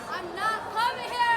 I'm not coming here.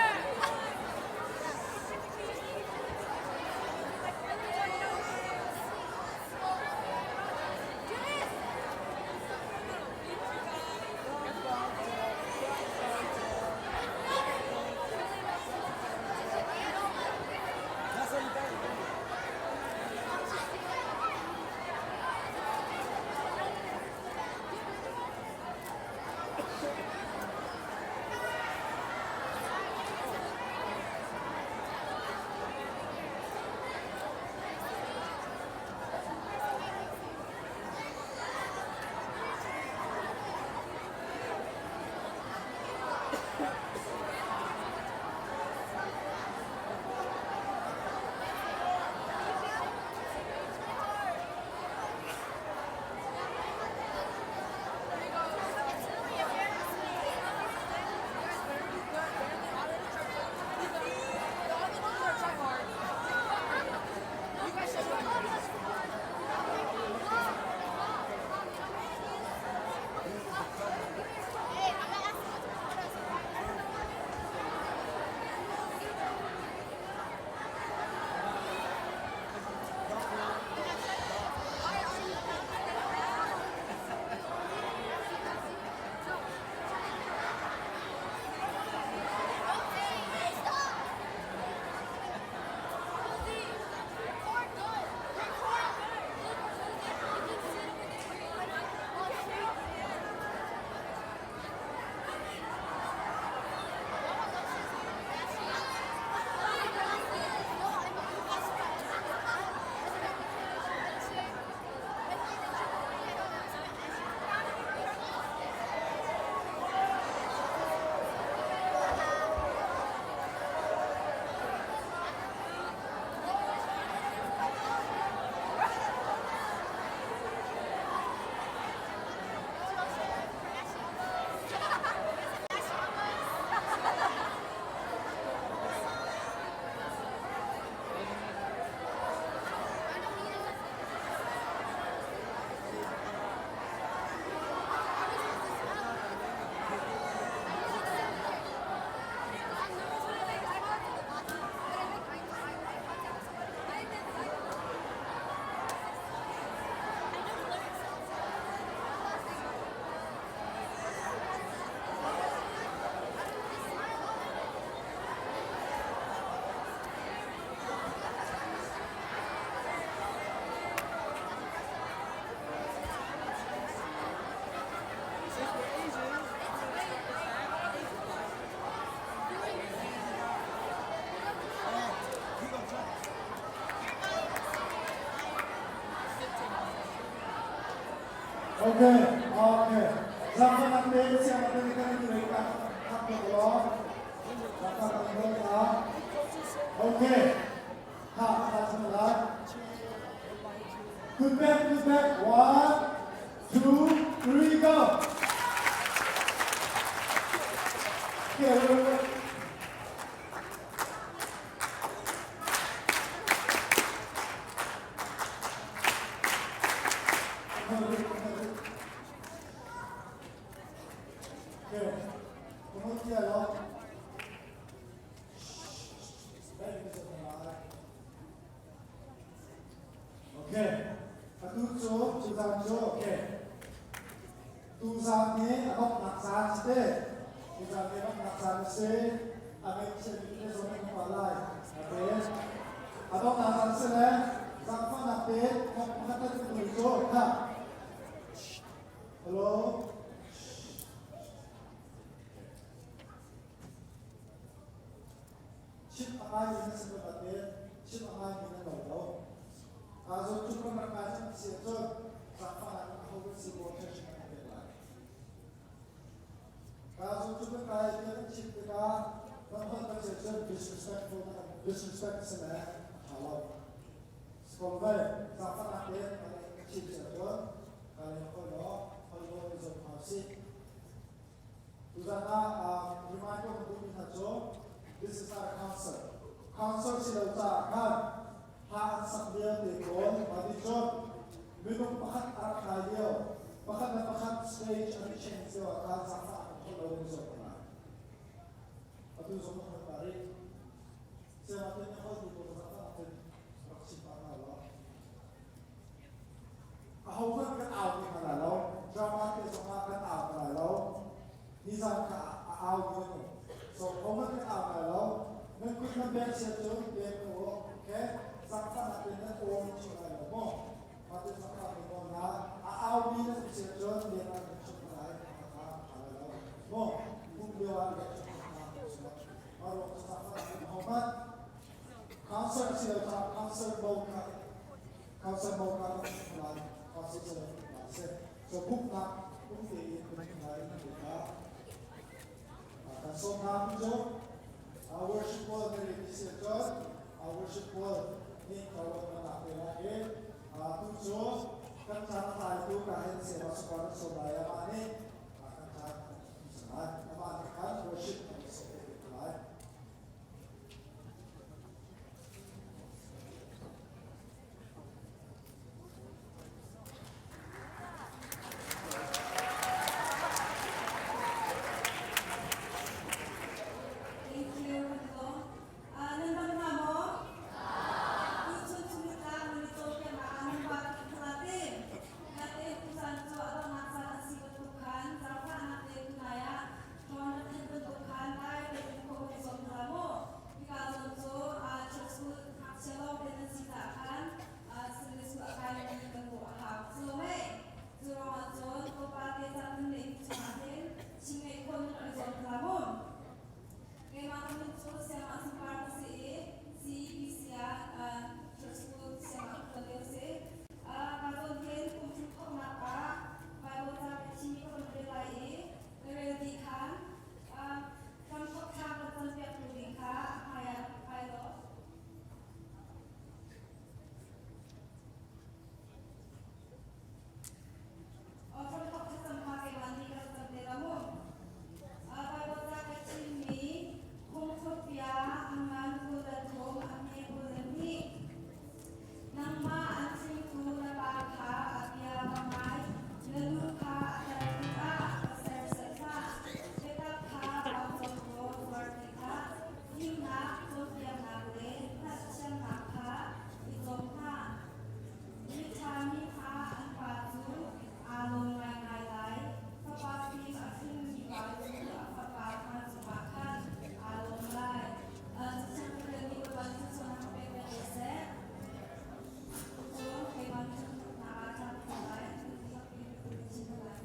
Okay, okay. Zaangfahnak tein sianginn nih kan in rei tak tak tuk law. Zaangfahnak tein ka. Okay. Ha, ha, lai. Good back, good back. One, two, three, go. Okay, wait, wait. Okay. Atu cu tuzaan cu okay. Tuzaan hi a donghnak caan si te. Tuzaan hi a donghnak caan a si. A ngaihchiatmi le zong in pa lai. Okay. A donghnak caan si le zaangfahnak te thawk pakhat na tuh cu kha. Hello. Chim a ngaimi na si bantukin chim a ngaimi na lo lo. Zawn cu kan rak ngai cang si ahcun zaangfahnak in aho kan si maw attention kan pek lai. Zawn cu kan kai tiah kan chim tikah kan holh kan si ahcun disrespectful na kan disrespect si le a ṭha lo. Sikon vai zaangfahnak tein kan chim si ahcun kai hoi law hoi law i zuam hna usih. Tuzan ah remind ko kan duhmi hna cu this is not a concert. Concert si lo caah khan hla an sak lio te pawl mah ti cun minung pakhat a rak kai lio pakhat le pakhat stage an i change lio ah khan zaangfah kan thawh lo in zuam ko lai. Atu zong kan hal ta rih. Siangah te nih holh pawl zaangfah in rak chim pah hna law. Ahohmanh kan au ti hna lai lo. Drama te zongah kan au hna lai lo. Nizan kha a au mi an um. So ahohmanh kan au lai lo. Nan kut nan beng sia cun pek ko u. Okay? Zaangfahnak in nan aw nan chuah lai lo maw? Mah te zaangfah mi nawl hna. A au mi nan um sia cun lian ah nan chuah hna lai. Mah kha a ṭha lai lo. Maw? Pum lio ah lian chuah hna. Mah ruang cu zaangfahnak in ahohmanh concert si lo caah concert bo kha concert bo kha kan chim lai concert si lo si so pumhnak um tein kan chim lai na ti kha kan sawm hna cu worship pawl na rel si cun worship pawl nih kawlawm na lak te lai i tu cu kan caan a tlaitu ka hin sewa sukar an sawm lai amah nih kan caan lai amah nih khan worship an sawm te lai. Thank you, Hello. Nan dam hna maw? Tuchun chungtlang Minnesota ah nan pa Khalate. Nate tuchan cu a donghnak caan a si bantuk khan zaangfahnak te tunai ah Ṭhawn na thanh bantuk khan dai tein khua kan i zuam hna maw? Hika zawn cu church school ngakchia lawngte nan si caah khan Sunday school a kaimi kan bawh a hau. Cu lo mei? Cu ruangah cun tlawmpal te caan kan neih mi chungah hin Chingngeih khua nan rak i zuam hna maw? Keimah ka min cu Siangah Sungpar ka si i CEBC ah church school siangah ka ṭuan lio si. Ka zawn hin kum thum thawknak ah Bible ca ka thimi ka von rel lai i ka rel dih khan hramthawk thla kan cawnpiaktu ding kha a hmaiah rak kai law. Hramthawk thlacam kha keimah nih ka rak cam te la mu. Baibal ca ka chimmi phungthlukbia a ngan 23 a hme 22. Nangmah an hringtu na pa kha a bia va ngai, na nu kha a tar tikah va serhsat hlah. Biatak kha vaa cawm law zuar ti hlah. Fimnak, cawnpiaknak le hngalhthiamnak kha i cawm hna. Miṭha mi kha an pa cu aa lawm ngaingai lai. Fapa fim a hringmi pa cu a fapa hna cungah khan aa lawm lai. Cacang ka relmi Bawipa nih thluachuahnak ka pek piak ko seh. Cun keimah nih thangṭhatnak ah thla ka cam lai, ka chim lai.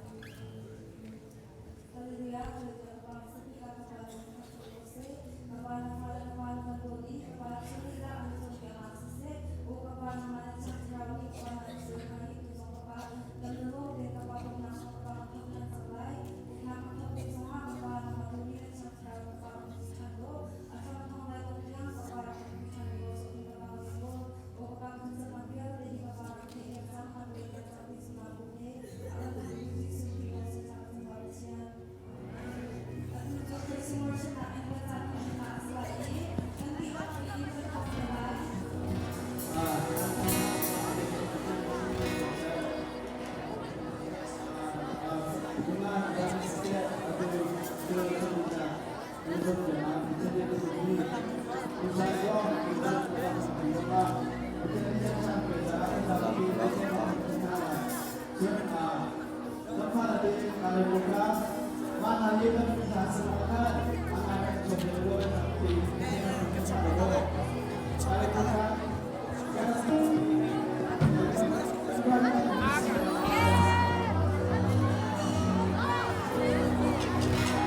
Hallelujah, hallelujah, Kapa hmasabik ah Kapa cu thangṭhat ko seh. Kapa na fale Kapa na kan dawt i Kapa cu lihlah an cawnpiak ah siseh, aw Kapa nangmah na Thiang Thlarau nih Kapa na an hruai hna i tu zong Kapa lam na lawm te Kapa bawmhnak zong Kapa ka thawk ṭhan cang lai. Uknak ka thawk tik zongah Kapa nangmah dawtmi na Thiang Thlarau Kapa kan pui ṭhan law, a hram thawng lai tuk tiang Kapa rak kan pui ṭhan law zohkhenh Kapa kan law, aw Kapa kan caknak vialte hi Kapa rak theih piak cang, kan rel piak cang ti zumhnak bu he a kan khamhtu Jesuh Khrih min sin thla ka cam Pathian. Atu cu praising worship nak in kan caan kan hman a si lai i kan dihlak in kan thawk te lai.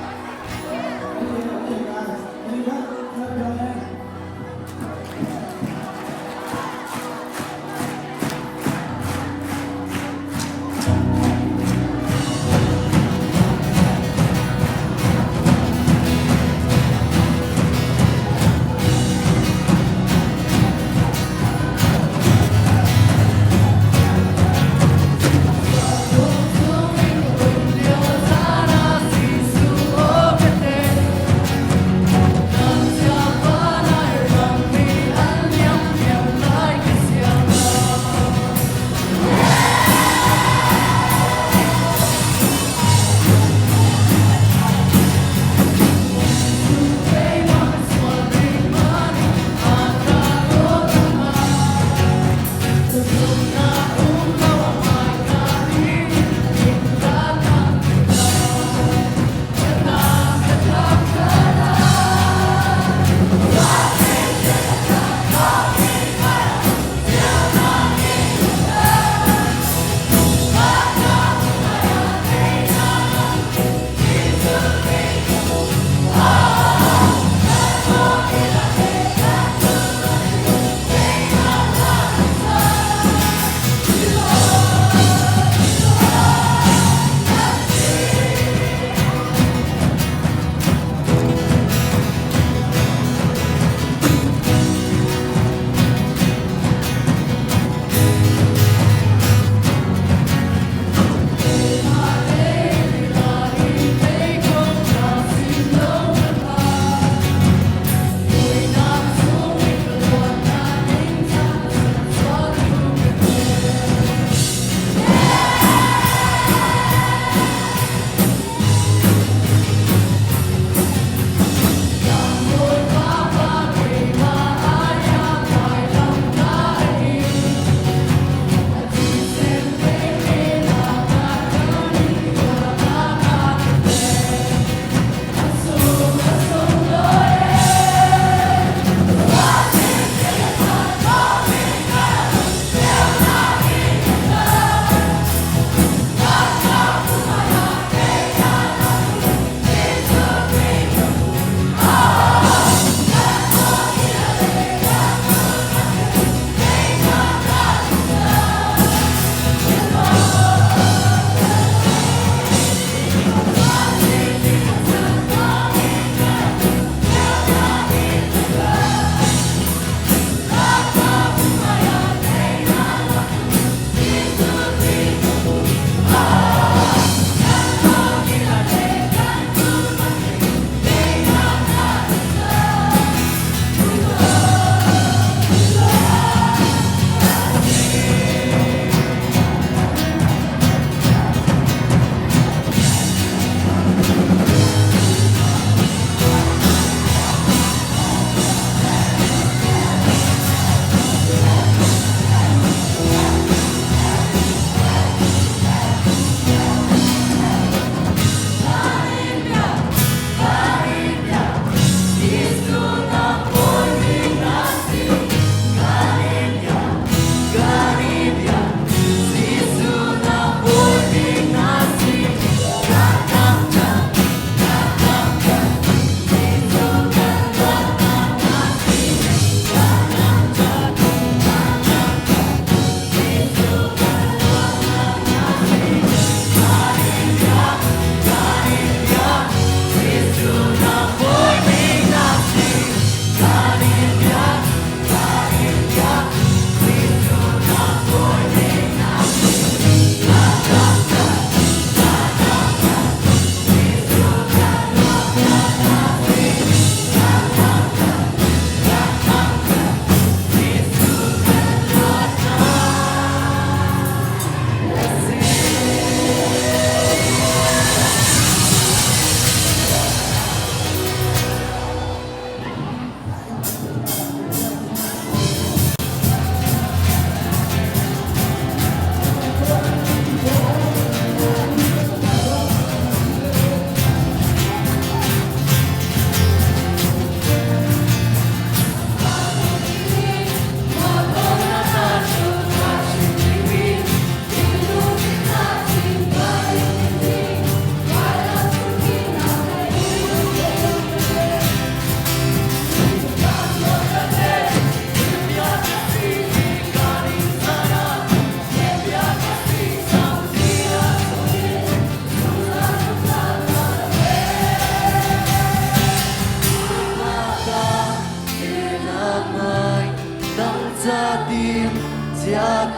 Okay, okay, guys. Anyone? Clap your hand.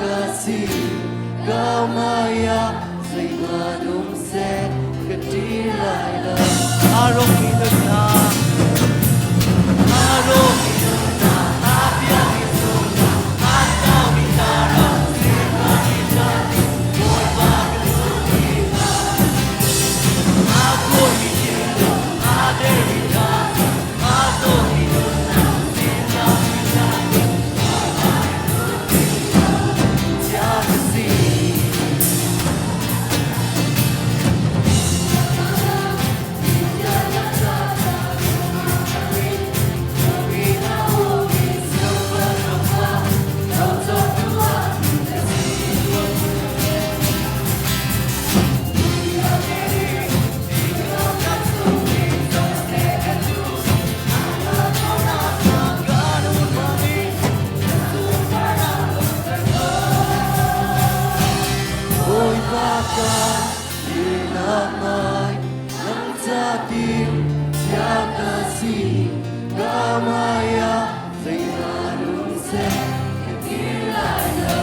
ka si ka maya zeihmanh um seh ka ṭi lai lo. Aa rawkmi nunnak, aa rawkmi nunnak, aa pialmi zumhnak, aa tlaumi thlarau, sifakmi chan, Bawipa ka duhmi hna. Aa kuaimi thinlung, aa dermi thazaang, aa dawhmi nunnak, sifakmi chan, chia ka si. Bawipa ka dirnak mai nang ca tim chia ka si ka maya zeihmanh um seh ka ti lai lo.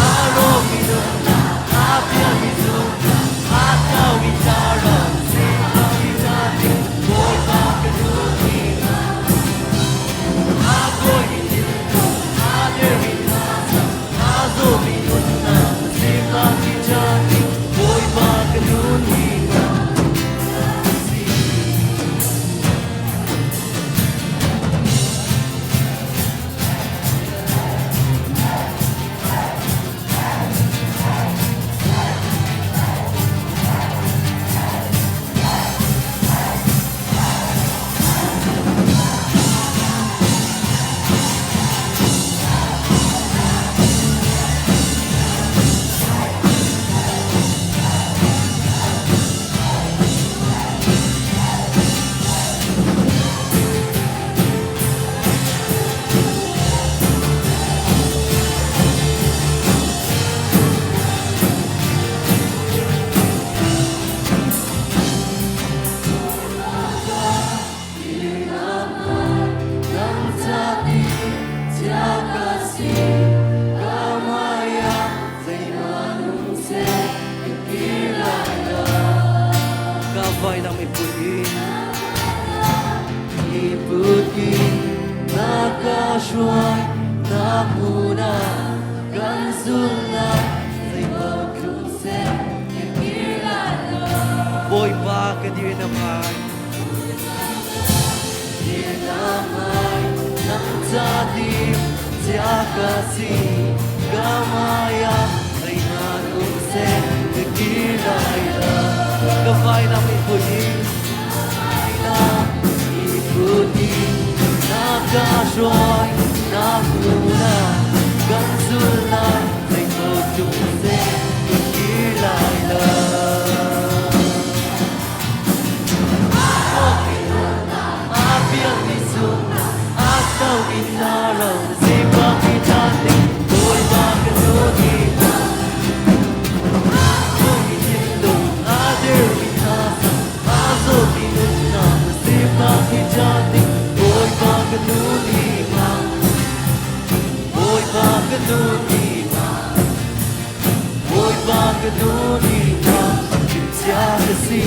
Aa rawkmi nunnak, aa pialmi zumhnak, aa tlaumi thlarau, sifakmi chan, Bawipa ka duhmi hna. Aa kuaimi thinlung, aa dermi thazaang, aa zawmi nunnak, sifakmi chan, Bawipa ka duhmi hna. Si. Nang ca tim chia ka si ka maya zeihmanh um seh ka ti lai lo. Ka vainam i put in i put in na ka hruai na hmun ah kan zulh lai zeipaoh tlung seh ka kir lai lo. Bawipa ka dir na hmai dir na hmai nang ca tim chia ka si ka maya zeihmanh um seh ka kir lai lo. Ka vainam i put in vainam i put in na ka hruai na hmun ah kan zulh lai zeipaoh tlung seh ka kir lai lo. Aa pialmi zumhnak, aa tlaumi thlarau, sifakmi chan, Bawipa ka duhmi hna. Kuaimi thinlung, aa dermi thazaang, aa zawmi nunnak, sifakmi chan, Bawipa ka duhmi hna. Bawipa ka duhmi hna. Bawipa ka duhmi hna, chia ka si.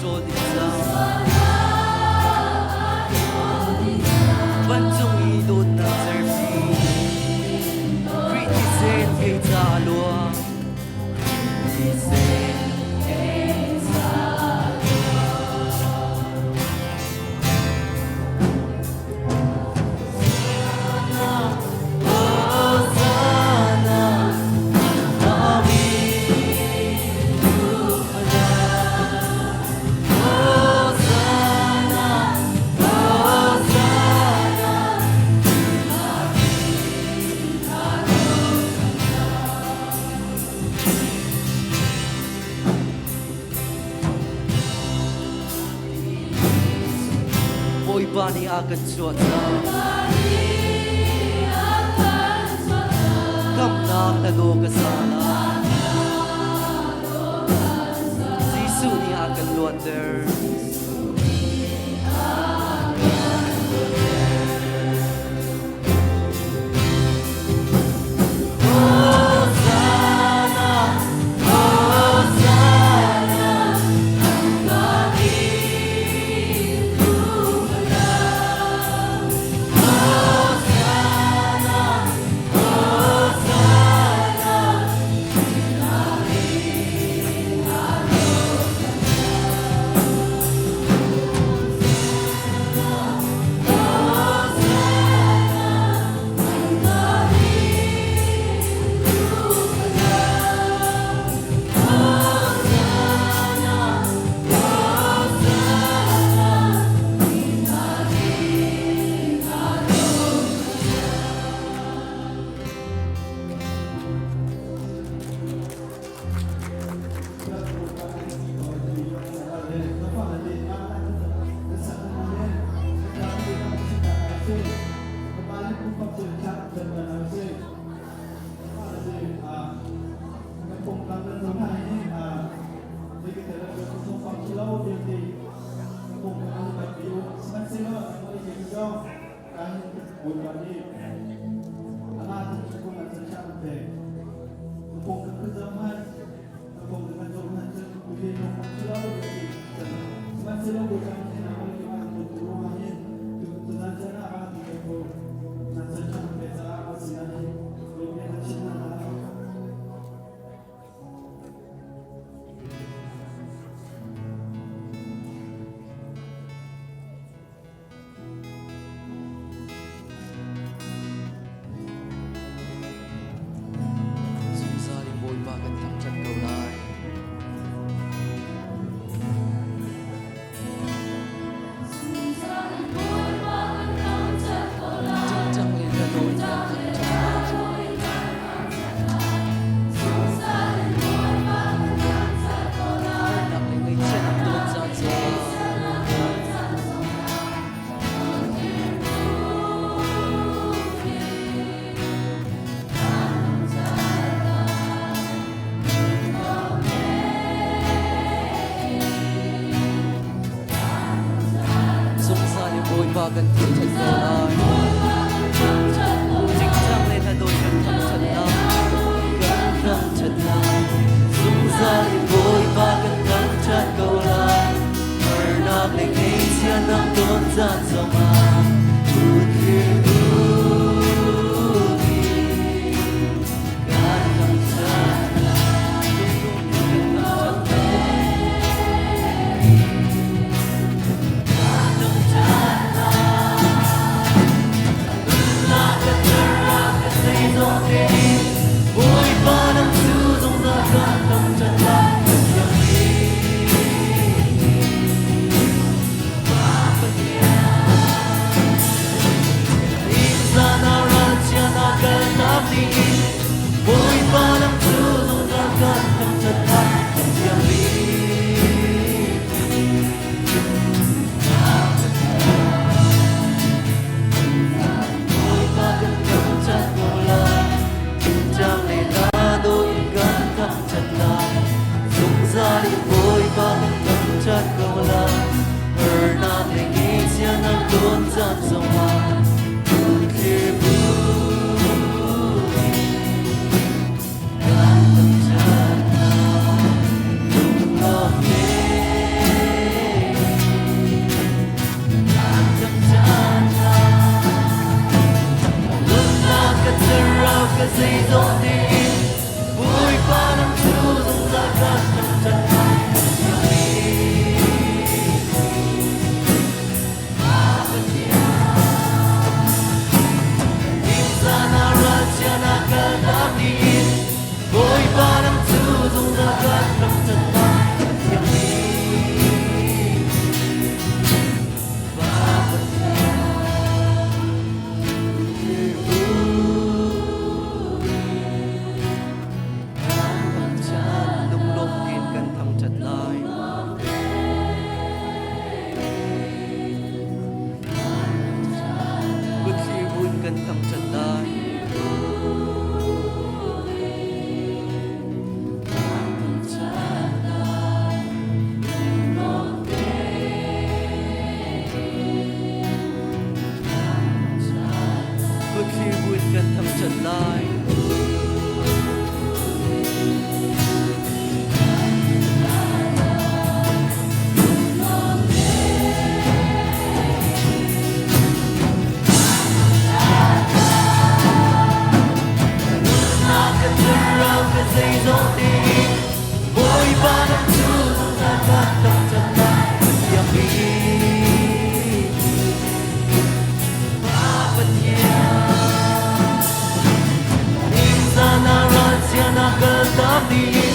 ṭawl dih cang. Vancung i dawtnak cerpi, Khrih thisen kei ca a luang. Khrih thisen kei ca a luang. Hosanna, Hosanna, Hosanna. Bawipa nih a kan chuah cang. Kamnak na do ka sa lai. Jesuh nih a kan luatter. Hosanna, Hosanna. Zungzal in Bawipa kan thangṭhat ko lai. Tingtang le hlado in kan thangṭhat Harnak le ngaihchiatnak tawn caan zongah Zungzal in Bawipa kan thangṭhat ko lai. Tingtang le hlado in kan thangṭhat lai. Kan thangṭhat lai. Zungzal in Bawipa kan thangṭhat ko lai. Harnak le ngaihchiatnak tawn caan zongah uthlir kan thangṭhat lai. Kan thangṭhat lai. Kan thangṭhat lai. Nunnak ka terah ka zeizong tein Bawipa nang cu zungzal kan thangṭhat lai. Pathian nih Pa Pathian. lai. Nunnak ka thlarau ka zeizong tein Bawipa nang cu zungzal ka thangṭhatnak Pathian bik. Pa Pathian. Nizan ah ralchia na kaltak dih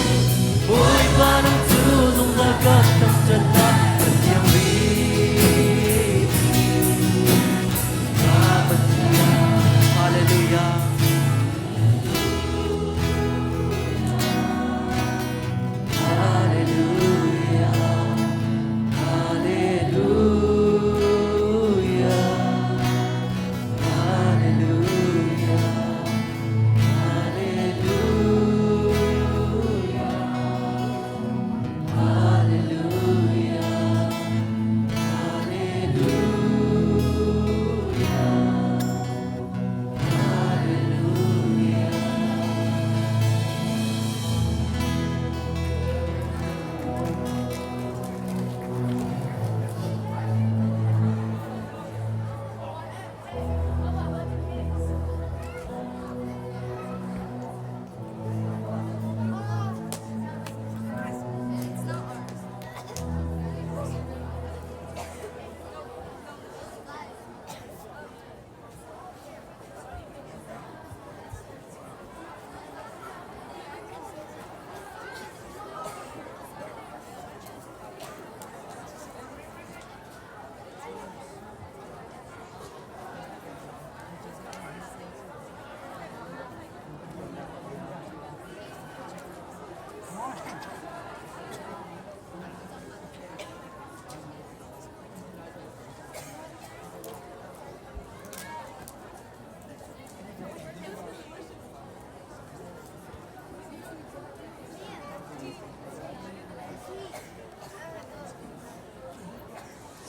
Bawipa nang cu zungzal ka thangṭhatnak Pathian bik. Pa Pathian. Hallelujah. Hallelujah. Hallelujah. Hallelujah. Hallelujah. Hallelujah. Hallelujah. Hallelujah.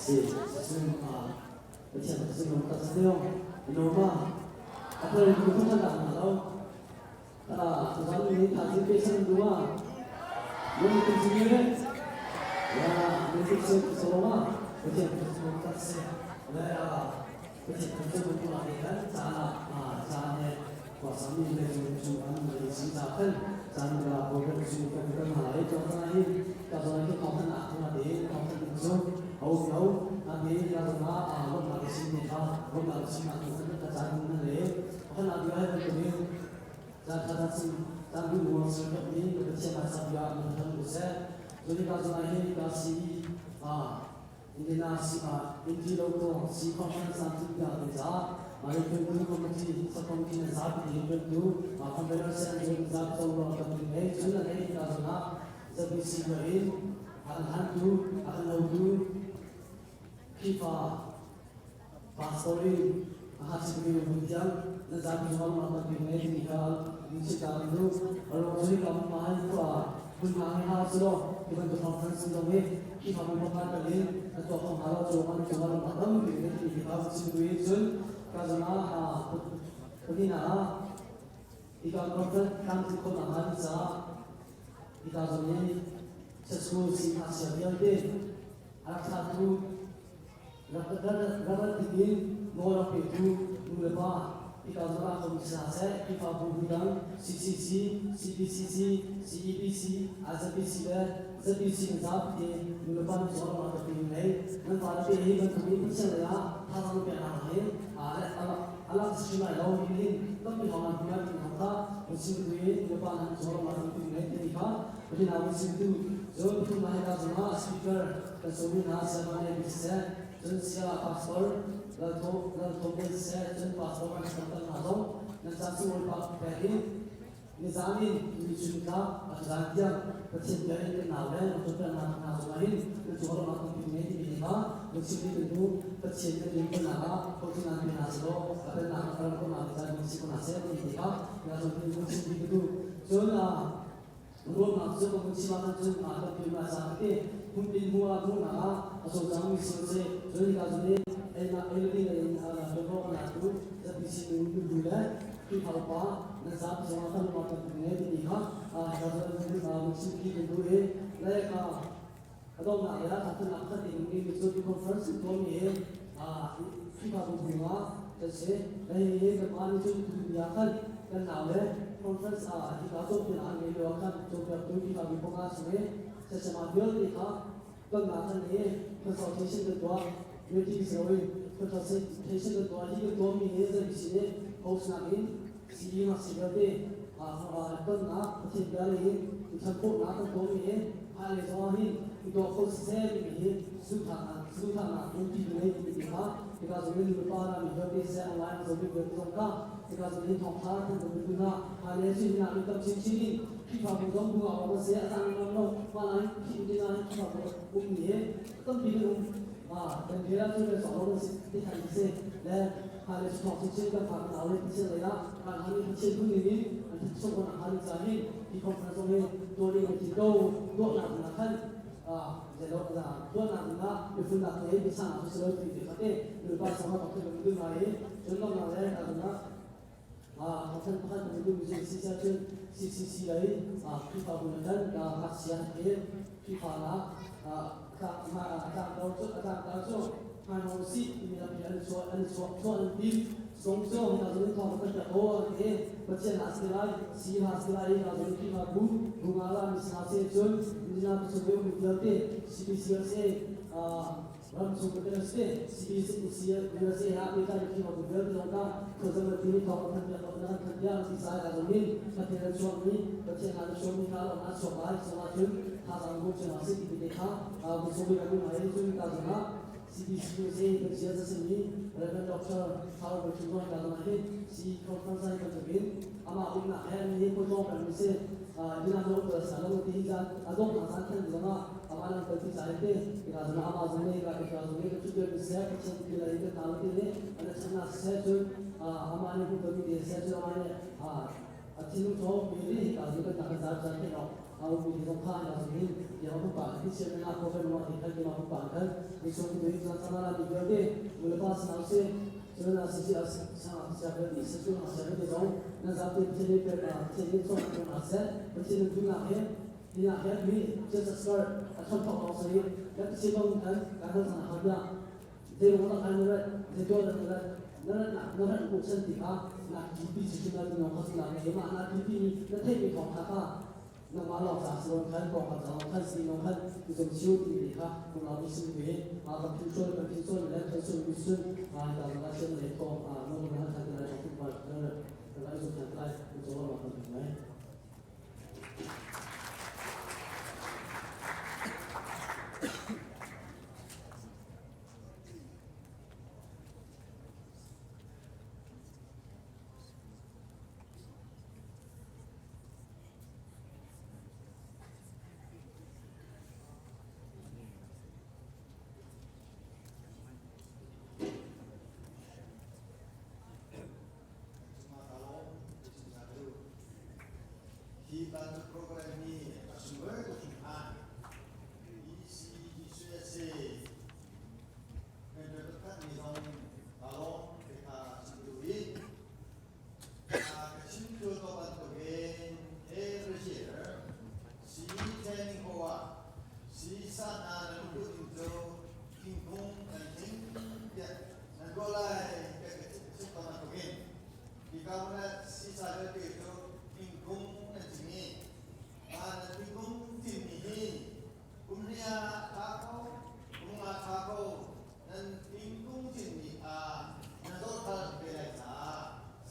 Si, cun Pathian cu nung tak si ding no ma apal ku tu kan na lo ta zan ni tha si pe san dua lung tu si ne ya ni tu se so ma Pathian cu nung tak si le a Pathian cu nung tu na kan cha na a cha ne kwa sami le chu chu an le si cha khan chan ga ko kan chu kan kan ha lai cho na hi ka zo ki thong na na de thong na chu au au na de ya na a lo na si ni kha lo na si na tu kan ka chan na le khan na dia hai ko ni cha tha tha si ta bu mo se ka ni ka che na sa ya na than bu se jo ni ka zo na hi ka si a Indina si a inti lo ko si conference an tu ya de za ma le tu tu committee sa committee na za bi de tu ma conference an ju za to ro ta tu ne chu na ne ka zo na za bi si lo in an han tu an lo tu FIFA pastor in a ha si bi bu jang na za bi ma ma ta bi ne ni ka ni chi ta lu ro ji ka ma han tu a kun ma ha su lo ki ban tu conference do me ki fa bu ma ta le na to ko ha lo chu man chu ma ma dam bi ne ki fa bu si bu chun ka zo na ha ko ni na i ka conference kam ti ko na ha ni sa i ka zo ni sa su si ha sia vial te arak tha tu rak tiin nawl a petu nu le pa hika zawn ah komiti hna seh, Khrihfabu bu dang CCC, CPCC, CEBC, IZBC le ZBC nan zapi te nu le pa nan zawn ah ka pin ngei. Nan fale te hi bantuk in Pathian lei ah thazaang nan pek hna hin alak si hrim lai lo hi hin tampi hawng an hmuh ti hna kha kan sim tu in nu le pa nan zawn ah kan pin ngei ti kha Pathian ah kan sim tu. Cun pathum ah hika zawn ah speaker kan sawmi hna Sayama le siseh, cun saya pastor Lal Thawm le siseh, cun pastor an kan tal hna zong nan ca cu Bawipa pek in nizan in tuni chun kha a zan tiang Pathian bia in kan nau le nan cawnpiaknak hna zongah hin nan cungah lawmhnak tampi ngei timi hi kha nan chim dih kan duh. Pathian kan rianṭuannak ah hlawhtlinnak pe hna sehlaw a pennak a ram ko hna caan si ko hna seh timi te kha na cawnpiak nan chim dih ka duh. Cun Ruahnak cu ka vun chim ahkhan cun aa kan pim lai caah ti hmunpin hmu ah hmuhnak ah a cawlcangmi si seh. Cun hika zawn i einak ei le ding in tuanvo a latu ZPC nu nu le Khrihfa upa nan zapi zongah kan lung ah kan ngei timi kha ka chimpi kan duh i le ka a donghnak le a thatnak khat in mi cu ti conference in tuahmi hi Khrihfabu bu ah kan si. Hei kanmah nih cun tu ah khan kan nau le conference ah hika cawnpiak an ngei lio ah khan cawnpiaktu Khrihfabu panga chung i sasama vialte kha tonnak kan i consultation kan tuah meeting si loin consultation kan tuah. Hi kan tuahmi hi zei si nih host nakin CE ngakchia vialte tonnak Pathian bia lei in tuchan khawhnak kan tuahmi hi hmailei zongah hin i tuah kho siseh timi hi suhthahnak lungpi ngei timi ti kha hika zong in nupa na mi vialte siseh online zomi vialte zong kha hika zong in thawngtha kan kan tu hna. Hmailei cu hinak in tam chinchin in Khrihfabu zong bu ah awk a si a cang ngam lo mah nain Khrih ding ah Khrihfabu ummi hi tampi kan um kan bia cu kan sawk lo si ti than si le hmailei cu thawng chinchin kan fa kan au le Pathian lei ah kan han i Pathian phun ning in an than sok nak han ca hi hi conference zong hi tuah ding an ti ko tuahnak na khan zelo za tuahnak na bifunnak le biasang ah si lo ti ti khate nupa song ha pakhat kan dun lai cun dong na le ka na Pakhat pakhat kan duh mi si cun CCC lei Khrihfabu na kan ngakchia he Khrihfa na tlangtar cu tlangtar cu hmai si timi lampi an chuah an chuah chuah an tim song cu hika zong in thawng kan pek ko an ti. Pathian ha si lai si ha si lai hika zong Khrihfabu bu nga la mi sa se cun nina tu chung mi vialte CBCLC ram chung ka tel si CBC USA ha pe ta ki ma bu vialte zong ka thozam ti ni thawng kan pek ko na kan pek si sai ka zong in Pathian an chuak mi Pathian ha chuak mi kha lo na chuak lai song ah cun thazang bu chung ah si ti te kha bu chung mi kan mai cun ka zong ah CBC USA kan sia sa simi Reverend Dr. Thau Ba Chung ka zong ah hin C conference ai kan in ama umnak he ni ko zong kan mi si dina no ko sa lo ti zan adong na san than zong ah ama lang ko ti sai te ka zong ama zong ne ka ka zong ne ka chu mi se ka chen ti lai ka ta ti ne ana chana se chun ama ne ku ko mi se chu ama ne a thinlung chaw mi ni ka zong ka ta ka zar zar te no au mi zong kha ya zong hin ya ku pa ti che na ko ben mo ti khan ma ku pa khan ni so ku ni zan sana la ni de mule pa sa se chu na si si sa sa be ni se chu na sa be zong na za te che ni pe pa che ni so ku na se pa che ni du na he ni na he mi che sa sar a thon thok ko se ya che bang khan ka khan sa ha ya zei ruang dah na rat zei tuah dah na rat na ratnak na rat bochan ti kha na duty si cu na nong kha na ngei mah na duty ni na theihmi thawng kha kha nangmah lawng ca si lo khan pawng kha ca khan si nong khan tu zong chiu ti ti kha nangmah mi sim ve ma kan phin chon kan phin chon le kan chon mi sun ma ta na chen le ko a no na khan na ku pa na na lai zo khan lai ku zo ma kan mai. Hi bantuk program hi a sunglawi tuk hringhran. ECUSA member pakhat nih zong kaa lawm ti kha chim duh i ka chim tul ko bantukin every year si training ho ah si sana nan duh ding cu thingkung nan thing tiah nan ruah lai tiah ka chim ko bantukin hi ka hmun ah si sa vialte cu thingkung nan cing i mah nan thingkung cinmi hi kum hnih ah a tha kho, kum nga tha kho, nan thingkung cinmi ah nan zohthal ve lai caah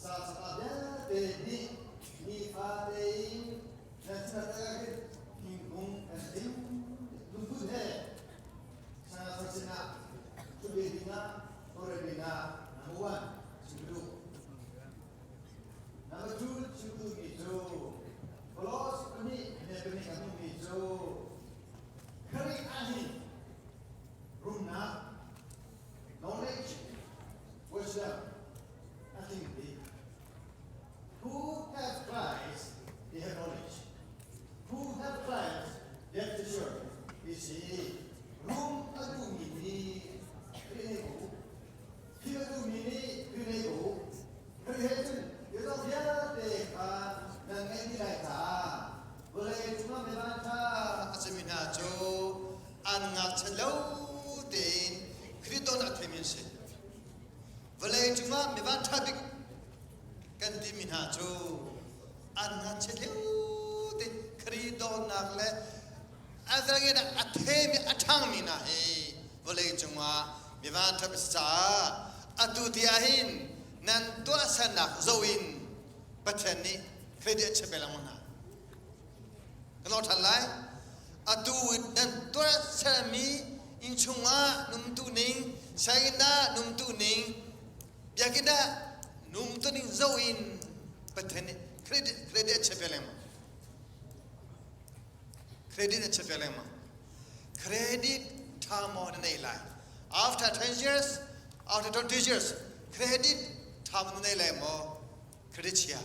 sa saka vialte nih nifate in nan sinah tak ah khin thingkung nan cing lungput he sanga sinah cu ve dingah tawlrel dingah number one chim ka duh. Number two chim duhmi cu Kolos pahnih ne pahnih kan hmuhmi cu Khrih ahhin rumnak knowledge wisdom a tling bik. Who have Christ, they have knowledge. Who have Christ, they have treasure. Ti si rum a duhmi nih Khrih nei ko. Thil a duhmi nih Khrih nei ko. tein Khrih dawtnak a theimi an si. Vawlei cungah mi vanṭha bik kan timi hna cu an ngakchiat lio tein Khrih dawtnak le a velngeihnak a themi a ṭhangmi hna hi vawlei cungah mi vanṭha a si caah atu ti ahhin nan tuahsernak zoh in Pathian nih credit a chiah ve lengmang hna. Kan lawh ṭhan lai. Atu nan tuahsermi innchung ah numtu ning, sianginn ah numtu ning, biakinn ah numtu ning zoh in Pathian nih credit, credit a chiah ve lengmang. Credit a chiah ve lengmang. Credit ṭha maw na nei lai? After 10 years, after 20 years, credit ṭha maw na nei lai maw? Credit chia.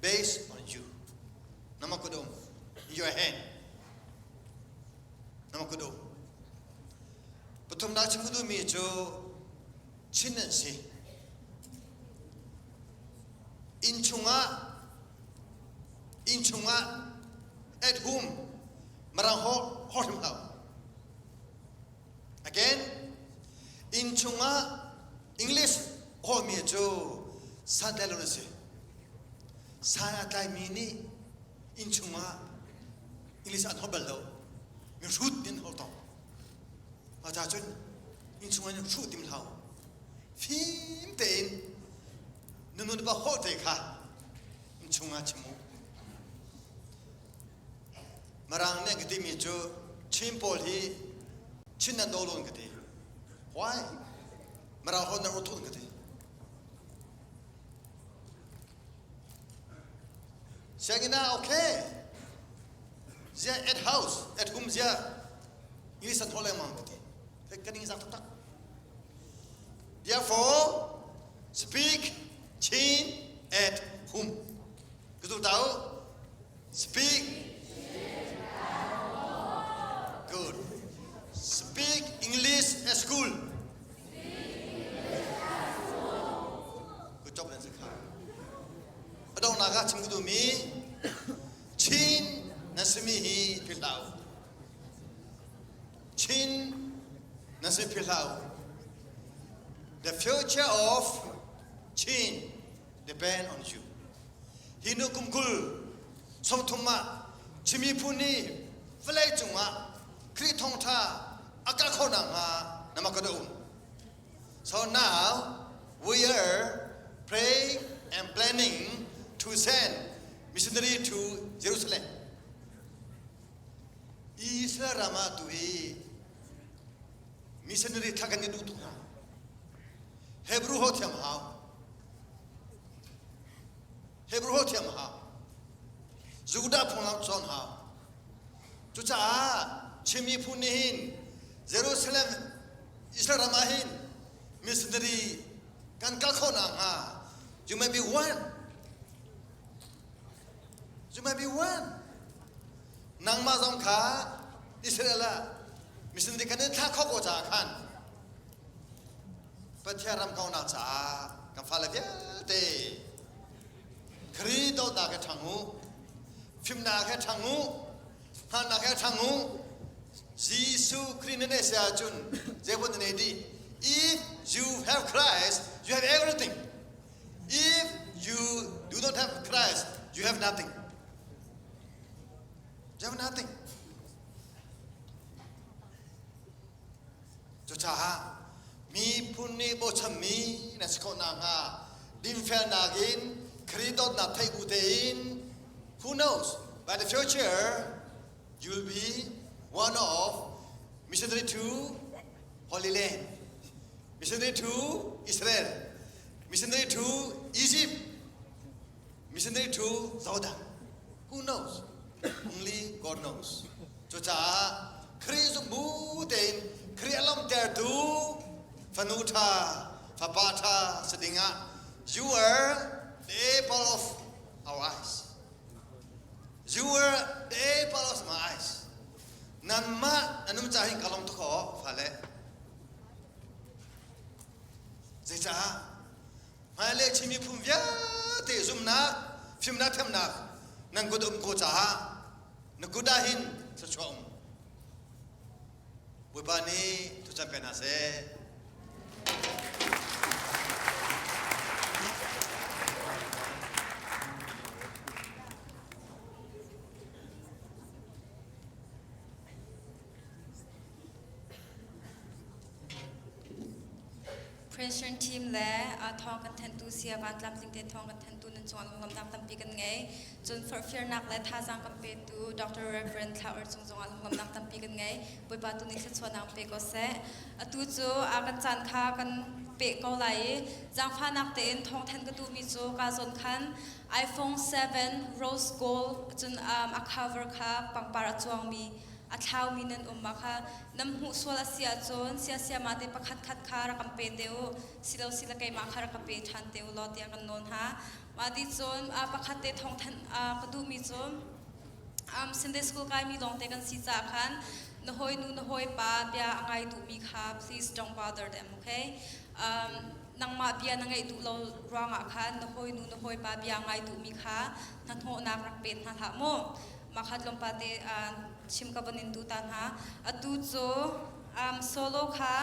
Based on you. Nama kudum. In your hand. Nama kudum. Pathumnak chim ka duhmi cu Chin an si. Inn chungah inn chungah at home marang ho ho hrim hau. Again, inn chungah English hawmi cu santlai lo na si. San a tlaimi nih inn chungah English an holh bal lo. Mi hrut in holh tong. Mah ca cun inn chungah in hruh tim hlau. Fim tein nunun va holh te kha inn chungah chim u. Mirang nih an ka timi cu Chin pawl hi Chin nan daw lo an ka ti. Why? Mirang holh nan ur an ka ti. Sianginn ah okay. Zia at house, at home zia English an holh lengmang ka ti. Ka ning zak taktak. Therefore, speak Chin at home. Ka tu tau Speak. Good. Speak English at school. Good job nan si kha. A donghnak ah chim ka duhmi Chin nan simi hi philh hlah u. Chin nan si philh hlah u. The future of Chin depend on you. Hi nu kum 20 sawmthum ah Chin miphun nih vawlei cungah Khrih thawngṭha a karh khawh nakhnga nama ka um. So now we are praying and planning to send missionary to Jerusalem. Israel ram ah tu hi missionary thla kan i duh tuk hna. Hebrew ho thiam hau. Hebrew holh thiam a hau. Judah phunglam cawn hau. Cucaah Chin miphun nih hin Jerusalem Israel ram ah hin missionary kan kal khawh nakhnga you may be one. You may be one. Nangmah zong kha Israel ah missionary kan in thlah khawh ko caah khan Pathian ram kaunak caah kan fale vialte Khrih dawtnak he ṭhang u, fimnak he ṭhang u, hngalhnak he ṭhang u. Jesuh Khrih na neih si ahcun zeipaoh na nei dih. If you have Christ, you have everything. If you do not have Christ, you have nothing. You have nothing. Cucaah miphun nih bochanmi na si khawh nakhnga dinfelnak in Khrih dawtnak theih bu tein who knows by the future you will be one of missionary to Holy Land, missionary to Israel, missionary to Egypt, missionary to Jordan. Who knows? Only God knows. Cucaah Khrih zumbu tein Khrih a lawmhtertu fanu ṭha, fapa ṭha si dingah you are the apple of our eyes. You are the apple of my eyes. Nanmah na num ca hin ka lawm tuk aw fale. Zeicah hmailei Chin miphun vialte zumnak, fimnak, thiamnak nan kut um ko caah na kut ah hin thluachuah um. Bawipa nih thucam pe hna seh. Christian team le thawng kan thantu sia van tlamtling te thawng kan thantu nan cungah lunglamnak tampi kan ngei. Cun forhfialnak le thazaang kan petu Dr. Reverend Thla Ur cung zongah lunglamnak tampi kan ngei. Bawipa tu nih thluachuahnak pe ko seh. Atu cu a kan caan kha kan peh ko lai i zaangfahnak tein thawngthan ka duhmi cu ka zawn khan iPhone 7 Rose Gold cun a cover kha pangpar a cuangmi a thlaumi nan um ma kha nam hmuh sual a si ahcun siasiama te pakhat khat kha rak kan pe te u silo sila keimah kha rak ka pe ṭhan te u law tiah kan nawl hna. Mah ti cun pakhat te thawngthanh ka duhmi cu Sunday school kaimi lawngte kan si caah khan na hawinu na hawipa bia a ngai duhmi kha please don't bother them, okay? Nangmah bia na ngaih duh lo ruangah khan na hawinu na hawipa bia ngai duhmi kha hnahnawhnak rak pe hna hlah mu. Mah kha tlawmpal te chim ka van in duh ta hna. Atu cu solo kha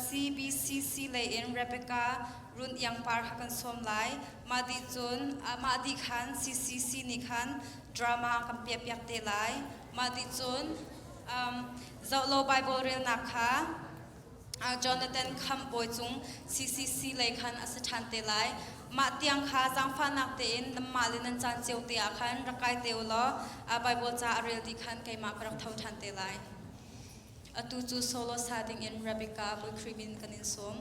CBCC lei in Rebecca Run Iang Par kha kan sawm lai. Mah dih cun mah dih khan CCC nih khan drama kan piahpiak te lai. Mah dih cun zohlo Bible relnak kha Jonathan Khamh Bawi cung CCC lei khan a si ṭhan te lai. Mah tiang kha zaangfahnak tein nanmah le nan caan cio te ah khan rak kai te u law Bible ca a rel dih khan keimah ka rak tho ṭhan te lai. Atu cu solo sa dingin Rebecca Bawi min kan in sawm.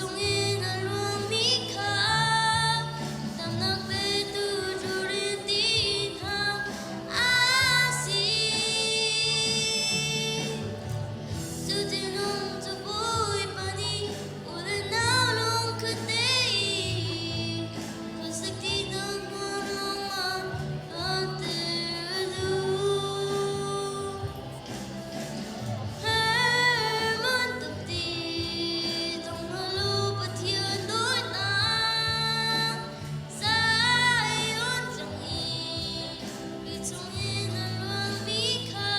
chungin a luangmi kha damnak petu Jordan ti hna a si. Cu tinung cu Bawipa nih u le nau lungkhat tein khuasak tinak hmun ah langhter a duh. Herman tampi tong hna Pathian dawtnak Zion tlang i ri chungin a luangmi kha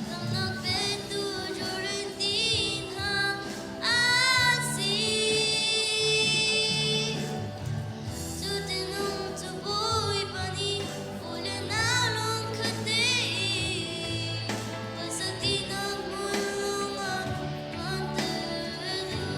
damnak petu Jordan ti hna a si. Cu tinung cu Bawipa nih u le nau lungkhat tein khuasaktinak hmun lawngah langhter a duh.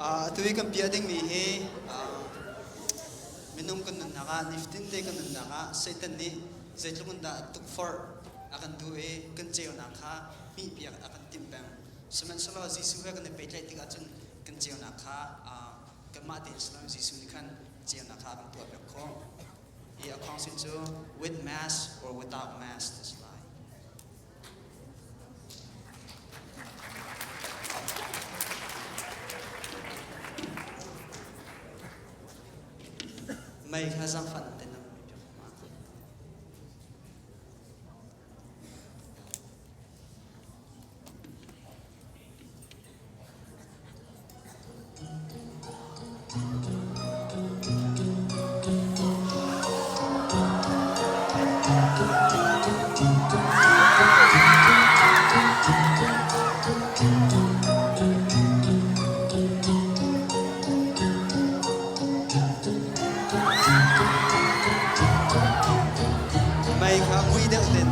Atu i kan piah dingmi hi minung kan nunnak ah nifatin te kan nunnak ah Satan nih zeitluk in dah tukforh a kan duh i kan ceunak kha hmihpiak a kan timh peng. Sihmanhsehlaw Jesuh he kan i pehtlaih tikah cun kan ceunak kha kanmah tein si loin Jesuh nih khan ceunak kha a kan tuahpiak khawh. Hi a khawngsin cu with mask or without mask ti si lai. Mei kha zaangfah te na piak ma. Mei kha mui deuh ten.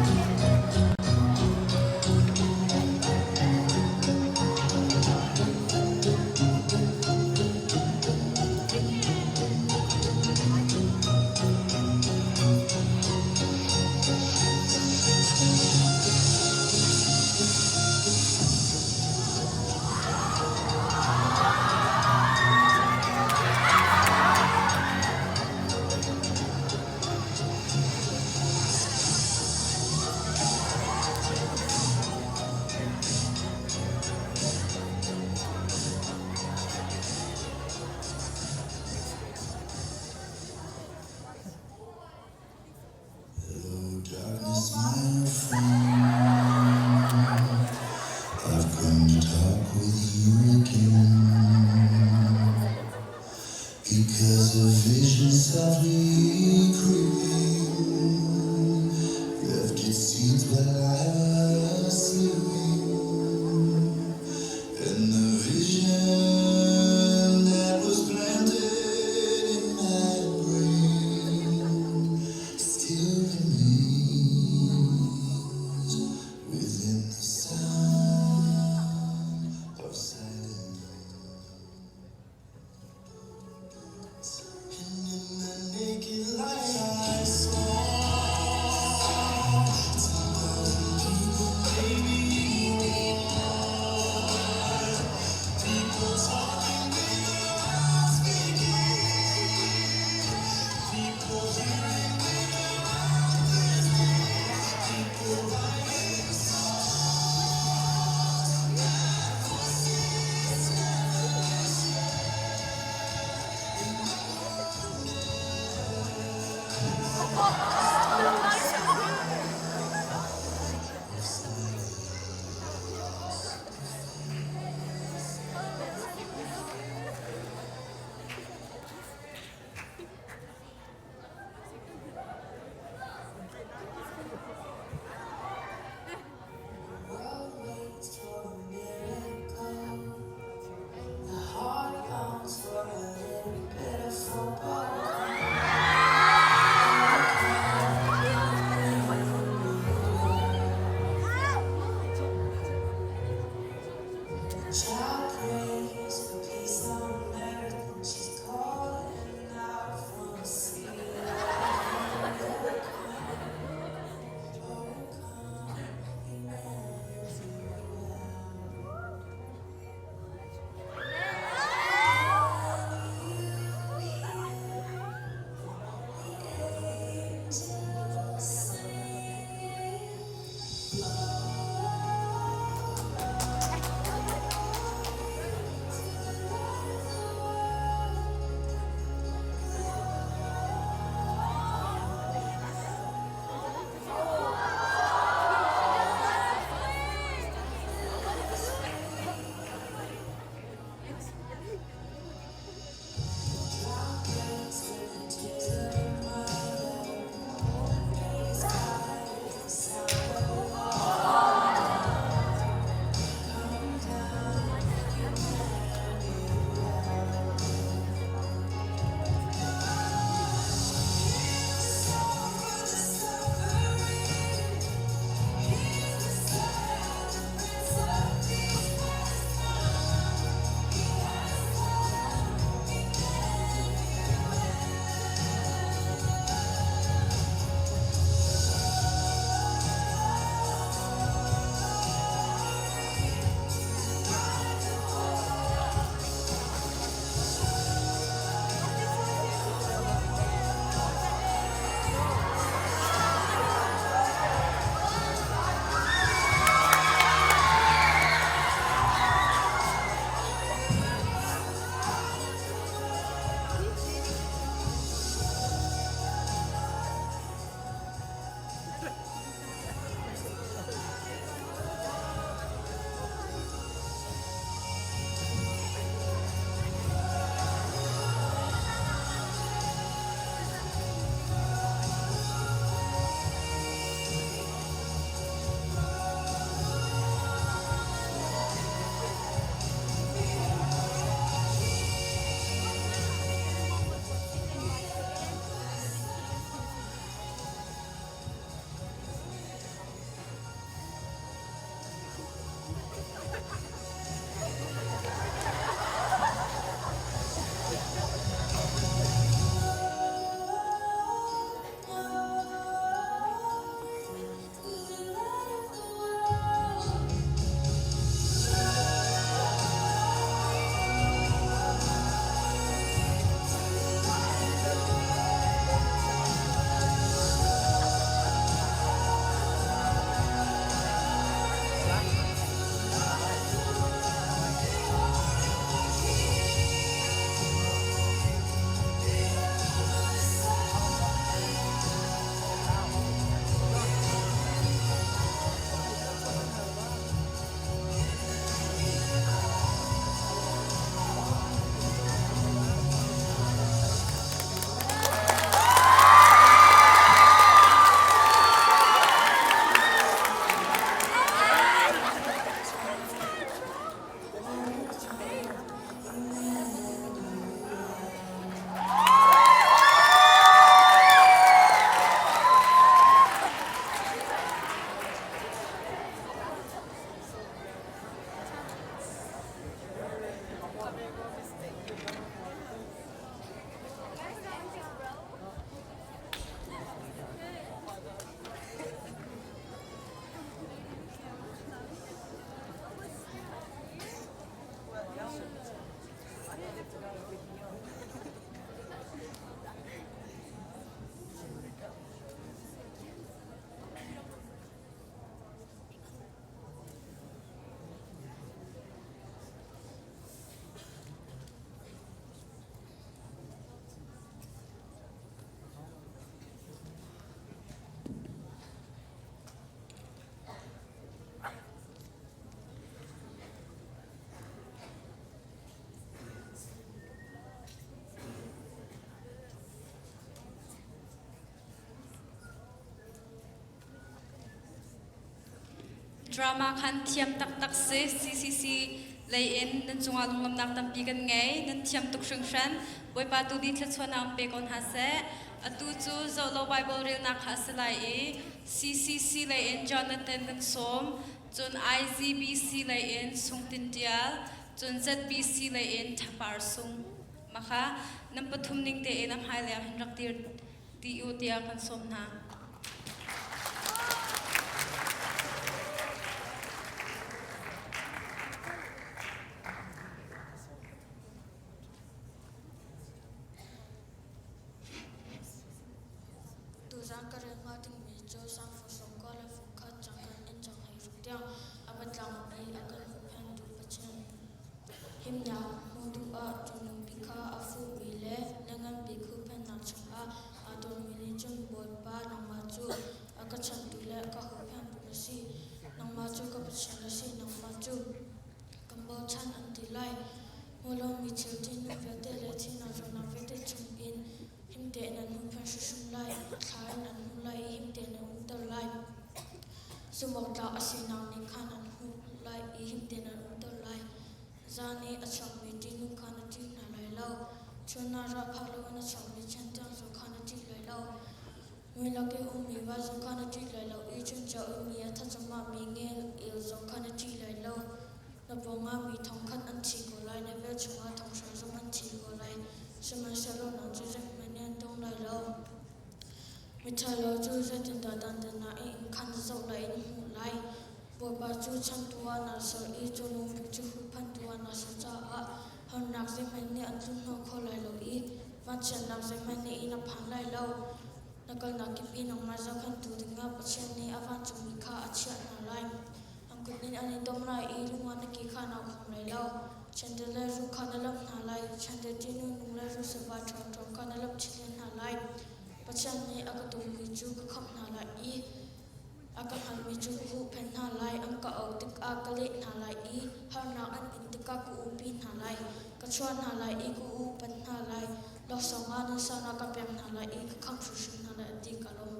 Drama khan thiam taktak si. CCC lei in nan cungah lunglawmhnak tampi kan ngei. Nan thiam tuk hringhran. Bawipa tu nih thluachuahnak in pe ko hna seh. Atu cu zohlo Bible relnak kha a si lai i CCC lei in Jonathan kan sawm. Cun IZBC lei in Sung Tin Tial, cun ZBC lei in Thapar Sung. Maka nan pathum ning tein a hmailei ah hin rak dir ti u tiah kan sawm hna. Tuzaan ka rel hnga dingmi cu sangfu sawmkua le fungkhat cangkhat in canghlei tiang a va tlangmi a kan huhphenhtu Pathian himnak hmuh duh ah cungnung bik kha a fuhmi le lianngan bik huhphenhnak chungah aa dormi nih cun Bawipa nangmah cu a ka chanhtu le a ka huhphenhtu na si. Nangmah cu ka Pathian na si, nangmah cu kan bochan an ti lai. Hmuh lomi thil ṭihnung vialte le thihnak zawtnak vialte chungin him tein an huhphenh hrimhrim lai, thla in an hmuh lai i him tein an umter lai. Zumhawktlak a sinak nih khan an hmuh lai i him tein an umter lai. Zan i a chuakmi ṭihnung kha na ṭih hna lai lo. Chun ah rah phak loin a chuakmi chiantiang zong kha na ṭih lai lo. Mui lak i ummi va zong kha na ṭih lai lo i chuncha ummi a thacamahmi ngel il zong kha na ṭih lai lo. Na pawngah mi thongkhat an thi ko lai, na velchum ah thonghra zong an thi ko lai, sihmanhsehlaw nang cu zeihmanh nih an tong lai lo. Miṭhalo cu zeitindah dantatnak i inn khan na zoh lai i na hmuh lai? Bawipa cu chantu ah naa ser i cu lungput cu huhphanhtu ah naa ser caah harnak zeihmanh nih an tlunhnawh kho lai lo i vanchiatnak zeihmanh nih inn a phan lai lo. Na kalnak kip i nangmah zohkhenhtu dingah Pathian nih a vancungmi kha a chiah hna lai. An kut in an in dom lai i lung ah na ke kha naa khong lai lo. Chiandeih le ru kha na lamh hna lai, chiandeih ṭihnung nung le ru sava ṭhawngṭhawng kha na lamh chin hna lai. Pathian nih a ka dawmi cu ka khamh hna lai i a ka hngalhmi cu ka huhphenh hna lai. An ka auh tikah ka leh hna lai i harnak an in tikah ka umpi hna lai. Ka chuah hna lai i ka upat hna lai. Laksawng ah nan saunak ka pek hna lai i ka khamh hrimhrim hna lai, a ti. Ka lawm.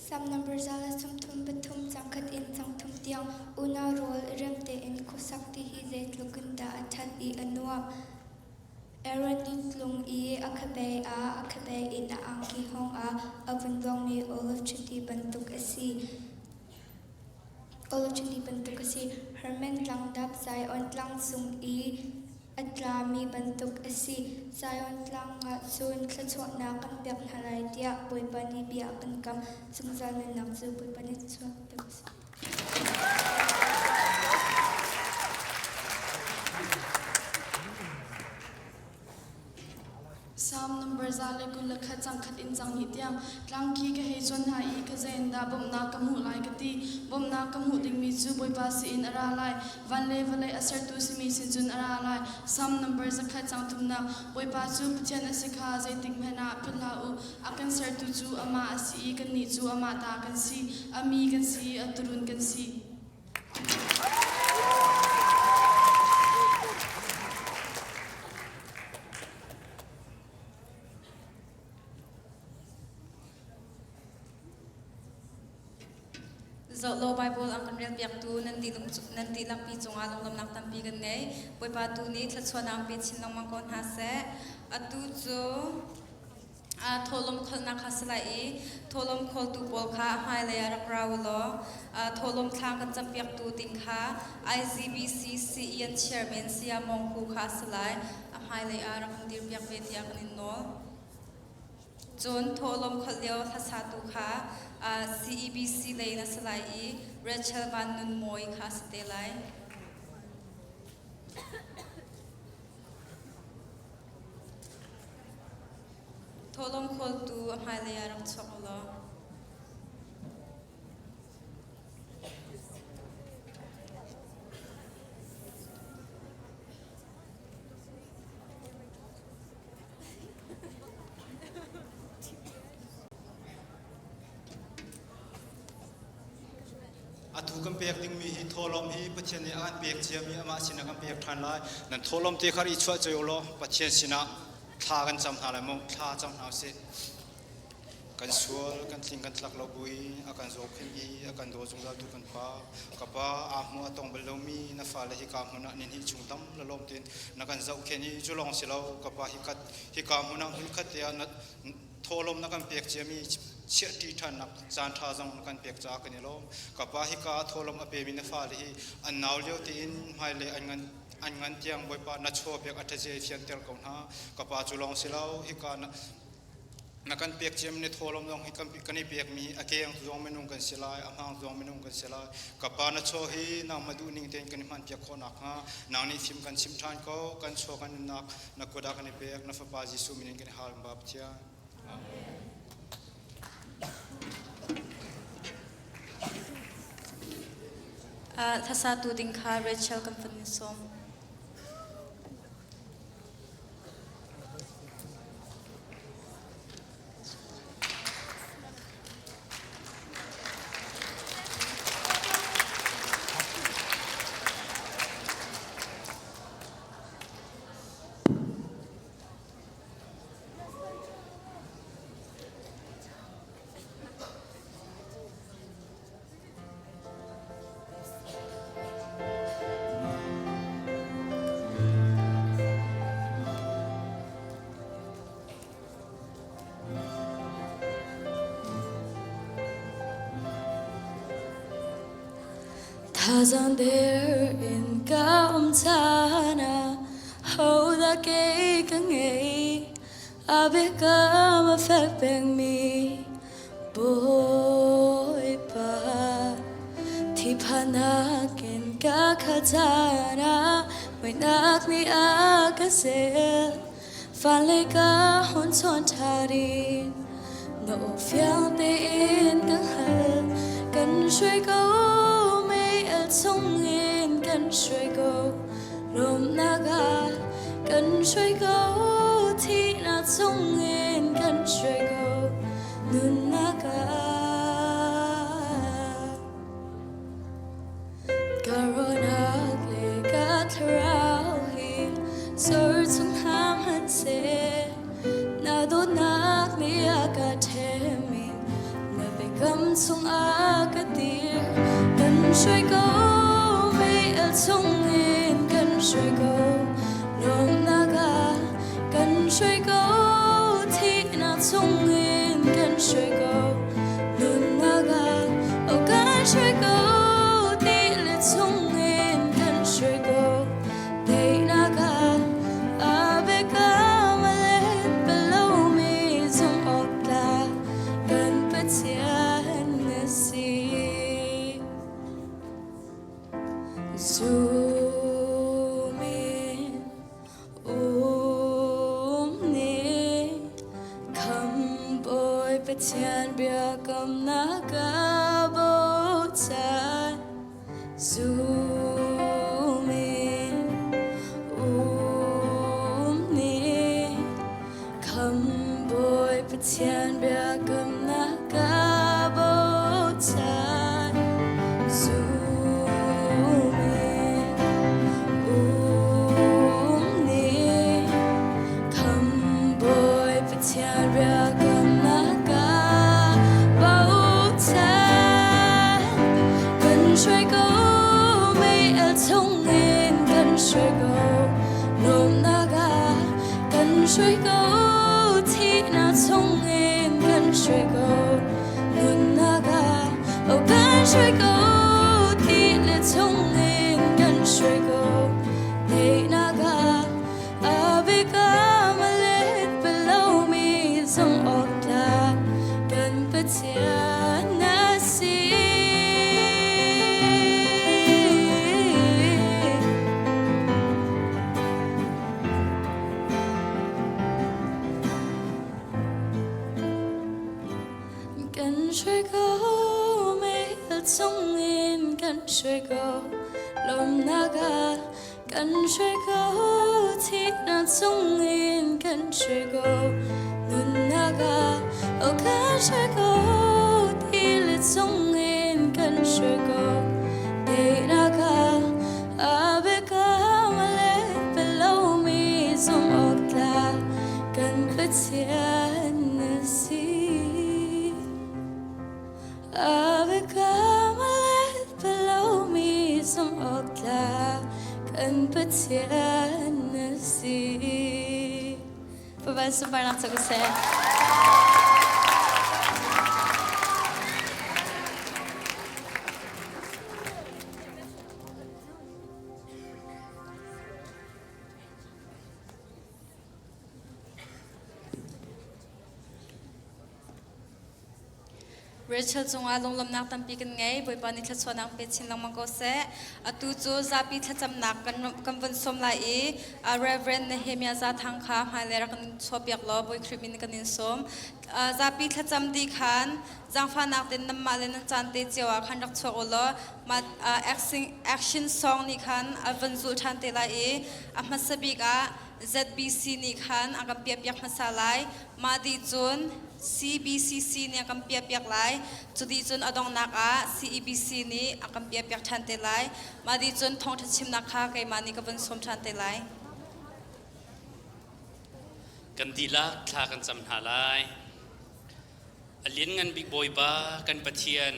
Sam number 133 cangkhat in cangthum tiang unau rual rem tein khuasak ti hi zeitluk in dah a ṭhat i a nuamh. Aaron nih tlung i a khabei ah a khabei in a angki hngawng ah a vun luangmi olive chiti bantuk a si. Olive chiti bantuk a si. Hermon tlangdap Zion tlang cung i a tlami bantuk a si. Zion tlang ah cun thluachuahnak kan pek hna lai tiah Bawipa nih bia a kan kam. Zungzal nunnak cu Bawipa nih chuak pek a si. Psalm number 121 cangkhat in cang hnih tiang tlangki ka hei cuan hna i ka zei dah bawmhnak ka hmuh lai ka ti. Bawmhnak ka hmuh dingmi cu Bawipa sin a ra lai. Van le vawlei a sertu simi sin cun a ra lai. Psalm number 100 cang thumnak Bawipa cu Pathian a si kha zeitik hmanh ah philh hlah u. A kan sertu cu amah a si i kannih cu amah ta kan si. A mi kan si i a turun kan si. Zohlo Bible an kan relpiaktu nan nan dihlakpi cungah lunglawmhnak tampi kan ngei. Bawipa tu nih thluachuahnak pe chin lengmang ko hna seh. Atu cu thawhlawm kholnak kha si lai i thawhlawm kholtu pawl kha a hmailei ah rak ra u law thawhlawm thla kan campiaktu ding kha IZBC CEN chairman Saya Mawng Hu kha a si lai. A hmailei ah rak kan dirpiak ve tiah kan in nawl. Cun thawhlawm kholh lio hlasatu kha CEBC lei in a si lai i Rachel Van Nun Mawi kha a si te lai. Thawhlawm khawltu a hmailei ah rak chuak u law. Atu kan pek dingmi hi thawhlawm hi Pathian nih a kan pek ciami amah sinah kan pek ṭhan lai. Nan thawhlawm te kha i chuah cio law Pathian sinah thla kan cam hna lai mu. Thla cam hna usih. Kan sual, kan tling, kan tlak lo buin a kan zohkhenh i a kan daw zungzaltu kan Pa. Ka Pa, aa hmu a tong bal lomi na fale hika hmun ah nihnih chung tam la lawm tein na kan zohkhenh i cu lawng si lo, ka Pa hikat hika hmun ah hmunkhat te ah na thawhlawm na kan pek ciami chiahṭi ṭhannak caan ṭha zong na kan pek caah kan i lawm. Ka Pa, hika ah thawhlawm a pemi na fale hi an nau lio tein hmailei an ngan an ngan tiang Bawipa na chaw pek a ṭhatzia i fianter ko hna. Ka Pa, cu lawng si lo, hika na na kan pek ciam ni thawlawm zong hi kan i pekmi a keng zong minung kan si lai a hmang zong minung kan si lai ka pa na chaw hi nangmah duh ning tein kan i hman piak khawh nakhnga nang nih fim kan chim ṭhan ko kan chaw kan nunnak na kut ah kan i pek na fapa Jesuh min in kan i hal ba Pathian. Thasatu ding kha Rachel kan fun sawm. Thazang der in ka um caan ah hodah kei ka ngei a biakam a fek pengmi Bawipa thiphanak in ka khat ah muihnak nih a ka zel fale ka hun chawn ṭhan in na aw fiang tein ka hngal kan hruai ko mei el chungin kan hruai ko lawmnak ah kan hruai ko thihnak chungin kan hruai ko nunnak ah ka ruahnak le ka thlarau hi sor chung hram hmanhseh na dawtnak nih a ka ṭhem i na biakam chungah ka dir kan hruai ko mei el chungin kan hruai ko lawmnak ah kan hruai ko thihnak chungin kan hruai ko nunnak ah oh kan hruai ko ti le chungin kan hruai ko daihnak ah a biakam a let bal lomi zumh awk tlak kan Pathian na si. Zum in Um nih Khamhbawi Pathian biakamnak a bochan. Zum in um nih Khamhbawi Pathian biakamnak a bochan. Zum in um nih Khamhbawi Pathian biakamnak a bochan. Kan hruai ko mei el chungin kan hruai ko lawmnak ah kan hruai ko thihnak chungin kan hruai ko nunnak ah oh kan hruai ko thi le chungin kan hruai ko daihnak ah a biakam a let bal lomi zumh awk tlak kan Pathian na si. Kan hruai ko mei chungin kan hruai ko lawmnak ah kan hruai ko thihnak chungin kan hruai ko nunnak ah oh kan hruai ko ti le chungin kan. kan hruai ko. Teinak ah a biakam a let bal lomi zumh awk tlak kan Pathian na si. A biakam a let bal lomi zumh awk tlak kan Pathian na si. Pavan sunparnak cu ka seh. Rachel cungah lunglawmhnak tampi kan ngei. Bawipa nih thluachuahnak pe chin lengmang ko seh. Atu cu zapi thlacamnak kan, kan vun sawm lai i Reverend Nehemiah Zathang kha hmailei rak kan chuahpiak law Bawi Khrih min kan in sawm. Zapi thlacam dih khan zaangfahnak tein nanmah le nan caan te cio ah khan rak chuak u law mah action song nih khan a vun zulh ṭhan te lai i a hmasa bik ah ZBC nih khan a kan piahpiak hmasa lai. Mah dih cun CBCC nih a kan piahpiak lai. Cu dih cun a donghnak ah CEBC nih a kan piahpiak ṭhan te lai. Mah dih cun thawngṭha chimnak kha keimah nih ka vun sawm ṭhan te lai. Kan dihlak thla kan cam hna lai. A lianngan bik Bawipa kan Pathian,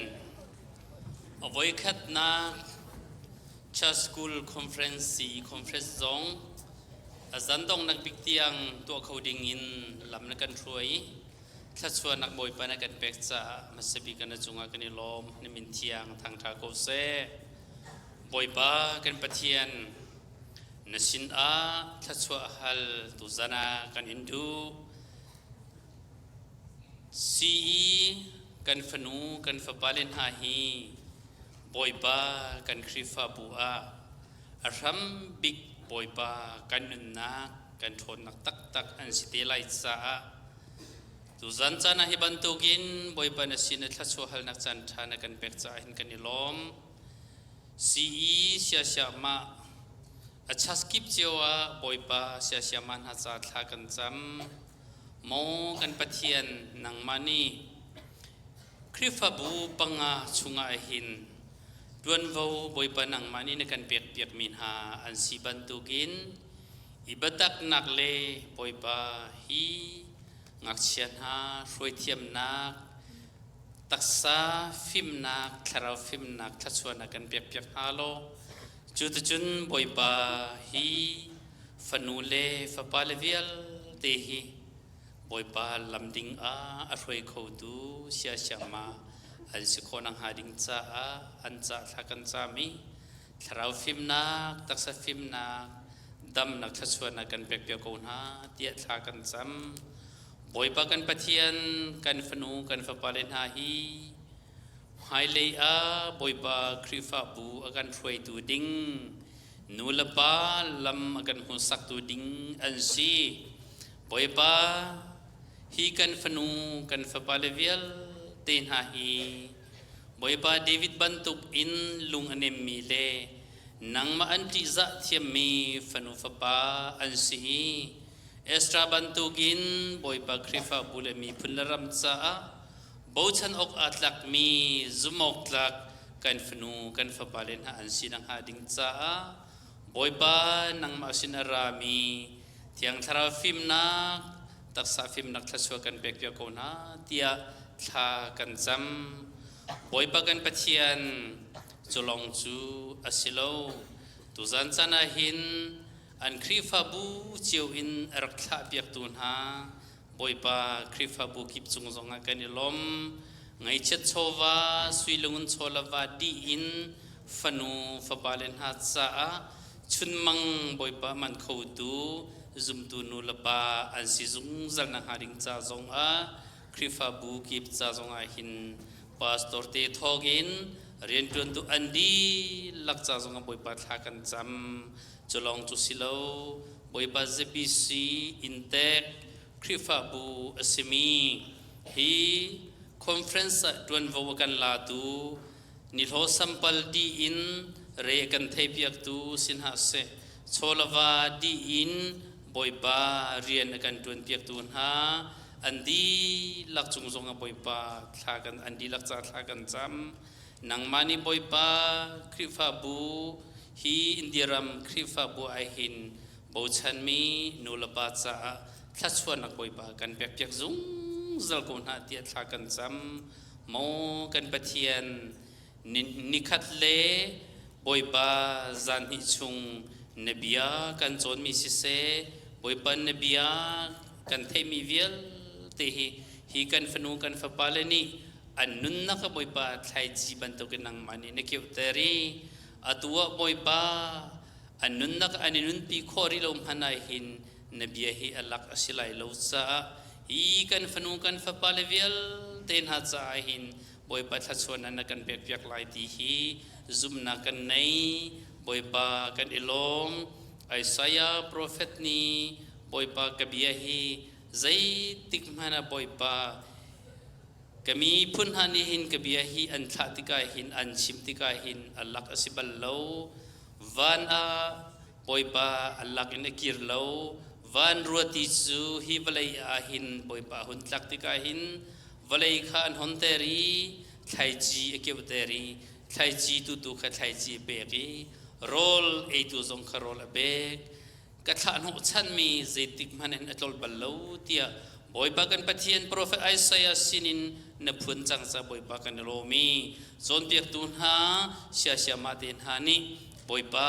a voikhatnak Church School Conference CE Conference zong a zan donghnak bik tiang tuah kho ding in lam na kan hruai. Thluachuahnak Bawipa na kan pek caah hmasa bik na cungah kan i lawm. Na min thiang thangṭha ko seh. Bawipa kan Pathian, na sin ah thluachuah hal tuzan ah kan in duh. CE kan fanu kan fapale hna hi Bawipa kan Khrihfabu ah a hram bik Bawipa kan nunnak kan ṭhawnnak taktak an si te lai caah tuzan caan ah hi bantukin Bawipa na sin i thluachuah halnak caan ṭha na kan pek caah hin kan i lawm. CE siasiahmah a chaskip cio ah Bawipa siasiahmah hna ca thla kan cam. Maw kan Pathian nangmah nih Khrihfabu panga chungah hin ṭuanvo Bawipa nangmah nih na kan pekpiakmi hna an si bantukin i biataknak le Bawipa hi ngakchia hna hruaithiamnak, taksa fimnak, thlarau fimnak thluachuahnak kan pekpiak hna law cuticun Bawipa hi fanu le fapale vialte hi Bawipa lam ding ah a hruai khotu siasiama an si khawh nakhnga ding caah an ca thla kan cam i thlarau fimnak, taksa fimnak, damnak thluachuahnak kan pekpiak ko hna tiah thla kan cam. Bawipa kan Pathian, kan fanu, kan fapale hna hi hmailei ah Bawipa Khrihfabu a kan hruaitu ding nu le pa lam a kan hmuhsaktu ding an si. Bawipa, hi kan fanu, kan fapale vialte hna hi Bawipa David bantuk in lung a nemmi le nangmah an ṭihzah thiammi fanu fapa an si i Ezra bantukin Bawipa Khrihfabu le miphun le ram caah bochan awk aa tlakmi zumhawktlak kan fanu kan fapale hna an si nakhnga ding caah Bawipa nangmah sin a rami Thiang Thlarau fimnak taksa fimnak thluachuah kan pekpiak ko hna tiah thla kan cam. Bawipa kan Pathian cu lawng cu a si lo. Tuzan caan ah hin an Khrihfabu cio in a rak thlahpiaktu hna Bawipa Khrihfabu kip cung zongah kan i lawm. Ngaihchiat chawva, suilungun chawlava dih in fanu fapale hna caah chunmang Bawipa man khotu zumtu nu le pa an si zungzal nakhnga ding ca zongah Khrihfabu kip ca zongah hin pastor te thawk in rianṭuantu an dihlak ca zongah Bawipa thla kan cam. Cu lawng cu si lo, Bawipa ZBC inntek Khrihfabu a simi hi conference ah ṭuanvo a kan latu nihlaw sampal dih in re a kan theipiaktu si hna seh, chawlava dih in Bawipa rian a kan ṭuanpiaktu hna an dihlak cung zongah Bawipa thla kan an dihlak ca thla kan cam. Nangmah nih Bawipa Khrihfabu hi India ram Khrihfabu ahhin bochanmi nulepa caah thluachuahnak Bawipa kan pekpiak zungzal ko hna tiah thla kan cam. Maw kan Pathian, nikhat le Bawipa zan hnih chung na bia kan cawnmi siseh, Bawipa na bia kan theihmi vialte hi hi kan fanu kan fapale nih an nunnak a Bawipa thlaici bantukin nangmah nih na keuhter i atu ah Bawipa an nunnak an i nunpi khawh rih lo hmanh ah hin na bia hi a lak a si lai lo caah hi kan fanu kan fapale vialte hna caah hin Bawipa thluachuahnak na kan pekpiak lai ti hi zumhnak kan nei. Bawipa kan i lawm. Isaiah profet nih Bawipa ka bia hi zeitik hmanh ah Bawipa ka miphun hna nih hin ka bia hi an thlah tikah hin an chim tikah hin a lak a si bal lo. Van ah Bawipa a lak in a kir lo. Van ruati cu hi vawlei ah hin Bawipa hun tlak tikah hin vawlei kha an honter i thlaici a keuhter i thlaici tutu kha thlaici a pek i rawl eitu zong kha rawl a pek. Ka thlah hnawhchanmi zeitik hmanh in a tlol bal lo tiah Bawipa kan Pathian profet Isaiah sinin na phun cang ca Bawipa kan i lawm i cawnpiaktu hna siasiamah te hna nih Bawipa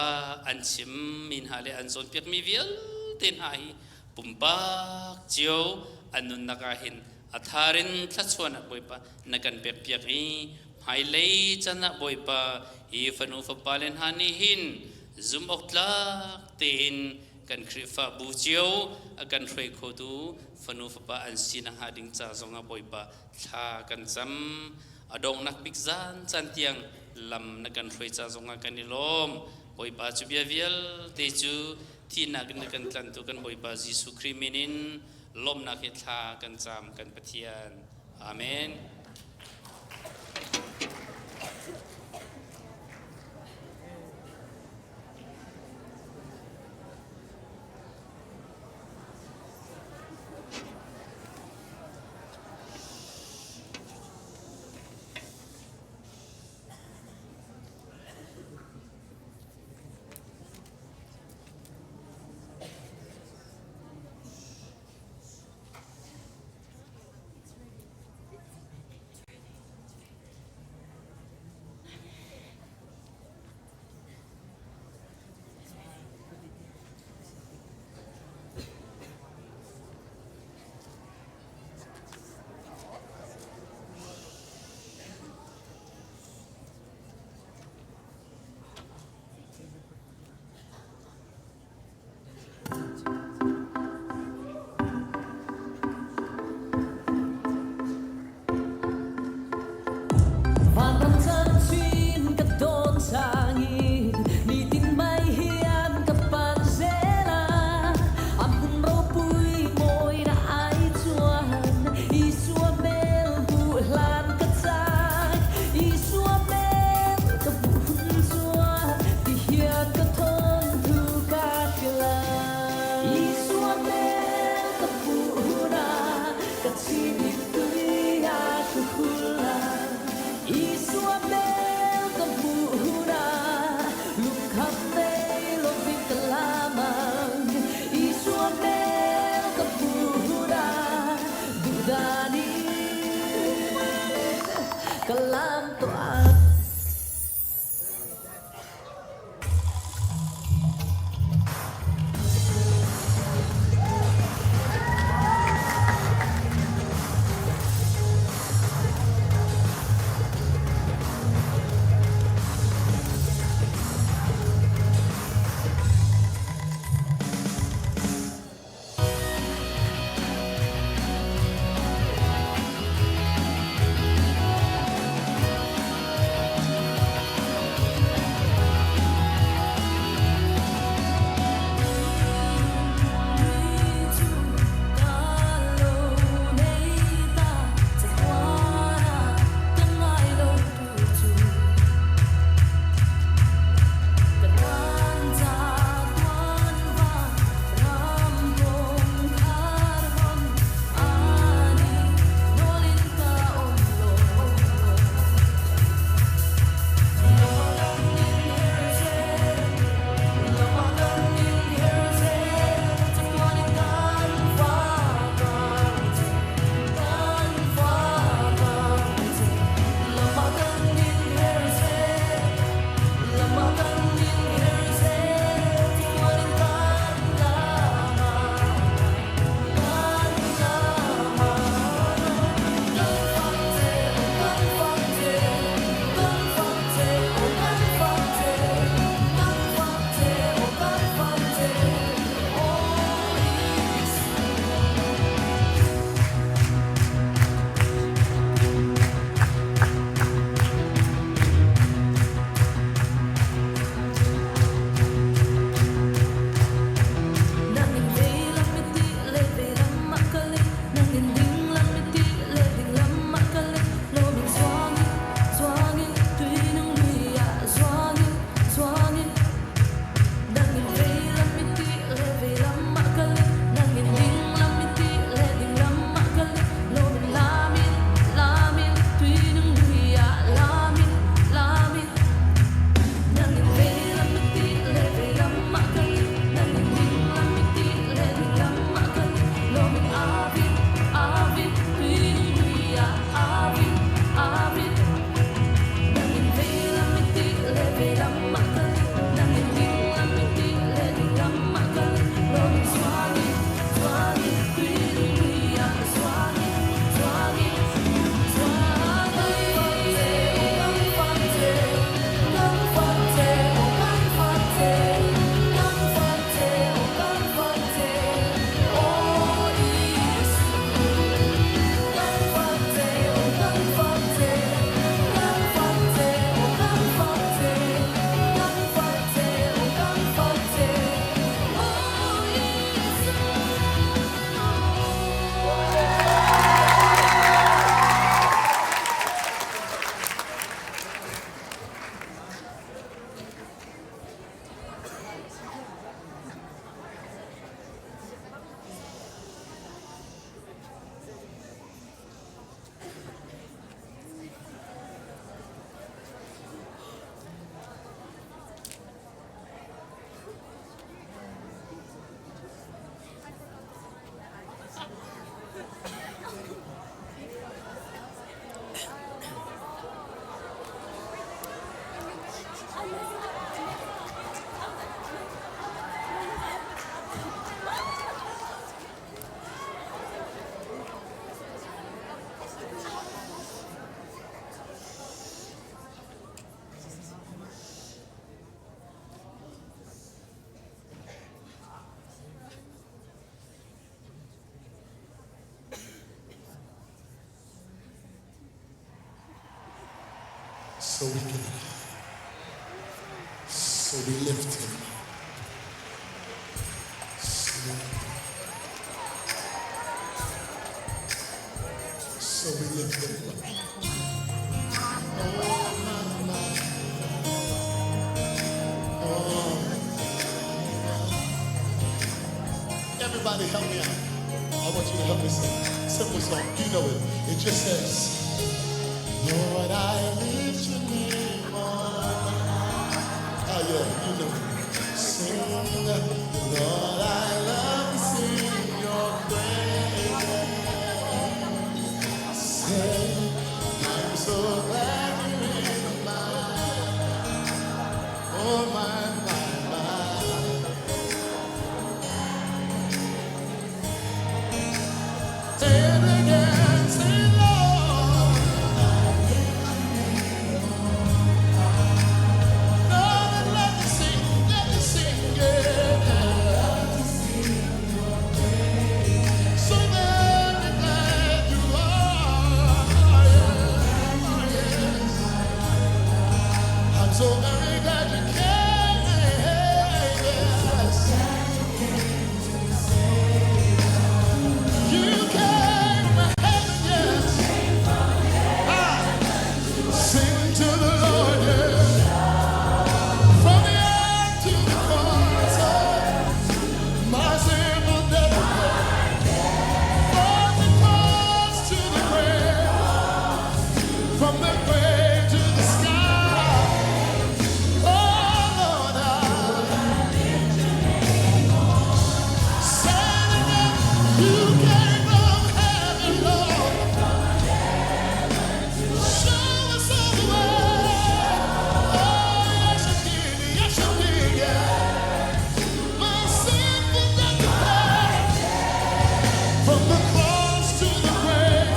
an chimmi hna le an cawnpiakmi vialte hna hi pumpak cio an nunnak ah hin a tharin thluachuahnak Bawipa na kan pekpiak i hmailei can ah Bawipa hi fanu fapa le hna nih hin zumhawktlak tein kan Khrihfabu cio a kan hruai khotu fanu fapa an si nakhnga ding ca zongah Bawipa thla kan cam. A donghnak bik zan caan tiang lam na kan hruai ca zongah kan i lawm. Bawipa cu bia vialte cu thihnak in na kan tlantu kan Bawipa Jesuh Khrih min in lawmhnak he thla kan cam kan Pathian. Amen. Vanram chan ka dawn sangin nitin mai hian ka pan zela a hmun ropui mawi na ai chuan Isua hmel hmuh hlan ka chak Isua hmel ka hmuh hun chuan ti hian ka thawn thu ka hrilh Isua hmel ka hmuh hunah ka chimit tui a thu hul a Isua hmel ka hmuh hunah lungkham nei lovin ka lam ang Isua hmel ka hmuh hunah duhdan in ka lam tuah. So we give it up. So we lift him up. So we lift him up. So we lift him up. Oh, my, my. Oh, Everybody help me out. I want you to help me sing. Simple song. You know it. It just says, Lord, I lift your name on high. Oh, yeah, you know it. Sing, Lord, I love to sing your praises. Say, I'm so glad you're in my, oh, my, my, my. Say it again, say, Lord. Lord, let me sing, let me sing, yeah. So very glad you are. Yeah. Oh, yes. I'm so very glad you came. Yes. You came from heaven, yes. Ah, sing to the Lord, yeah. From the earth to the cross, oh, my sinful death. From the cross to the grave, from the grave to the sky. Oh Lord, I say it again. You came from heaven, Lord. Show us all the way. Oh, yes, you did. Yes, you did. Yeah. My sinful death to pay. From the cross to the grave.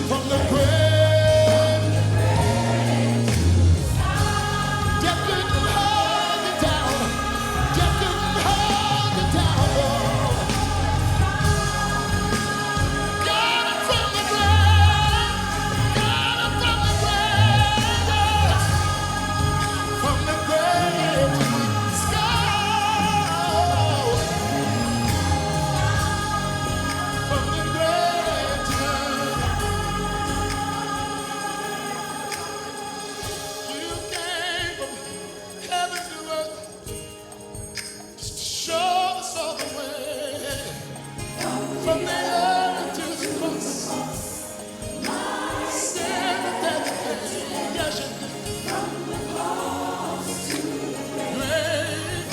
From the grave. Death couldn't hold you down. Death couldn't hold you down, Lord. Got up from the grave. Got up from the grave. Yes. From the grave to the sky. From the grave to You came from heaven to earth just to show us all the way. From the earth to the cross. Sin and death. Yes, you did. Grave.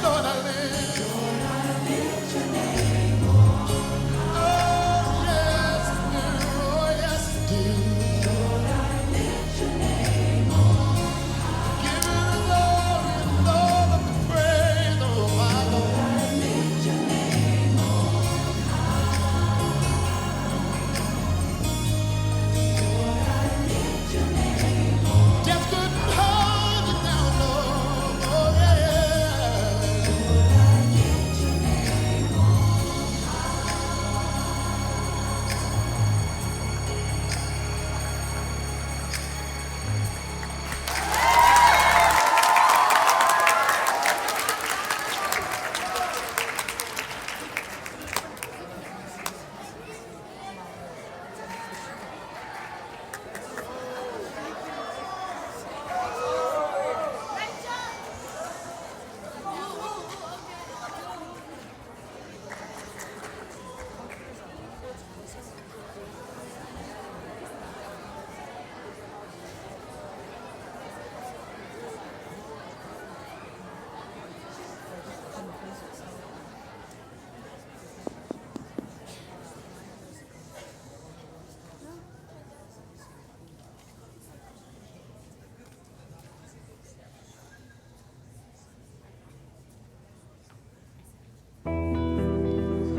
Lord, I live. Oh, yes, I do. Oh, yes, I do. Give you the glory and all of the praise, oh, my Lord. Death couldn't hold you down, no. Oh, yeah.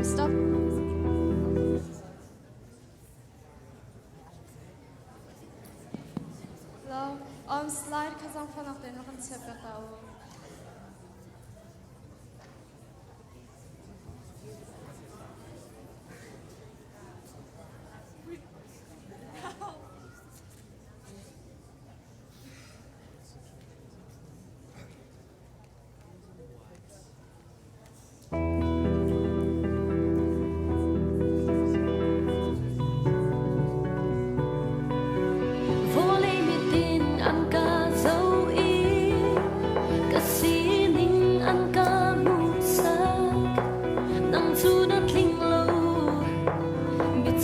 Stop. Hello. Slide kha zaangfahnak tein rak kan chiah piak ta u.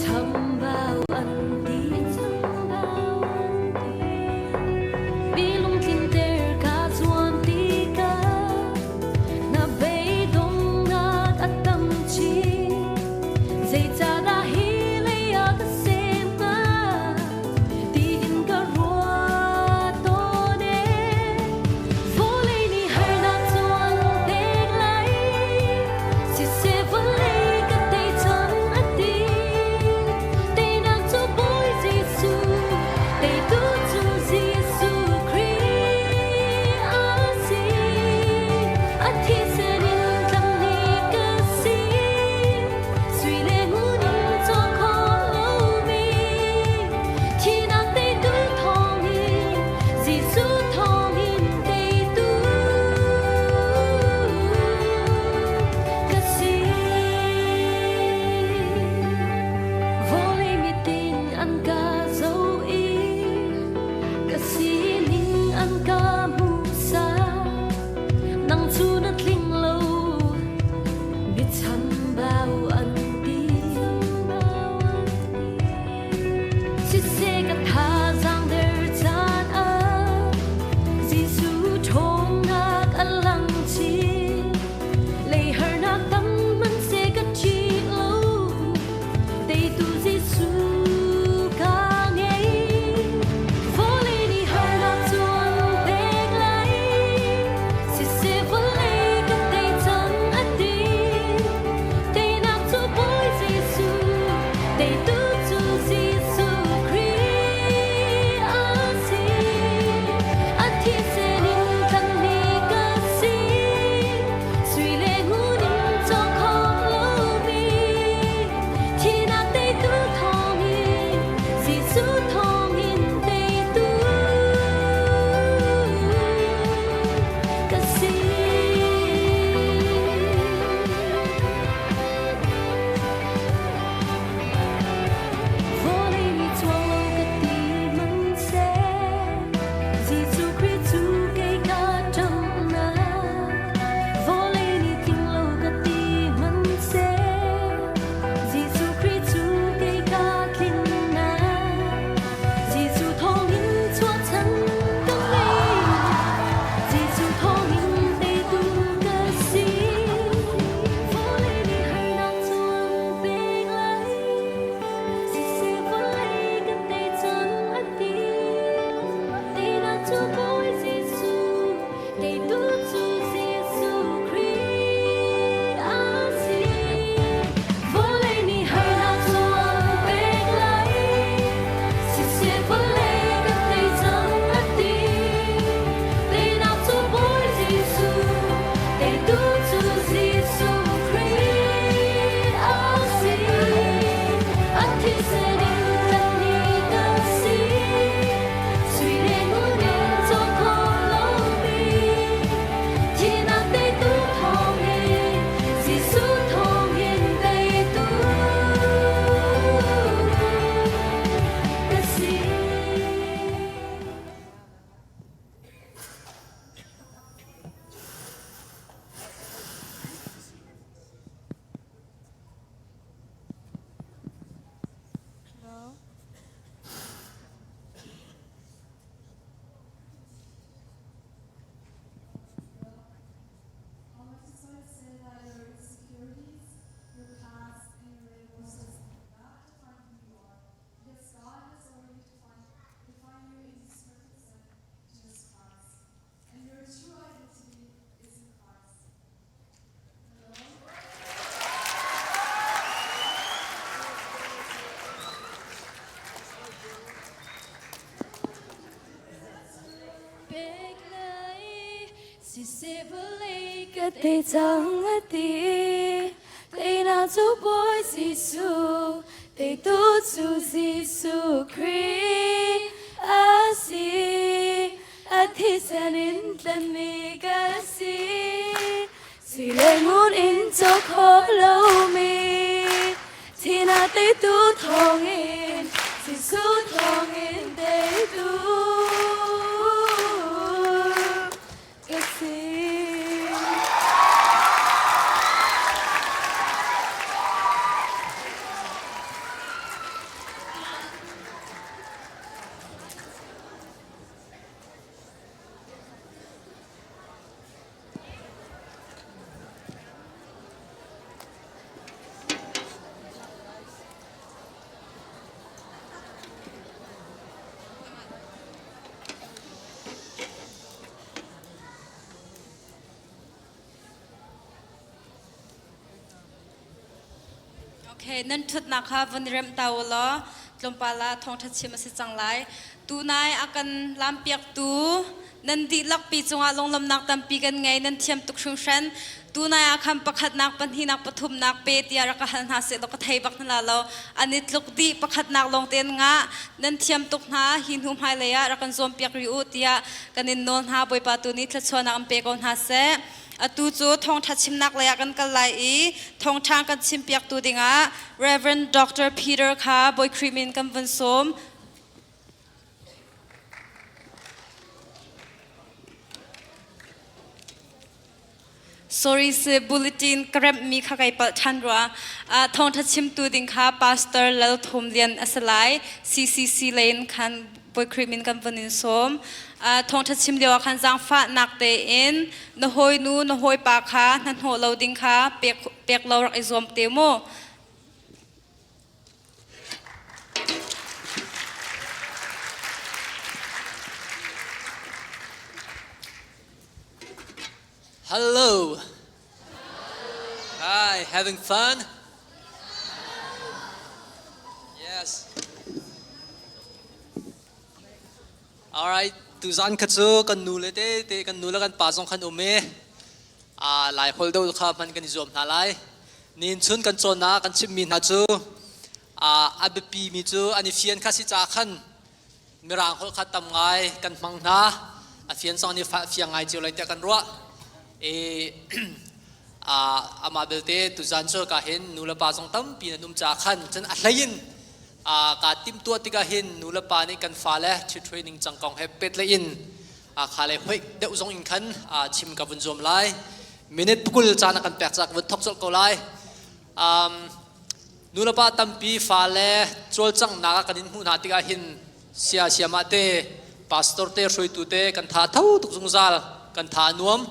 Chambau an ti. Mi lungtlinter ka zuam tikah na beidonghnak a tam chin. Zeicahdah hi lei ah ka sem hnga tiin ka ruat tawn ee. Vawlei nih harnak cu an pek lai, siseh vawlei ka tei cang a ti. Teinak cu Bawi Jesuh, teitu cu Jesuh Khrih a si. A thisen in tlangni ka si, sui le ngun in cawk khawh lomi. Thihnak teitu thawngin, Jesuh thawngin teitu ka si. Vawlei mitin an ka zoh i ka sining an ka hmuhsak. Nang cu na tling lo, mi chambau an ti. Siseh ka thazaang der caan ah Jesuh ṭhawnnak a lang chin. Lei harnak tam hmanhseh ka ṭih lo, teitu Jesuh ka ngei. Vawlei nih harnak cu an pek lai, siseh vawlei ka tei cang a ti. Teinak cu Bawi Jesuh, teitu cu Jesuh Khrih a si. A thisen in tlangmi ka si, sui le ngun in cawk khawh lomi. Thihnak teitu thawngin, Jesuh thawngin teitu ka si. Vawlei nih chuang lo ka ti hmanhseh, Jesuh Khrih cu kei ka ṭamhnak. Vawlei nih tling lo ka ti hmanhseh, Jesuh Khrih cu kei ka tlinnak. Jesuh thawngin chuahchan ka ngei, Jesuh thawngin teitu ka si. Vawlei nih harnak cu an pek lai, siseh vawlei ka tei cang a ti. Teinak cu Bawi Jesuh, teitu cu Jesuh Khrih a si. Vawlei nih harnak cu an pek lai, siseh vawlei ka tei cang a ti. Teinak cu Bawi Jesuh, teitu cu Jesuh Khrih a si. A thisen in tlangmi kan si, sui le ngun in cawk khawh lomi. Thihnak teitu thawngin, Jesuh thawngin teitu ka si. Hello. I just want to say that your insecurities, your past, and your labels does not define who you are, because God has already defined, defined you in His perfect Son, Jesus Christ. And your true identity is in Christ. Hello? Pek lai siseh vawlei ka tei cang a ti. Teinak cu Bawi Jesuh, teitu cu Jesuh Khrih a si. A thisen in tlanmi ka si. Sui le ngun in cawk khawh lomi thihnak teitu thawngin Jesuh thawngin teitu ka si. Okay, nan ṭhutnak kha von i remh ta u law tlawmpal ah thawngṭha chim a si cang lai. Tunai a kan lampiaktu nan dihlak pi cungah lunglawmhnak tampi kan ngei nan thiam tuk hringhran. Tunai ah khan pakhatnak, pahnihnak, pathumnak pe tiah rak ka hal hna seh law ka thei bak hna lo. An i tluk dih pakhatnak lawng tein ngah. Nan thiam tuk hna hi hnu hmailei ah rak kan zuampiak rih u tiah kan in nawl hna. Bawipa tu nih thluachuahnak an pe ko hna seh. Atu cu thawngṭha chimnak lei ah kan kal lai i thawngṭha kan chimpiaktu dingah Reverend Dr. Peter kha Bawi Khrih min kan vun sawm. Sorry si bulletin ka remhmi kha kai palh ṭhan rua. Thawngṭha chimtu ding kha Pastor Lal Thum Lian a si lai. CCC lei in khan Bawi Khrih min kan vun in sawm. Thawngṭha chim lio ah khan zaangfahnak tein na hawinu na hawipa kha hnahnawh lo ding kha pek lo rak i zuam te mu. Hello. Hi, having fun? Yes. All right, tuzan kha cu kan nu le te te kan nu le kan pa zong khan um i a lai hol do kha hman kan i zuam hna lai. Nin chun kan cawnnak kan chimmi hna cu a biapi mi cu an i fian kha si ca khan Mirang holh kha tam ngai kan hmang hna. A fian zong nih fiang ngai cio lai tiah kan ruah. I amah belte tuzan cu ka hin nu le pa zong tampi nan um ca khan cun a hlei in ka timhtuah tikah hin nu le pa nih kan fale thi training cang kong he pehtlaih in kha le hoih deuh zong in khan chim ka vun zuam lai. Minute pukul caan a kan pek ca ka vun thok colh ko lai. Nulepa tampi fale cawlcanghnak ah kan in hmuh hna tikah hin sia siamah te pastor te hruaitu te kan tha tho tuk zungzal kan tha a nuam.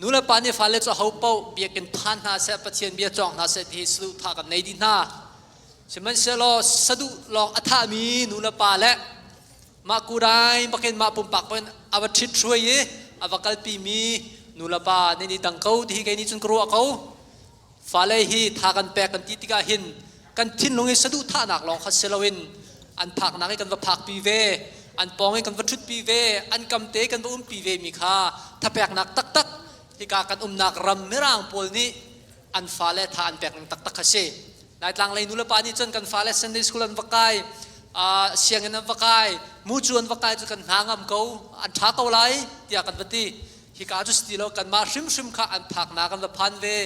Nulepa nih fale cu ho paoh biakinn phan hna seh Pathian bia cawng hna seh ti hi saduhthah kan nei dih hna. Sihmanhsehlaw saduh lawng a thahmi nulepa le mah kurai bakin mah pumpak bakin a va ṭhit hruai i a va kalpimi nulepa nih ni dang ko ti hi kei nih cun ka ruah ko. Fale hi tha kan pek kan ti tikah hin kan thinlung i saduhthahnak lawng kha si loin an phaknak i kan va phakpi ve, an pawng i kan va ṭhutpi ve, an kamte kan va umpi ve mi kha thapeknak taktak hika kan umnak ram mirang pawl nih an fale tha an pek ning taktak kha si. Laitlang lei nulepa nih cun kan fale Sunday school an va kai, sianginn an va kai, mucu an va kai cu kan hna ngam ko, an ṭha ko lai tiah kan va ti. Hika cu si ti lo kanmah hrimhrim kha an phaknak kan va phan ve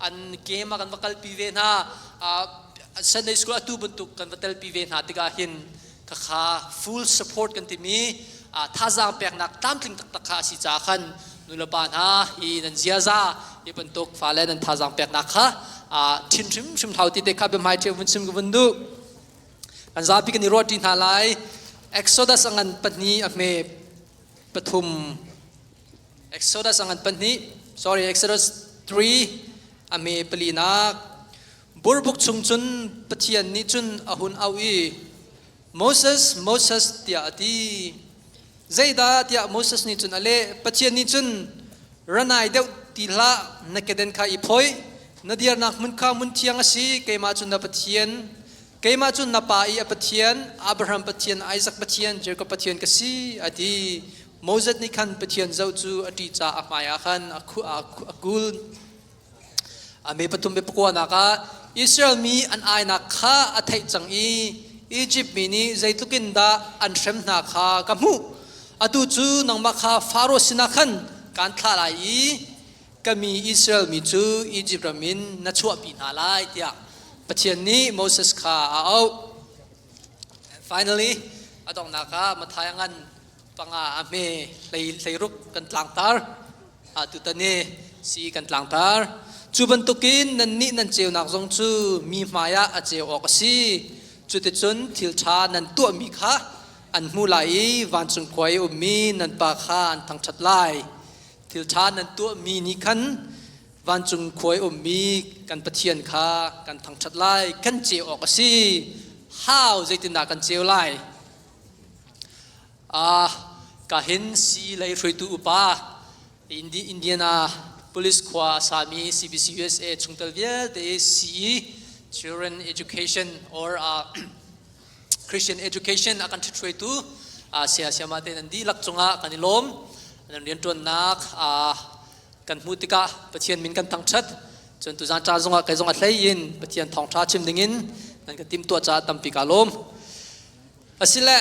an game ah kan va kalpi ve hna Sunday school atu bantuk kan va telpi ve hna tikah hin khakha full support kan timi thazaang peknak tlamtling taktak kha a si caah khan nulepa hna hi nan ziaza hi bantuk fale nan thazaang peknak kha thin hrimhrim hlau ti te kha biahmai ṭheu vun chim ka vun duh kan zapi kan i ruah ṭi hna lai Exodus a ngan pahnih a hme pathum Exodus a ngan pahnih sorry Exodus 3 a me palinak burbuk chung cun Pathian nih cun a hun auh i Moses Moses tiah a ti zeidah tiah Moses nih cun a leh Pathian nih cun ranai deuh ti hlah na keden kha i phoih na dirnak hmun kha hmun thiang a si keimah cu na Pathian Keimah cu na pa i a Pathian, Abraham Pathian, Isaac Pathian, Jacob Pathian ka si, a ti. Moses nih khan Pathian zoh cu a ṭih caah a hmaiah khan a kul. A me pathum be pakuanak ah Israel mi an ainak kha a theih cang i Izipt mi nih zeitluk in dah an hrem hna kha ka hmuh. Atu cu nangmah kha Faro sinah khan kaan thlah lai i ka mi Israel mi cu Izipt ram in na chuahpi hna lai tiah Pathian nih Moses kha a auh. Finally, a donghnak ah Matthai a ngan panga a hme hleiruk kan tlangtar. Tutan ni si kan tlangtar. Cu bantukin nannih nan ceunak zong cu mi hmaiah a ceu awk a si. Cuticun thil ṭha nan tuahmi kha an hmu lai i vancung khua i ummi nan Pa kha an thangṭhat lai. Thil ṭha nan tuahmi nih khan vancung khua i ummi kan Pathian kha kan thangṭhat lai, kan ceu awk a si. How zeitindah kan ceu lai? Ah, ka hin si lei hruaitu upa Indiana Police khua a sami CBC USA chungtel vialte CE Children Education or Christian Education a kan ṭhithruaitu saya sayama te nan dihlak cungah kan i lawm. Nan rianṭuannak kan hmuh tikah Pathian min kan thangṭhat. Cun tuzaan ca zongah kei zong a hlei in Pathian thawngṭha chim dingin nan ka timhtuah caah tampi kaa lawm. Asile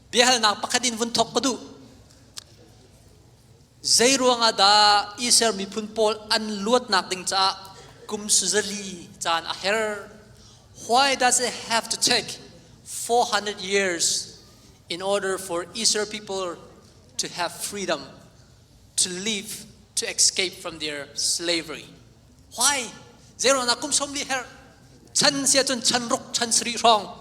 biahalnak pakhat in vun thawk ka duh. Zei ruangah dah Israel miphun pawl an luatnak ding caah kum suzali caan a her? Why does it have to take 400 years in order for Israel people to have freedom, to live, to escape from their slavery? Why? Zei ruangah kum som li her? Chan sia cun chan ruk, chan sari hrawng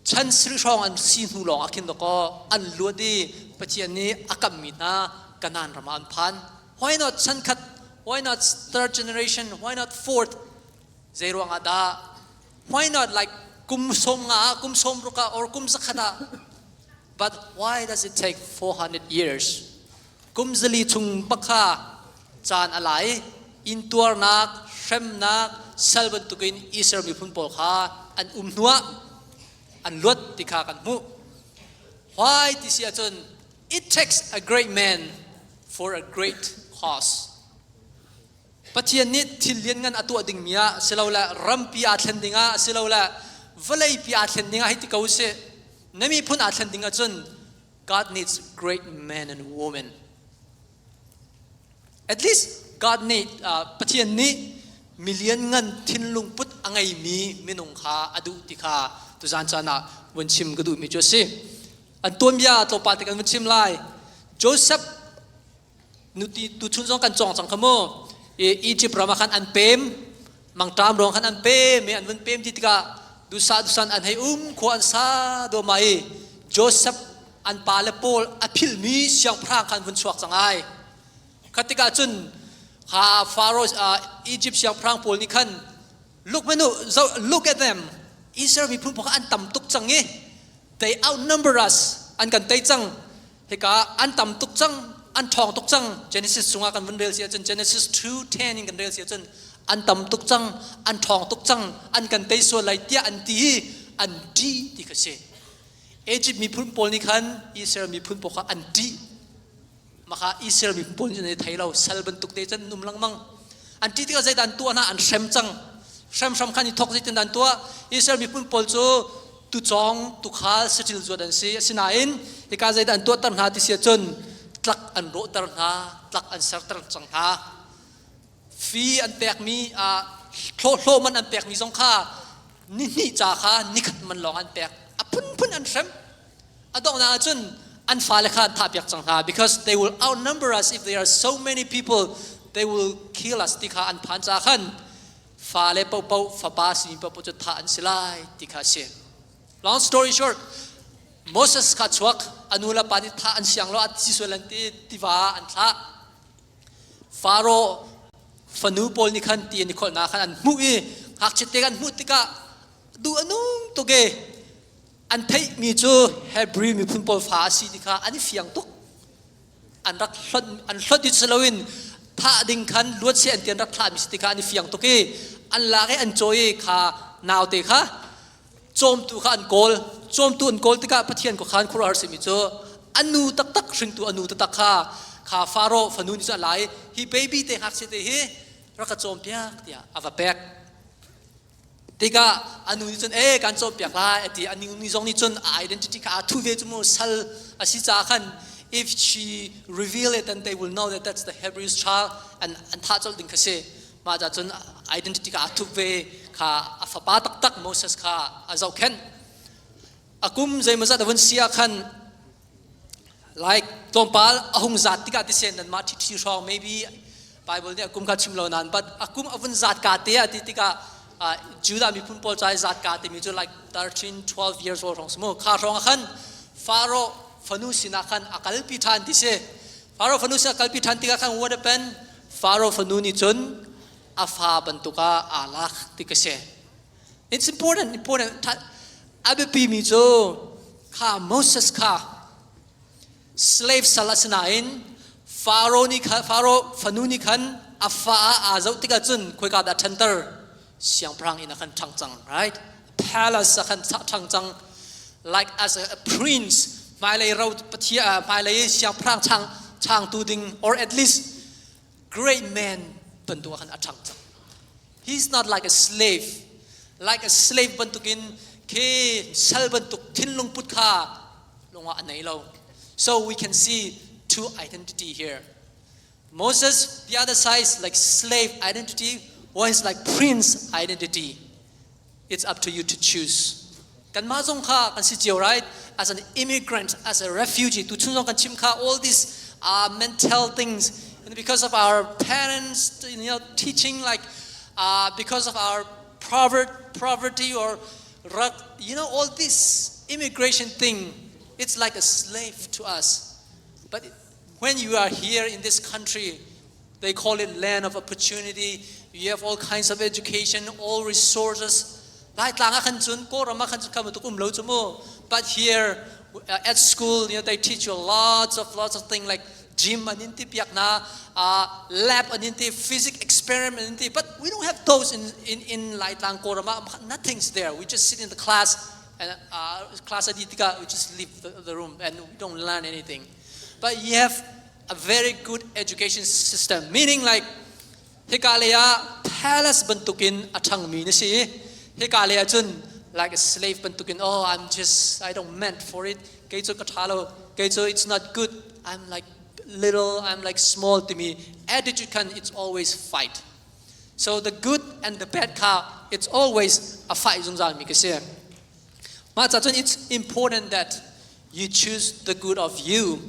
Chan sarih hrawng an si hnu lawng ah khin dawkaw an luat i Pathian nih a kamhmi hna Kanaan ram ah an phan. Why not chan khat? Why not third generation? Why not fourth? Zei ruangah dah? Why not like kum som nga ah, kum som ruk ah, or kum zakhat ah? But why does it take 400 years? Kum zali chung bakha caan a lai intuarnak, hremnak, sal bantukin Israel miphun pawl kha an um hnuah an luat ti kha kan hmuh. Why ti si ahcun it takes a great man for a great cause. Pathian nih thil lianngan a tuah dingmi ah silole rampi aa thlen dingah silole vawleipi aa thlen dingah hei ti ko usih. Na miphun aa thlen ding ahcun God needs great men and women. At least God nih uh, Pathian nih million ngan thinlung put a ngeimi minung kha a duh ti kha tuzan caan ah vun chim ka duhmi cu a si. An tuanbia tlawmpal te kan vun chim lai. Joseph nuti tuchun zong kan cawng cang kha mu. Egypt ram ah khan an pem mangṭam ruang khan an pem i an vun pem ti tikah dusa dusan an hei um khua an sa duahmah i Joseph an pa le pawl a philmi siangpahrang khan vun chuak cang ai. Kha tikah cun kha Pharaoh Egypt siangpahrang pawl nih khan look manu look at them Israel miphun pawl kha an tam tuk cang i they outnumber us an kan tei cang hika an tam tuk cang an ṭhawng tuk cang Genesis chungah kan vun rel si ahcun Genesis 2:10 in kan rel si ahcun an tam tuk cang an ṭhawng tuk cang an kan tei sual lai tiah an ti i an ṭih ti kha si Egypt miphun pawl nih khan Israel miphun pawl kha an ṭih maka Israel miphun pawl nih thei lo sal bantuk te cun um lengmang an ṭih tikah zeidah an tuah hna an hrem cang hrem hram khan i thok zeitin an tuah Israel miphun pawl cu tucawng tukhal saṭil zuat an si asinain hika zeidah an tuahter hna ti si ahcun tlak an rawhter hna tlak an serter cang hna fi an pekmi hlawhhlawh man an pekmi zong kha ni hnih ca kha nikhat man lawng an pek a phunphun an hrem a donghnak ahcun an fale kha an thahpiak cang hna because they will outnumber us if there are so many people they will kill us ti kha an phan ca khan fale paohpaoh fapa simi paohpaoh cu thah an si lai ti kha a si long story short Moses kha chuak a nu le pa nih thah an siang lo a thi sual an ti tiva an thlah Faro fanu pawl nih khan ti an i kholhnak khan an hmuh i ngakchia te kan hmuh tikah duh a nung tuk e an theihmi cu Hebrew miphun pawl fa a si ti kha an i fiang tuk an rak hlonh an hlonh ti si loin thah ding khan luat seh an ti an rak thlahmi si ti kha an i fiang tuk i an lak i an cawi i kha naute kha cawmtu kha an kawl cawmtu an kawl tikah Pathian ko khan khuaruahhar simi cu a nu taktak hringtu a nu taktak kha kha Faro fanu nih cu a lai hi baby te ngakchia te hi rak ka cawmpiak tiah a va pek Tikah a nu nih cun ee kan cawnpiak lai a ti. A nu zong nih cun a identity kha aa thu ve cu mu sal a si caah khan if she reveal it then they will know that that's the Hebrew's child and an thah colh ding kha si. Mah ca cun identity kha aa thup ve kha a fapa taktak Moses kha a zohkhenh. A kum zeimawzat a vun si ah khan like tlawmpal a hung zat tikah ti sen nan mah ṭhiṭhi hrawng maybe Bible nih a kum kha chim lo nain but a kum a vun zat ka te ah ti tikah Judah miphun pawl ca i zat ka timi cu like 13 12 years old hrawng si mu kha hrawng ah khan Pharaoh fanu sinah khan a kalpi ṭhan ti si Pharaoh fanu sinah kalpi ṭhan tikah khan what happened Pharaoh fanu nih cun a fa bantuk ah aa lak ti ka si It's important, important. A biapimi cu kha Moses kha slave sal a si nain Pharaoh nih khan Pharaoh fanu nih khan a fa ah aa zoh tikah cun khoika dah ṭhanter? Siangpahrang inn ah khan ṭhang cang, right? Palace ah khan ṭhang cang like as a prince hmailei ro pathia hmailei siangpahrang chang changtu ding or at least great man bantuk ah khan a ṭhang cang. He's not like a slave. Like a slave bantukin khi sal bantuk thinlung put kha lungah a nei lo. So we can see two identity here. Moses, the other side is like slave identity, one is like prince identity. It's up to you to choose. Kanmah zong kha kan si cio, right? As an immigrant, as a refugee, tu chung zong kan chim kha all these mental things and because of our parents teaching like because of our poverty or all this immigration thing, it's like a slave to us. But when you are here in this country, they call it land of opportunity. You have all kinds of education, all resources. But here at school, they teach you lots of things like gym an in ti piak na lab an in ti physics experiment in ti but we don't have those in Laitlang Kawlram nothing's there we just sit in the class and class a tikah we just leave the room and we don't learn anything but you have a very good education system meaning like hika lei ah palace bantukin a ṭhangmi na si hika lei ah cun like a slave bantukin oh I'm just I don't meant for it kei cu ka ṭha lo kei cu it's not good I'm like little I'm like small timi attitude khan it's always fight so the good and the bad kha it's always a fight zungzal mi ka si mah ca cun it's important that you choose the good of you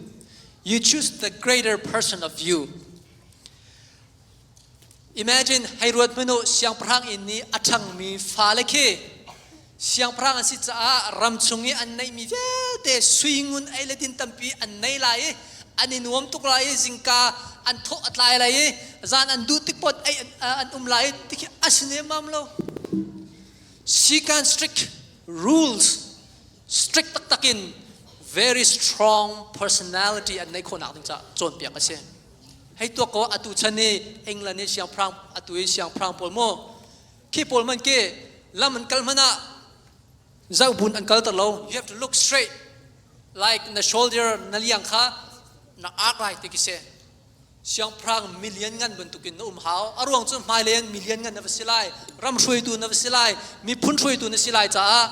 you choose the greater person of you Imagine hei ruat hmanh u siangpahrang inn i a ṭhangmi fale khi siangpahrang an si caah ram chung i an neihmi vialte sui ngun ei le din tampi an nei lai i an i nuam tuk lai i zingka an thawh a tlai lai i zan an duh tik pot ei an um lai i tikhi a si nemmam lo. Sikan strict rules strict taktak in very strong personality an neih khawhnak ding caah cawnpiak a si. Hei tuak ko atu chan i England i siangpahrang atu i siangpahrang pawl mu khi pawl man ke lam an kal hmanh ah zohbun an kal ter lo you have to look straight like na shoulder na liang kha na ark lai ti khi si siangpahrang million ngan bantukin na um hau a ruang cu hmailei million ngan na va si lai ram hruaitu na va si lai miphun hruaitu na si lai caah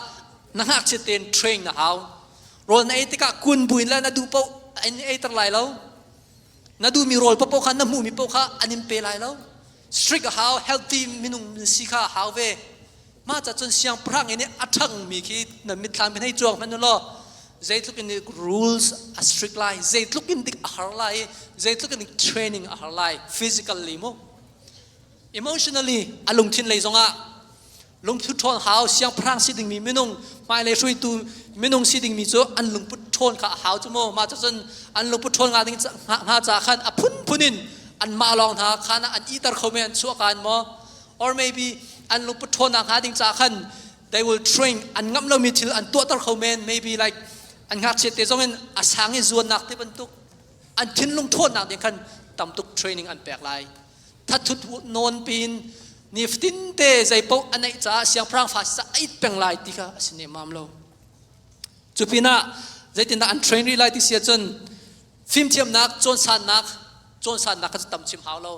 na ngakchia tein train na hau rawl na ei tikah kun buin le na duh paoh an ei ter lai lo na duhmi rawl paoh kha na hmuhmi paoh kha an in pe lai lo strict a hau healthy minung si kha a hau ve mah ca cun siangpahrang in a ṭhangmi khi na mitthlam hin hei cuang hmanh law zeitluk in rules a strict lai zeitluk in dik a har lai zeitluk in training a har lai physically mu emotionally a lungthin lei zongah lungput ṭhawn hau siangpahrang si dingmi minung hmailei hruaitu minung si dingmi cu an lungput ṭhawn kha a hau cu mu mah cu cun an lungput ṭhawn nga ding hnga ca khan a phunphun in anmah lawng hna khan an iter kho men an chuah kaan maw or maybe an lungput ṭhawnnak hnga ding ca khan they will train an ngamh lomi thil an tuahter kho men maybe like an ngakchia te zong in a sang i zuannak te bantuk an thinlung ṭhawnnak ding khan tamtuk training an pek lai thathut nawn pin nifatin te zeipaoh a neih caah siangpahrang fa sa ait peng lai ti kha a si nemam lo cu pinah zeitindah an train rih lai ti si ahcun fimthiamnak cawnsannak cawnsannak kha tam chim hau lo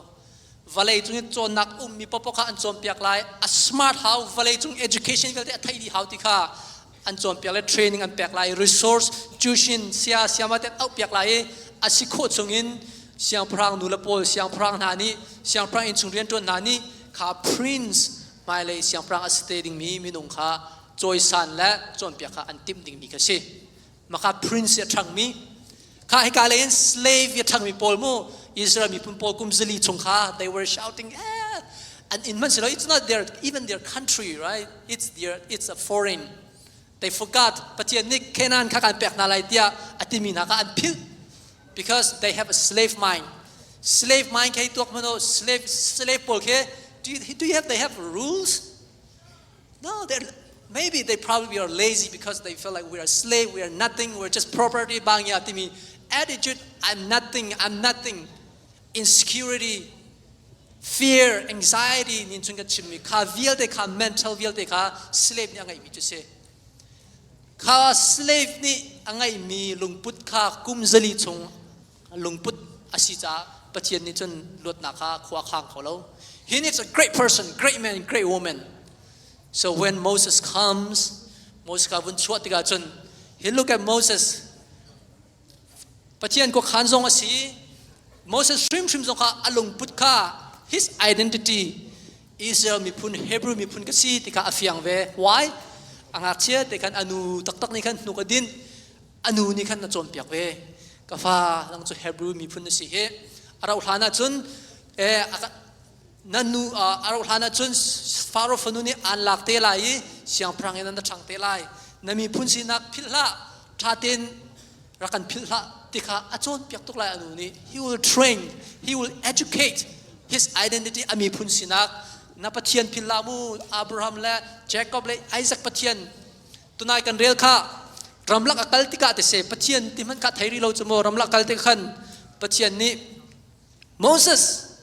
vawlei cung i cawnnak ummi popo kha an cawnpiak lai a smart hau vawlei cung education vialte a thei dih hau ti kha an cawnpiak le training an pek lai resource tuition sia siama te auh piak lai i a si khawh chungin siangpahrang nu le pawl siangpahrang hna nih siangpahrang innchung rianṭuan hna nih kha prince hmailei siangpahrang a si te dingmi minung kha cawisan le cawnpiak kha an timh dingmi kha si maka prince a ṭhangmi kha hika lei in slave a ṭhangmi pawl mu Israel miphun pawl kum zali chung kha they were shouting eh and in hmanhsehlaw it's not their even their country right it's their it's a foreign they forgot Pathian nih Canaan kha kan pek hna lai tiah a timi hna kha an philh because they have a slave mind slave mind khi tuak mano slave slave pawl khi do you have they have rules No, they're, maybe they probably are lazy because they feel like we are slave, we are nothing, we're just property. Bangya timi attitude, I'm nothing, I'm nothing. Insecurity. Fear, anxiety nin chun kan chimmi kha vialte kha mental vialte kha slave nih a ngeihmi cu si. Kha slave nih a ngeihmi lungput kha kum zali chung lungput a si caah Pathian nih cun luatnak kha khua a khang kho lo. He needs a great person, great man, great woman. So when Moses comes, Moses kha vun chuah tikah cun he look at Moses. Pathian khuakhan zong a si. Moses hrimhrim zong kha a lungput kha his identity Israel miphun Hebrew miphun ka si ti kha a fiang ve. Why? A ngakchia te khan a nu taktak nih khan hnuk a dinh. A nu nih khan na cawnpiak ve. Ka fa nang cu Hebrew miphun na si hi. A rauh hlan ah cun eh, na nu a rauh hlan ah cun Faro fanu nih aan lak te lai i siangpahrang in na ṭhang te lai. Na miphun sinak philh hlah. Ṭha tein rak kan philh hlah ti kha a cawnpiak tuk lai a nu nih. He will train, he will educate his identity a miphun sinak. Na Pathian philh hlah mu Abraham le Jacob le Isaac Pathian tunai kan rel kha ramlak a kal tikah te se Pathian ti hmanh kha thei rih lo cu mu ramlak kal te khan Pathian nih Moses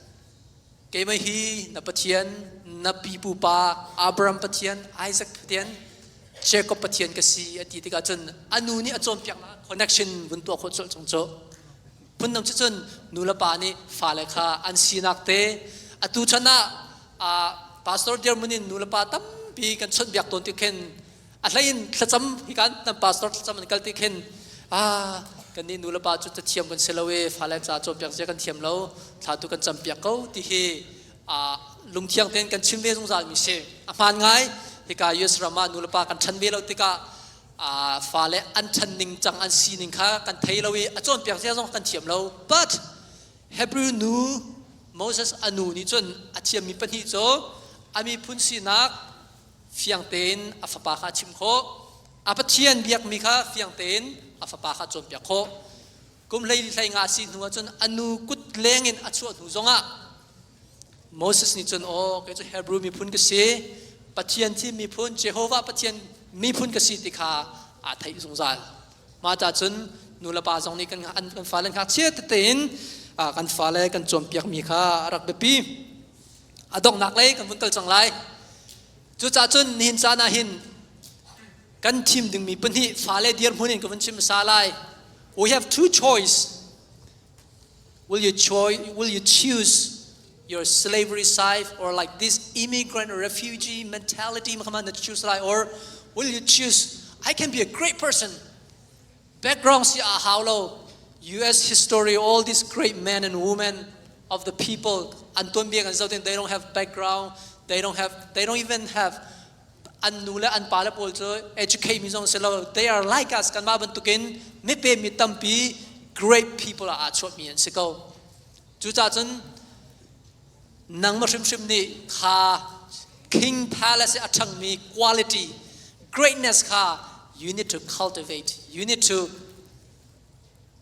keimah hi na Pathian na pipu pa Abraham Pathian Isaac Pathian Jacob Pathian ka si a ti tikah cun a nu nih a cawnpiaknak connection vun tuah khawh colh chung cu phundang cu cun nu le pa nih fale kha an sinak te atu chan ah pastor dirhmun in nu le pa tampi kan chawnhbiak tawn ti khin a hlei in thlacam hi kan nan pastor thlacam an kal ti khin ah kan nih nu le pa cu cathiam kan si lo i fale ca cawnpiak zia kan thiam lo thla tu kan campiak ko ti hi lungthiang tein kan chim ve zungzal mi si. A hmaan ngai hika US ram ah nu le pa kan ṭhan ve lo tikah fale an ṭhan ning cang an sining kha kan thei lo i a cawnpiak zia zong kan thiam lo. But Hebrew nu Moses a nu nih cun a thiammi pahnih cu a miphun sinak fiang tein a fapa kha a chimh khawh. A Pathian biakmi kha fiang tein a fapa kha a cawnpiak khawh. Kum 15 si hnu ahcun a nu kut leng in a chuah hnu zongah Moses nih cun aw kei cu Hebrew miphun ka si Pathian thim miphun Jehovah Pathian miphun ka si ti kha aa theih zungzal. Mah ta cun nu le pa zong nih kan kan fale ngakchia tete in kan fale kan cawnpiakmi kha a rak biapi. A donghnak lei kan vun kal cang lai. Cucaah cun nihin caan ah hin kan thim dingmi pahnih fale dirhmun in ka vun chim hmasa lai. We have two choice. Will you, choi- will you choose your slavery side or like this immigrant or refugee mentality na choose lai or will you choose I can be a great person background si a hau lo US history all these great men and women of the people an tuan bia kan zoh they don't have background they don't have they don't even have an nu le an pa le pawl cu educate mi zong si lo they are like us kanmah bantukin mipe mi tampi great people ah aa chuahmi an si ko cucaah cun nangmah hrimhrim nih kha king palace i a ṭhangmi quality greatness kha you need to cultivate you need to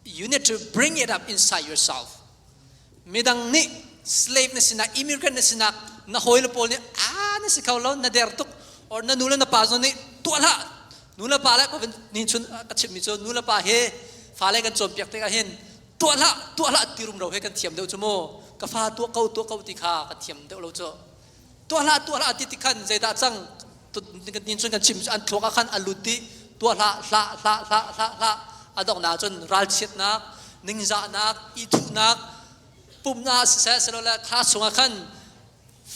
you need to bring it up inside yourself Midang nih slave na sinak, immigrant na sinak, na hawile pawl nih aa na si kho lo, na der tuk, or na nu le na pa zong nih tuah hlah. Nu le pa le ni chun ka chimmi cu nu le pa he fale kan cawnpiak tikah hin tuah hlah, tuah hlah ti rumro he kan thiam deuh cu mu. Ka fa tuah ko, tuah ko ti kha ka thiam deuh lo cu. Tuah hlah, tuah hlah ti ti khan zeidah cang ni chun kan chim an thluak ah khan a lut dih tuah hlah hlah hlah hlah hlah hlah a donghnak cun ralchiatnak ningzahnak ithuhnak pumhnak siseh silole class chungah khan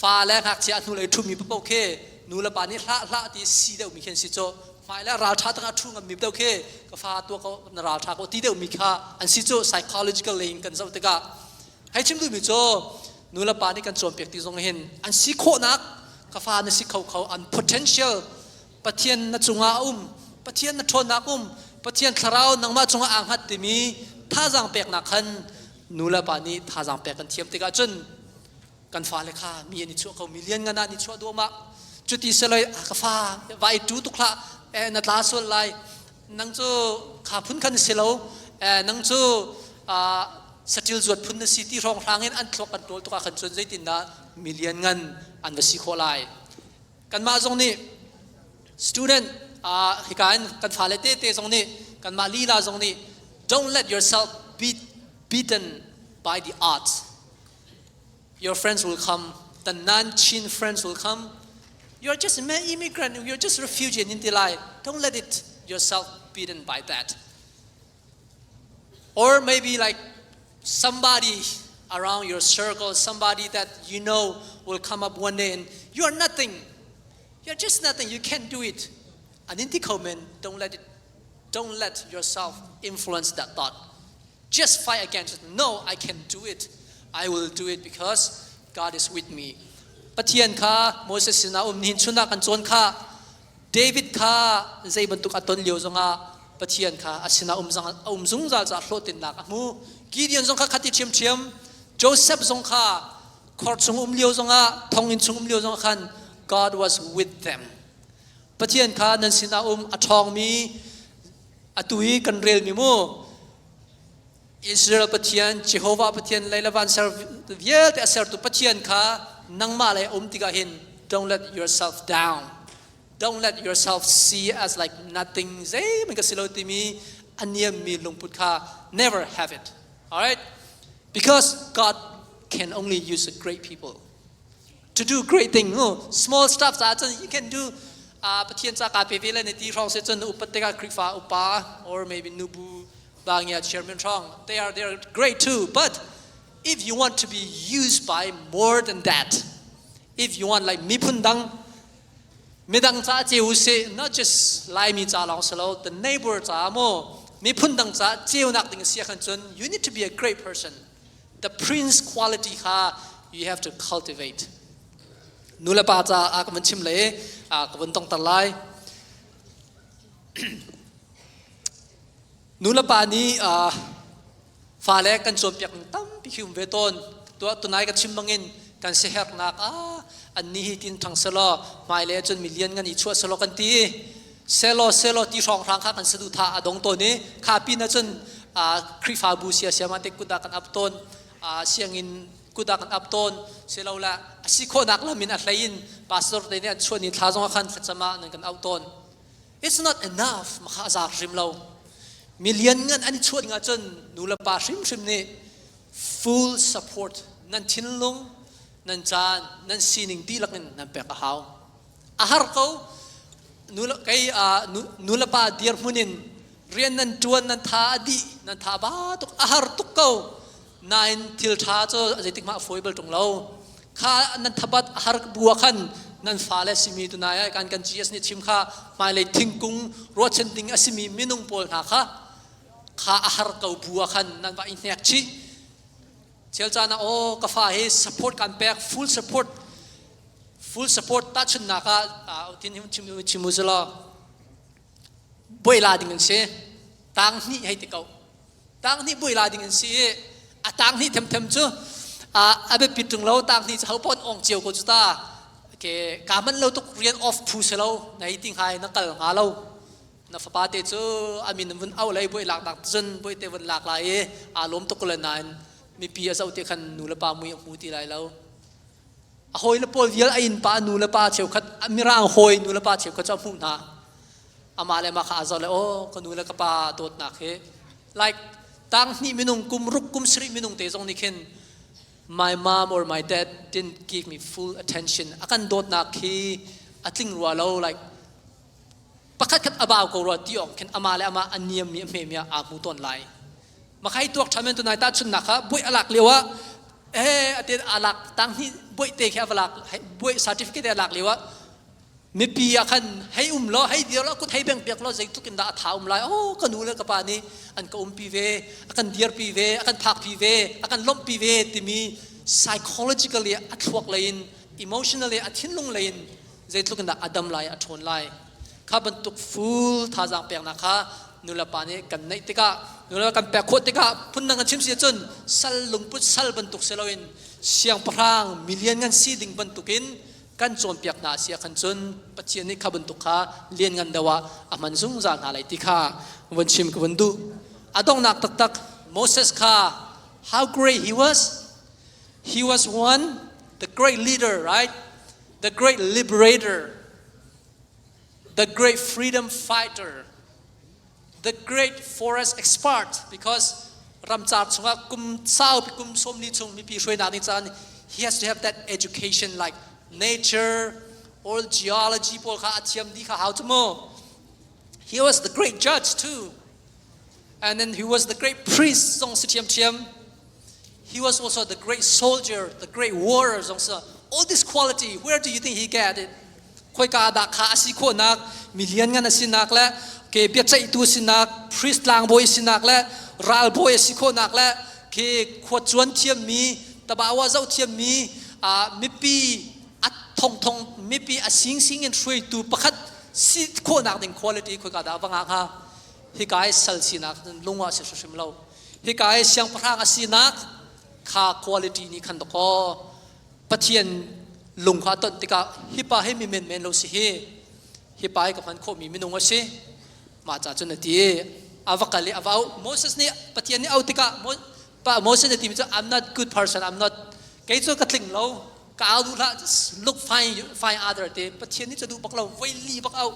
fa le ngakchia hnulei ṭhumi paoh khi nu le pa nih hlah hlah ti si deuhmi khi an si cu hmai le ralṭha tangah ṭhu ngammi deuh khi ka fa tuah ko na ralṭha ko ti deuhmi kha an si cu psychological lei in kan zoh tikah hei chim duhmi cu nu le pa nih kan cawnpiak ti zong hin an si khawhnak ka fa na si kho kho an potential Pathian na cungah a um Pathian na ṭhawnnak um Pathian thlarau nangmah cungah aa hngat timi thazaang peknak khan nu le pa nih thazaang pek kan thiam tikah cun kan fale kha mi an i chuah ko mi lianngan ah an i chuah duahmah cuti seloi ka fa vai tu tuk hlah eh, na tla sual lai nang cu kha phun khan si lo eh, nang cu saṭil zuat phun na si ti hrawng hrang in an thluak kan ṭawl tuk ah khan cun zeitindah mi lianngan an va si khawh lai kanmah zong nih student hika in kan fale tete zong nih kanmah lila zong nih don't let yourself be beaten by the odds. Your friends will come. The non-Chin friends will come. You're just an immigrant. You're just a refugee in Intilai. Don't let it yourself beaten by that. Or maybe like somebody around your circle, somebody that you know will come up one day and you are nothing. You're just nothing. You can't do it. An inti don't let it, don't let yourself influence that thought. Just fight against it. No, I can do it. I will do it because God is with me. Pathian kha Moses sinah um nihin chun ah kan cawn kha David kha zei bantuk a ton lio zongah Pathian kha a sinah um, a um zungzal caah hlawhtlinnak a hmu. Gideon zong kha khati ṭhiamṭhiam. Joseph zong kha khor chung um lio zongah thonginn chung um lio zongah khan God was with them. Pathian kha nan sinah um a ṭhawngmi atu i kan relmi mu Israel Pathian Jehovah Pathian lei le van ser vialte a sertu Pathian kha nangmah lei um tikah hin don't let yourself down don't let yourself see as like nothing zeihmanh ka si lo timi a niammi lungput kha never have it all right because God can only use a great people to do great thing no small stuff ca cun you can do Pathian ca ka pe ve le ne ti hrawng se cun upat tikah Khrihfa upa or maybe nubu bangya chairman hrawng they are they are great too but if you want to be used by more than that if you want like miphun dang midang ca ceu se not just Laimi ca lawng silo the neighbor ca mo miphun dang ca ceunak ding si khan cun you need to be a great person the prince quality kha you have to cultivate nu le pa ca a ka van chim le a ka van tongter lai nu le pa nih fale kan cawnpiak ning tampi khi um ve tawn tuah tunai ka chim bangin kan sihernak a an ni hi tin thang selaw hmai le cun million ngan i chuah selaw kan ti selaw selaw ti hrawng hrang kha kan saduhthah a dong tawn i kha pin ah cun Khrihfabu sia siama te kut ah kan ap tawn sianginn kut ah kan ap tawn silo la a si khawhnak lam in a hlei in pastor te nih an chuah ni thla zong ah khan thlacam ah nan kan auh tawn it's not enough makha a zaak hrim lo million ngan an i chuah ding ahcun nu le pa hrimhrim nih full support nan thinlung nan caan nan sining dihlak in nan pek a hau a har ko kei nu le pa dirhmun in rian nan ṭuan nan tha a dih nan tha ba tuk a har tuk ko nain thil ṭha cu zeitik hmah a fawi bal ṭung lo kha nan thabat a har bua khan nan fale simi tunai ai kan kan GS nih chim kha hmailei thingkung ruahchan ding a simi minung pawl hna kha kha a har ko bua khan nan va i hnek chih chel caan ah aw ka fa hi support kan pek full support full support tahchunnak ah tin chim chim u selaw buaila ding an si tang hnih hei ti ko tang hnih buaila ding an si i a tang hnih themthem cu a biapit ṭung lo tang hnih cu ho pawn ong cio ko cu ta ke ka man lo tuk rian off phu si lo na hi ting hai na kal hnga lo na fapa te cu a min vun au lei buai lak nak cun buai te vun lak lai i aa lawm tuk le nain mipi a zoh ti khan nu le pa mui a hmu ti lai lo A hawi le pawl vial a innpa nu le pa cheukhat mirang hawi nu le pa cheukhat cu a hmuh hna. Amah le mah kha aa zoh le aw ka nu le ka pa dawtnak hi like tang hnih minung kum ruk kum sarih minung te zong nih khin my mom or my dad didn't give me full attention a kan dawtnak hi a tling rua lo like pakhat khat a bau ko rua ti awk khin amah le amah a niammi a hmemi ah aa hmu tawn lai makhai tuak ṭhamen tunai ta chunnak kha buai alak lio ah eh ate alak tang hi buai te khi avalak buai certificate alak lio ah mipi ah khan hei um lo hei dir lo kut hei beng piak lo zeitluk in dah a tha um lai oh ka nu le ka pa nih an ka umpi ve a kan dirpi ve a kan phakpi ve a kan lawmhpi ve timi psychologically a thluak lei in emotionally a thinlung lei in zeitluk in dah a dam lai a ṭhawn lai kha bantuk full thazaang peknak kha nulepa nih kan neih tikah nulepa kan pek khawh tikah phundang kan chim si ahcun sal lungput sal bantuk si loin siangpahrang milian ngan si ding bantukin kan cawnpiak hna a si ahkhan cun Pathian nih kha bantuk kha lianngan deuh ah a hman zungzal hna lai ti kha vun chim ka vun duh a donghnak taktak Moses kha how great he was he was one the great leader right the great liberator the great freedom fighter, the great forest expert, because ramcar chungah kum saupi kum sawmli chung mipi hruainak ding caan. He has to have that education like nature or geology pawl kha a thiam dih kha hau cu mu. He was the great judge too. And then he was the great priest zong si ṭhiamṭhiam. He was also the great soldier, the great warrior zong si. All this quality, where do you think he get it? Khoika dah kha a si khawhnak, mi lianngan a sinak le ke biaceihtu sinak, priest tlangbawi sinak le ralbawi a si khawhnak le ke khua cuan thiammi, tabawa zoh thiammi, mipi a thongthong mipi a singsing in hruaitu pakhat si khawhnak ding quality khoika dah va ngah hnga? Hika i sal sinak lung ah si hrim lo. Hika i siangpahrang a sinak kha quality nih khan dakaw Pathian lung kha a ton tikah hi pa hi mi menmen lo si hi hi pa hi ka hman khawhmi minung a si mah ca cun a ti a va kal i a va auh Moses nih Pathian nih auh tikah pa Moses nih timi cu I'm not good person I'm not kei cu ka tling lo ka au duh hlah just look find find other te Pathian nih cu duh bak lo voi li bak auh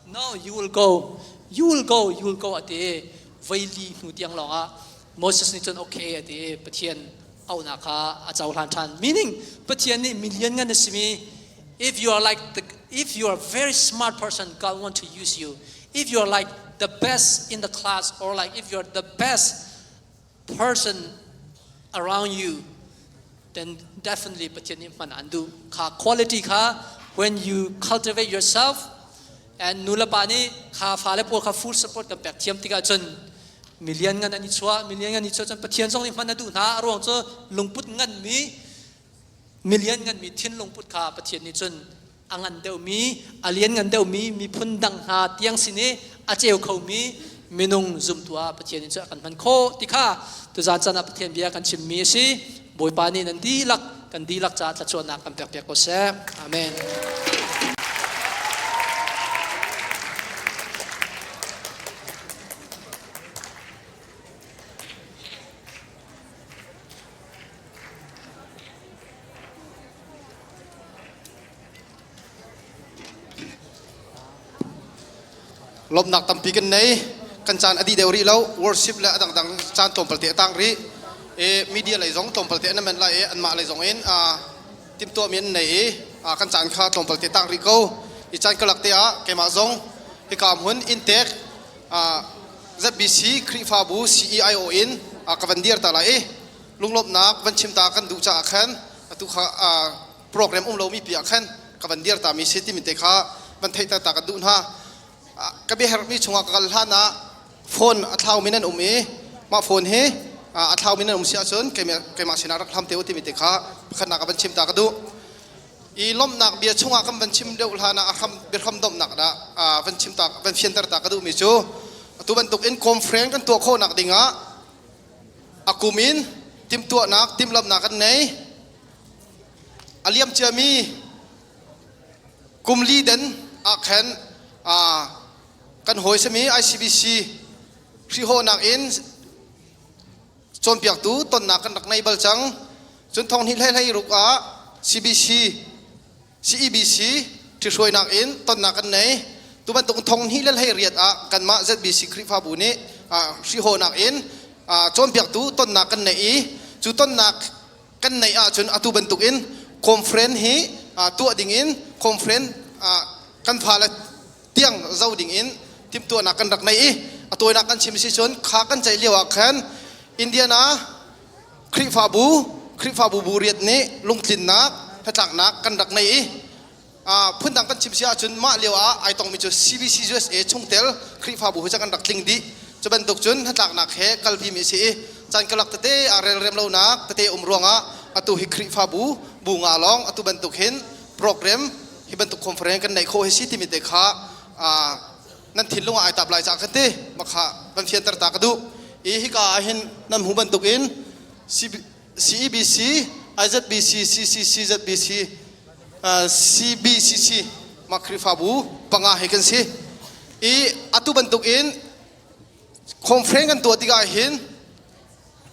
no you will go you will go you will go a ti voi li hnu tiang lawng ah Moses nih cun okay a ti Pathian auhnak kha a cohlan ṭhan meaning Pathian nih mi lianngan a simi if you are like the, if you are very smart person God want to use you if you are like the best in the class or like if you are the best person around you then definitely Pathian nih hman an duh kha quality kha when you cultivate yourself and nu le pa nih kha fale pawl kha full support kan pek thiam tikah cun million ngan an i chuah million ngan i chuah cun Pathian zong nih hman a duh hna a ruang cu lungput ngan mi million ngan mi thinlung put kha Pathian nih cun a ngan deuhmi a lian ngan deuhmi miphun dang hna tiang sin i a ceu khomi minung zumtu ah Pathian nih cun a kan hman khawh ti kha tuzan caan ah Pathian bia kan chimmi a si Bawipa nih nan dihlak kan dihlak caah thluachuahnak kan pek piak ko seh amen Lawmhnak tampi kan nei. Kan caan a dih deuh rih lo. Worship le a dangdang caan tlawmpal te a tang rih. E, media lei zong tlawmpal te an amen lai i anmah lei zong in timhtuahmi an nei i kan caan kha tlawmpal te tang rih ko. I caan kalak te ah keimah zong hika hmun inntek ZBC Khrihfabu CEIO in ka van dir ta lai i lunglawmhnak van chim ta kan duh caah khan atu kha program um lomi pi ah khan ka van dir ta mi si timi te kha van theih ta ka duh hna ka biaherhmi chungah ka kal hlan ah phone a thlau min an um i mah phone hi a thlau min an um si ahcun keimah sinah rak hlam te u timi te kha pakhatnak ka van chim ta ka duh i lawmhnak bia chungah kan van chim deuh hlan ah a hram biahram domhnak dah van chim ta van fianter ta ka duhmi cu atu bantuk in conference kan tuah khawhnak dingah A kum in timhtuahnak, timhlamhnak an nei. A liam ciami kum li den ah khan kan hawi sami ICBC hrihhawhnak in cawnpiaktu tonnak kan rak nei bal cang. Cun thong hnih hlei hlei ruk ah CBC CEBC ṭhihruainak in tonnak kan nei. Tu bantuk thong hnih le hlei riat ah kanmah ZBC Khrihfabu nih hrihhawhnak in cawnpiaktu tonnak kan neih i cu tonnak kan neih ahcun atu bantuk in conference hi tuah ding in conference kan fale tiang zo ding in timhtuahnak kan rak nei i a tawinak kan chim si cun kha kan ceih lio ah khan Indiana Khrihfabu Khrihfabu bu riat nih lungtlinnak hnatlaknak kan rak nei i phundang kan chim si ahcun mah lio ah ai tongmi cu CBC USA chungtel Khrihfabu hu kan rak tling dih cu bantuk cun hnatlaknak he kalpi mi si i caan kalak tete a relrem lonak tete um ruangah atu hi Khrihfabu bu nga lawng atu bantuk hin program hi bantuk conference kan neih khawh hi si timi te kha nan thinlung ah ai tap lai ca kan ti makha van fianter ta ka duh i hika ah hin nan hmu bantuk in CEBC IZBC CCC ZBC CBCC mah Khrihfabu panga he kan si i atu bantuk in conference kan tuah tikah hin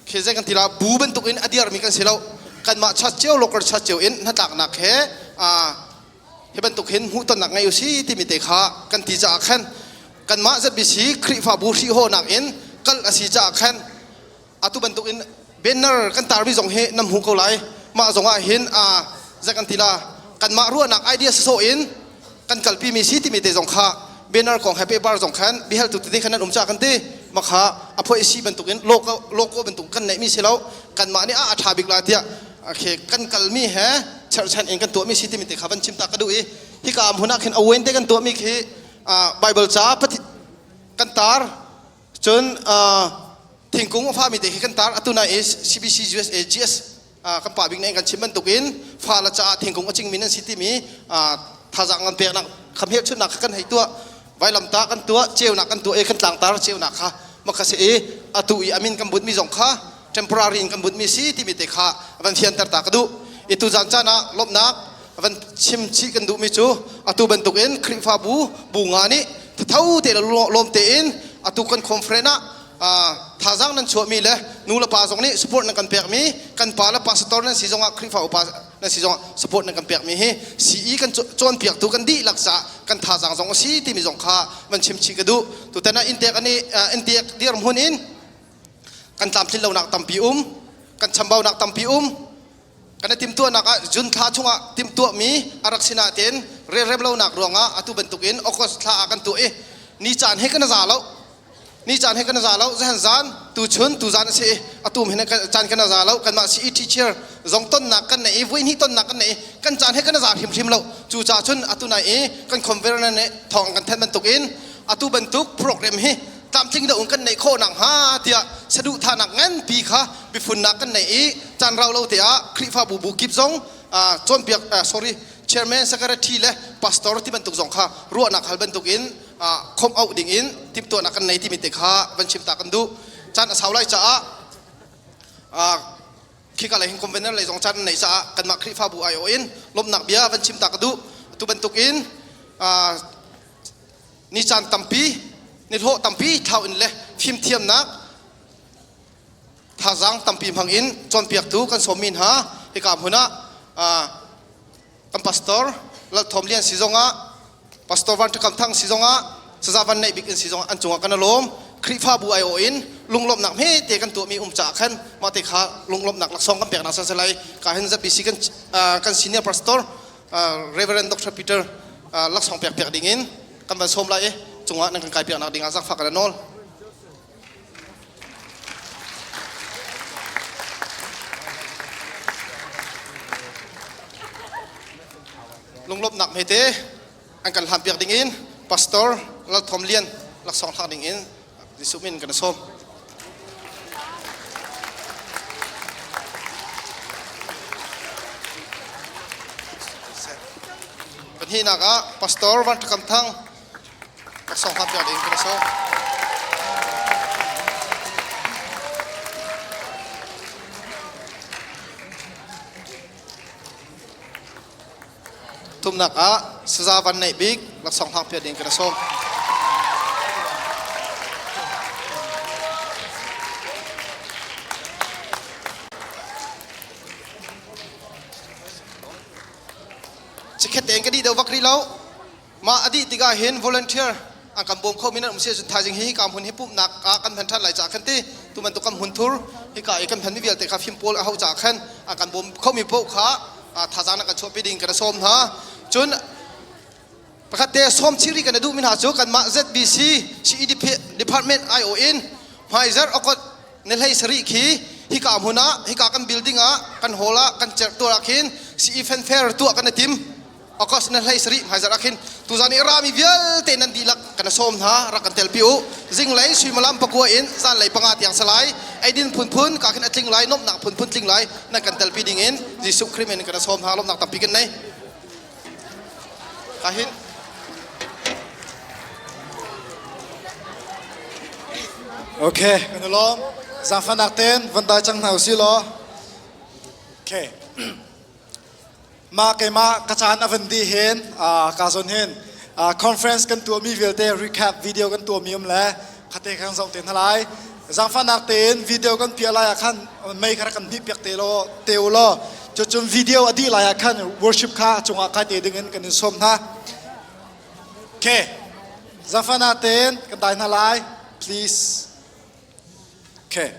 khi zei kan ti la bu bantuk in a dirmi kan si lo kanmah church cio local church cio in hnatlaknak he hi bantuk hin hmuhtonnak ngei usi timi te kha kan ti caah khan kanmah ZBC Khrihfabu hrihhawhnak in kal a si caah khan atu bantuk in banner kan tarmi zong hi nan hmu ko lai. Mah zong ah hin zek an ti la kanmah ruahnak idea sawsawh in kan kalpi mi si timi te zong kha banner kong he paper zong khan biahaltu tete khan nan um ca kan ti makha a phoi si bantukin logo logo bantuk kan neih mi si lo kanmah nih a a ṭha bik la tiah okay kan kalmi he cherhchan in kan tuahmi si timi te kha van chim ta ka duh i hika hmun ah khin awen te kan tuahmi khi Bible ca kan tar cun thingkung a fami te khi kan tar atu na is CBC USA GS kan pa bik nih kan chim bantukin fa le caah thingkung a cingmi nan si timi thazaang kan peknak kham hmelchunhnak kha kan hei tuah vailamtah kan tuah ceunak kan tuah i kan tlangtar ceunak kha maka si i atu i amin kan bunhmi zong kha temporary in kan bunhmi si timi te kha van fianter ta ka duh i tu zan caan ah lawmhnak van chim chih kan duhmi cu atu bantukin Khrihfabu bu nga nih thatho te le lawm tein atu kan conference ah thazaang nan chuahmi le nu le pa zong nih support nan kan pekmi kan pa le pastor nan si zongah Khrihfa upa nan si zongah support nan kan pekmi hi CE kan cawnpiaktu kan dihlak caah kan thazaang zong a si timi zong kha van chim chih ka duh tutan ah inntek ani inntek dirhmun in kan tlamtlin lonak tampi um kan chambaunak tampi um kan i timtuahnak ah June thla chungah timtuahmi a rak si nain relrem lonak ruangah atu bantukin August thla ah kan tuah i ni caan he kan za lo ni caan he kan za lo zahan zan tu chun tu zan a si i atu hin caan kan za lo kanmah CE teacher zong tonnak kan nei i voi hnih tonnak kan nei i kan caan he kan za hrimhrim lo cu ca cun atu nai i kan conference nih thawng kan thanh bantukin atu bantuk program hi tlamtling deuh in kan neih khawh nakhnga tiah saduhthahnak nganpi kha bifunnak kan nei i caan rau lo te ah Khrihfabu bu kip zong cawnpiak sorry chairman secretary le pastor ti bantuk zong kha ruahnak hal bantuk in khomh auh ding in timhtuahnak kan nei timi te kha van chim ta kan duh caan a sau lai caah khika lei hin convener lei zong caan nei caah kanmah Khrihfabu aiawh in lawmhnak bia van chim ta ka duh atu bantuk in ni caan tampi ni hlawh tampi thlau in le fimthiamnak thazaang tampi hmang in cawnpiaktu kan sawmmi hna hika hmun ah kan pastor Lal Thawm Lian si zongah pastor Van Ṭha Thang si zongah saza van neih bik in si zongah an cungah kan alawm Khrihfabu aiawh in lunglawmhnak hmete kan tuahmi um caah khan mah te kha lunglawmhnak laksawng kan peknak san lai ka hin ZBC kan kan senior pastor Reverend Dr. Peter laksawng pek piak ding in kan van sawm lai i cungah nan kan kai piaknak ding ah zaangfah kan nawl. Lunglawmhnak hmete an kan hlan piak ding in Pastor Lal Thawm Lian laksawng thlak ding in Jesuh min kan sawm. Pahnihnak ah Pastor Van Ṭha Kam Thang laksawng hlan piak ding kan sawm. Thumnak ah saza van neih bik laksawng hlang piak ding kan sawm. Chikhet tein ka dih deuh vak rih lo. Mah a dih tikah hin volunteer an kan bawm kho mi nan um si ahcun thaizing hi hika hmun hi pumhnak ah kan hman ṭhan lai caah khan ti tu bantuk kan hmun thur hika i kan hman mi vialte kha fim pawl a hauh caah khan an kan bawm kho mi paoh kha thazaang na kan chuahpi ding kan sawm hna. Cun pakhat te sawm chih rih kan i duhmi hna cu kanmah ZBC CE department aiawh in hmaizarh okot ni hlei sarih khi hika hmun ah hika kan building ah kan hall ah kan cerh tuah ah khin CE fanfare tuah kan i tim. August na hlei sarih hmaizarh ah khin tuzan i rami vialte nan dihlak kan sawm hna rak kan telpi u zinglei suimilam pakua in zanlei panga tiang salai eidin phunphun ka khin a tling lai nomnak phunphun tling lai nan kan telpi ding in Jesuh Khrih min kan sawm hna lomnak tampi kan nei ka hin Okay, kan lawm. Zaangfahnak ten van dai cang hna usih law. Okay. Mah keimah ka caan a van dih hin ka zawn hin conference kan tuahmi vialte recap video kan tuahmi um le khate kan zoh te hna lai. Zaangfahnak tein video kan piah lai ah khan mei kha rak kan hmih piak te law te u law cucun video a dih lai ah khan worship kha a cungah kai te ding in kan in sawm hna. Okay. Zaangfahnak tein kan dai hna lai. Please. Okay.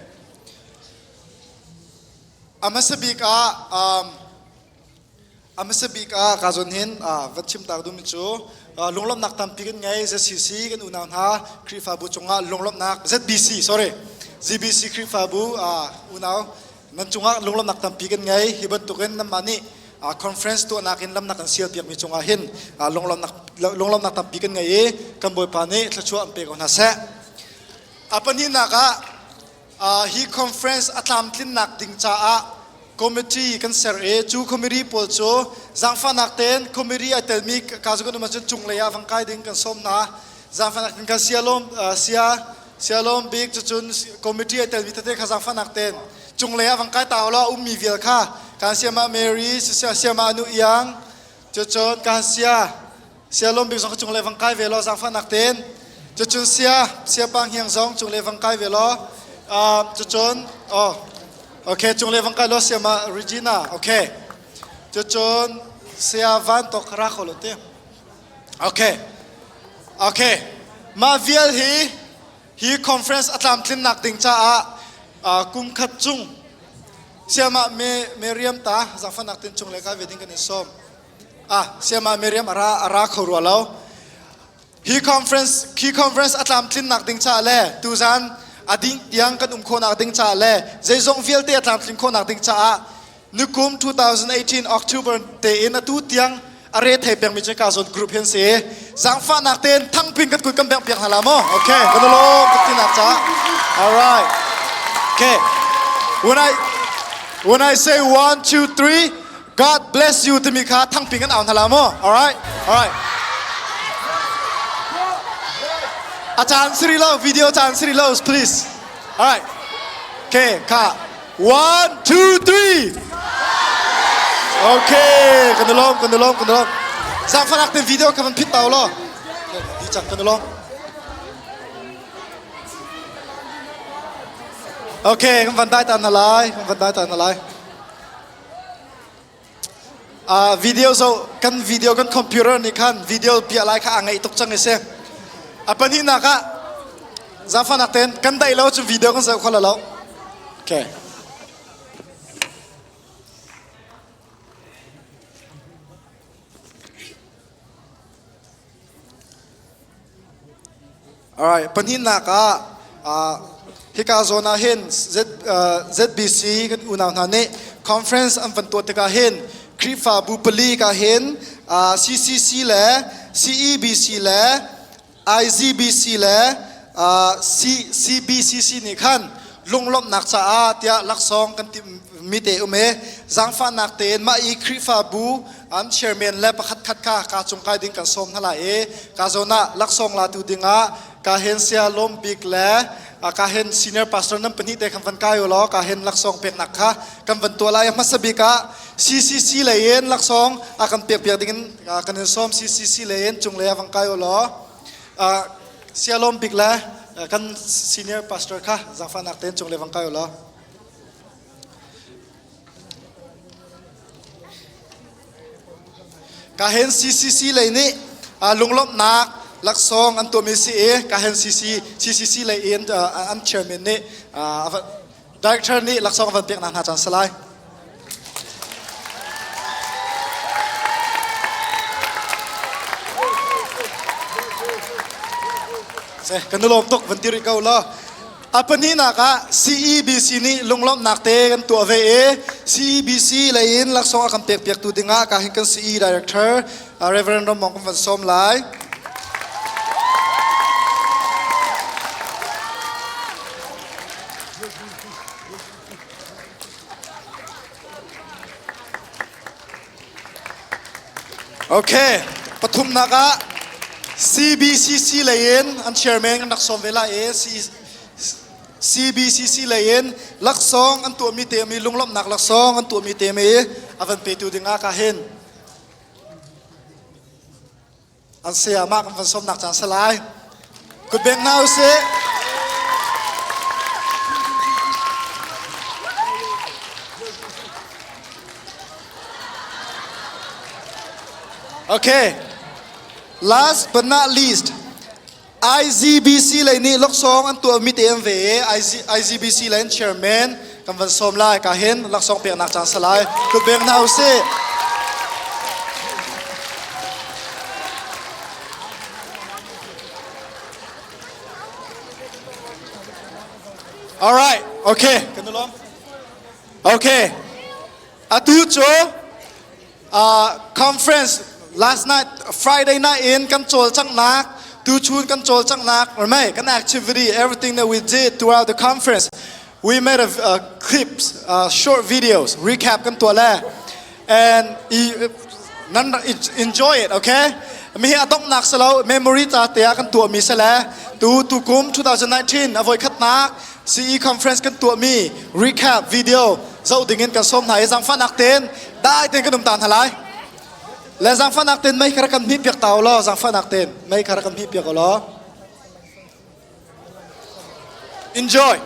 A hmasa bik ah um, a hmasa bik ah ka zawn hin van chim tak duhmi cu lunglawmhnak tampi kan ngei ZCC kan unau hna Khrihfabu cungah lunglawmhnak ZBC sorry ZBC Khrihfabu unau nan cungah lunglawmhnak tampi kan ngei hi bantukin nanmah nih conference tuahnak in lamnak kan sial piakmi cungah hin lunglawmhnak lunglawmhnak tampi kan ngei i kan Bawipa nih thluachuah an pe ko hna seh. A pahnihnak ah hi conference a tlamtlinnak ding caah committee kan ser i cu committee pawl cu zaangfahnak tein committee ai telmi ka cu kan um ahcun cunglei ah vang kai ding kan sawm hna. Zaangfahnak tein kan sialawm sia sialawm bik cucun committee ai telmi tete kha zaangfahnak tein cunglei ah vang kai ta law ummi vial kha kan siama Mary siama anu iang cucun kan sia Sialawm bik zong kha cunglei vang kai ve law zaangfahnak tein. Cucun sia, siapa hniang zong cunglei vang kai ve law. Uh, cucun, oh, okay, cunglei vang kai law siama Regina, okay. Cucun, sia van tok ra kho lo te. Okay, okay. Mah vial hi, hi conference a tlamtlinnak ding caah uh, kum khat chung siama me Miriam ta zaangfahnak tein cunglei kai ve ding kan in sawm. Ah, Siama Miriam a ra a ra kho rua lo. Hi conference khi conference a tlamtlinnak ding caah le tuzan a ding tiang kan um khawhnak ding caah le zeizong vialte a tlamtlin khawhnak ding caah nukum 2018 October te in atu tiang a re thei pengmi cu ka zawn group hin si. Zaangfahnak tein thangping kan kut kan bengh piak hna la maw? Okay, kan lawm tuk tinak caah. All right. Okay. When I when I say one, two, three, God bless you timi kha thangping an au hna la mu. All right? All right. A caan siri lo, video caan siri lo, please. All right. Okay, ka. One, two, three. Okay, kan lom, kan lom, kan lom. Zangfanak ten video ka van phit tau lo. Di cang kan lom. Okay, kan van dai ta na lai, kan van dai ta na lai. Uh, video zo kan video kan computer nih khan video piah lai kha a ngeih tuk cang i si. A pahnihnak ah zaangfahnak tein kan daih lo cu video kan zoh kho lo. Okay. Alright, pahnihnak ah uh, hika zawn ah hin Z, uh, ZBC kan unau hna nih conference an van tuah tikah hin Khrihfabu pali ka hin uh, CCC le CEBC le IZBC le uh, C, CBCC nih khan lunglawmhnak caah tiah laksawng kan timmi te um i zaangfahnak tein mah i Khrihfabu an chairman le pakhat khat kha ka cung kai ding kan sawm hna lai i ka zawn ah laksawng latu dingah ka hen sia lawm bik le ka hen senior pastor nan pahnih te kan van kai u law ka hen laksawng peknak kha kan van tuah lai hmasa bik ah CCC lei in laksawng a kan pek piak ding in kan in sawm CCC lei in cung lei ah van kai u law sia lawm bik le kan senior pastor kha zaangfahnak tein cung lei van kai u law Kahen CCC lei nih lunglawmhnak laksawng an tuahmi si i Kahen CC CCC lei in an chairman nih director nih laksawng a van peknak hna caan salai. Kan i lawm tuk van ti rih ko law. A pahnihnak ah CEBC nih lunglawmhnak te kan tuah ve i CEBC lei in laksawng a kan pekpiaktu dingah ka hin kan CE Director Reverend Ramong kan van sawm lai. Okay, pathumnak ah CBCC lei in an chairman kan rak sawm ve lai i CBCC lei in laksawng an tuahmi te mi lunglawmhnak laksawng an tuahmi te mi a van petu dingah ka hin An sayamah kan van sawmnak caan si lai. Kutbeng hna usih. Okay. Last but not least, IZBC lei nih laksawng an tuahmi te an ve i IZBC lei an chairman Kan van sawm lai ka hin laksawng peknak caan salai. Kut beng hna usih. All right, okay, kan lom. Okay. Atu cu conference last night Friday night in kan cawlcanghnak tuchun kan cawlcanghnak or may kan activity everything that we did throughout the conference we made a, a clips short videos recap kan tuah le and nan enjoy it okay mi hi adonghnak salo memory ta te ah kan tuah mi sale tu tukum 2019 avoi khatnak CE conference kan tuah mi recap video zoh ding in kan sawm hna i zangfahnak tein dai tein kan um ta hna lai le zangfahnak tein mei kha rak kan hmih piak ta law zangfahnak tein mei kha rak kan hmih piak law enjoy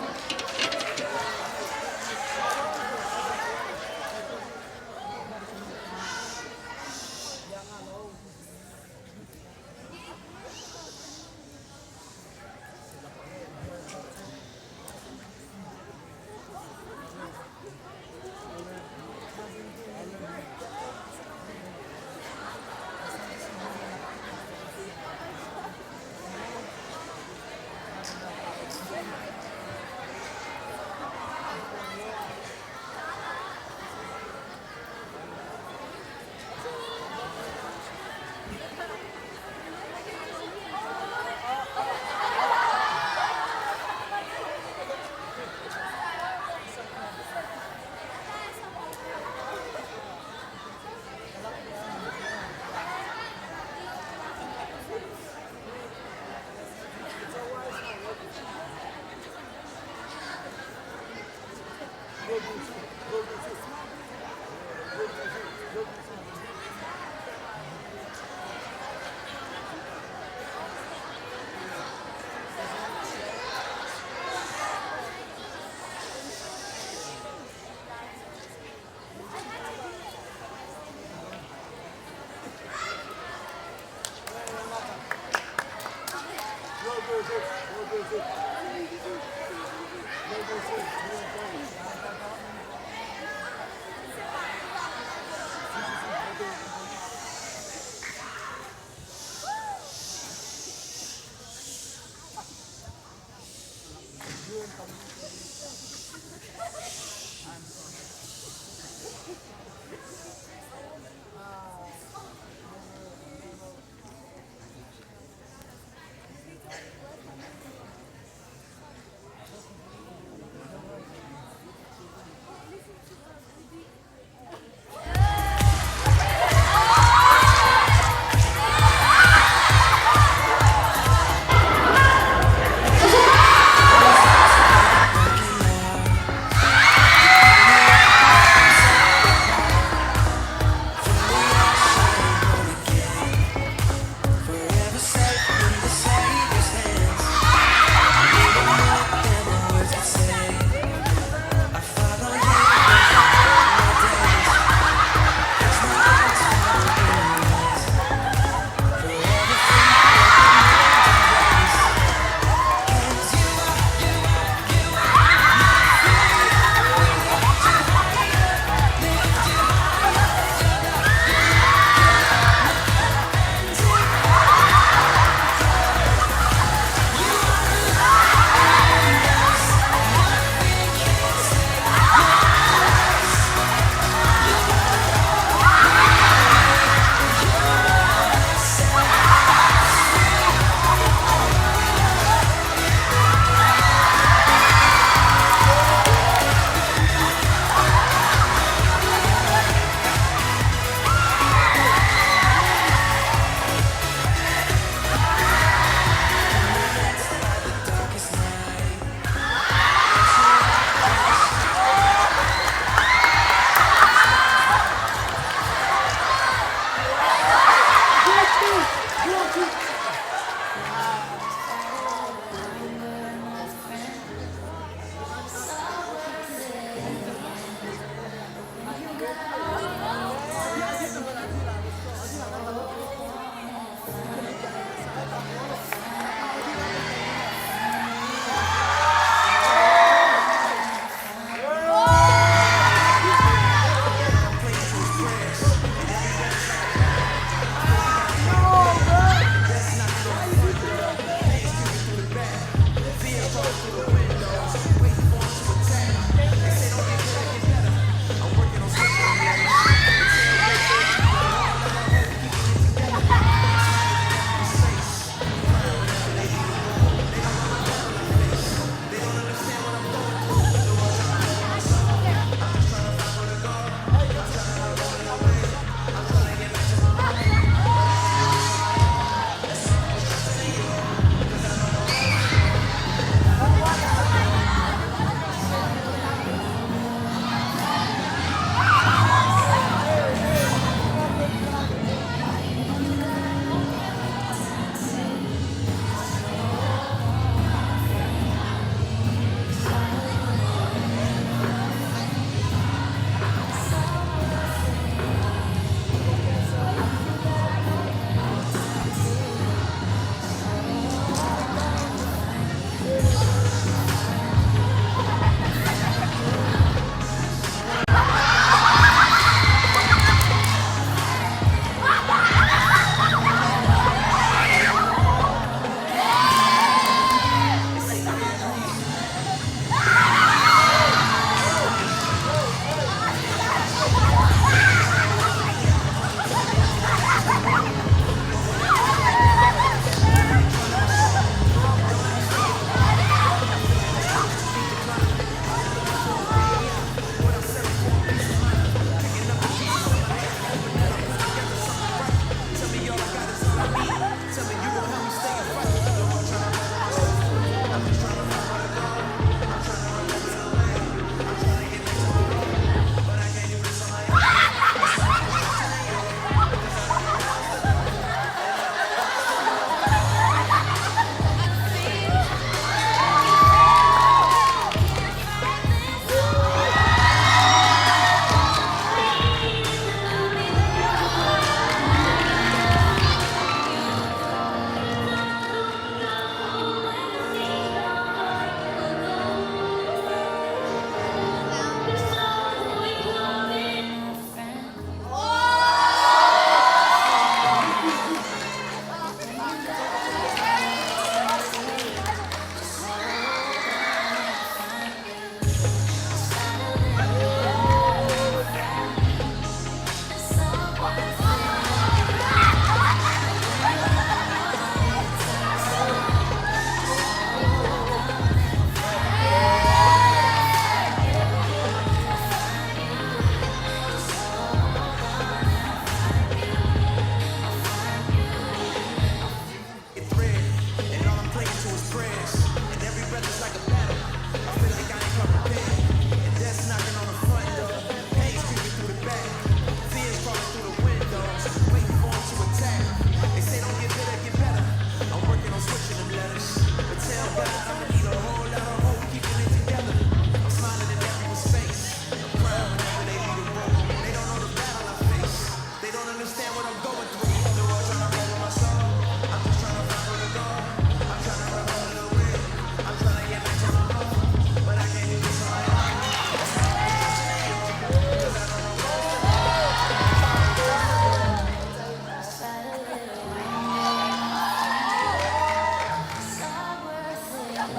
When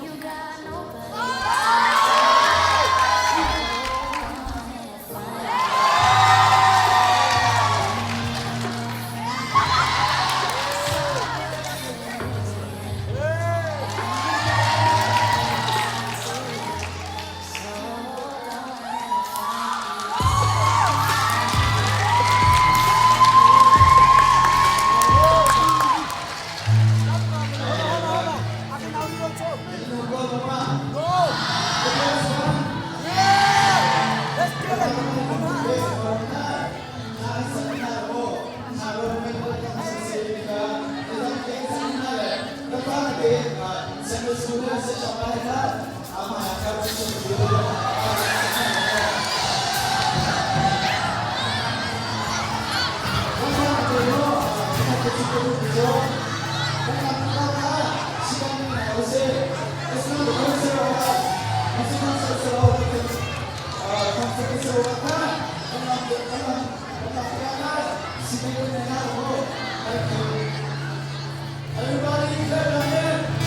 you got nobody. Everybody clap your hands.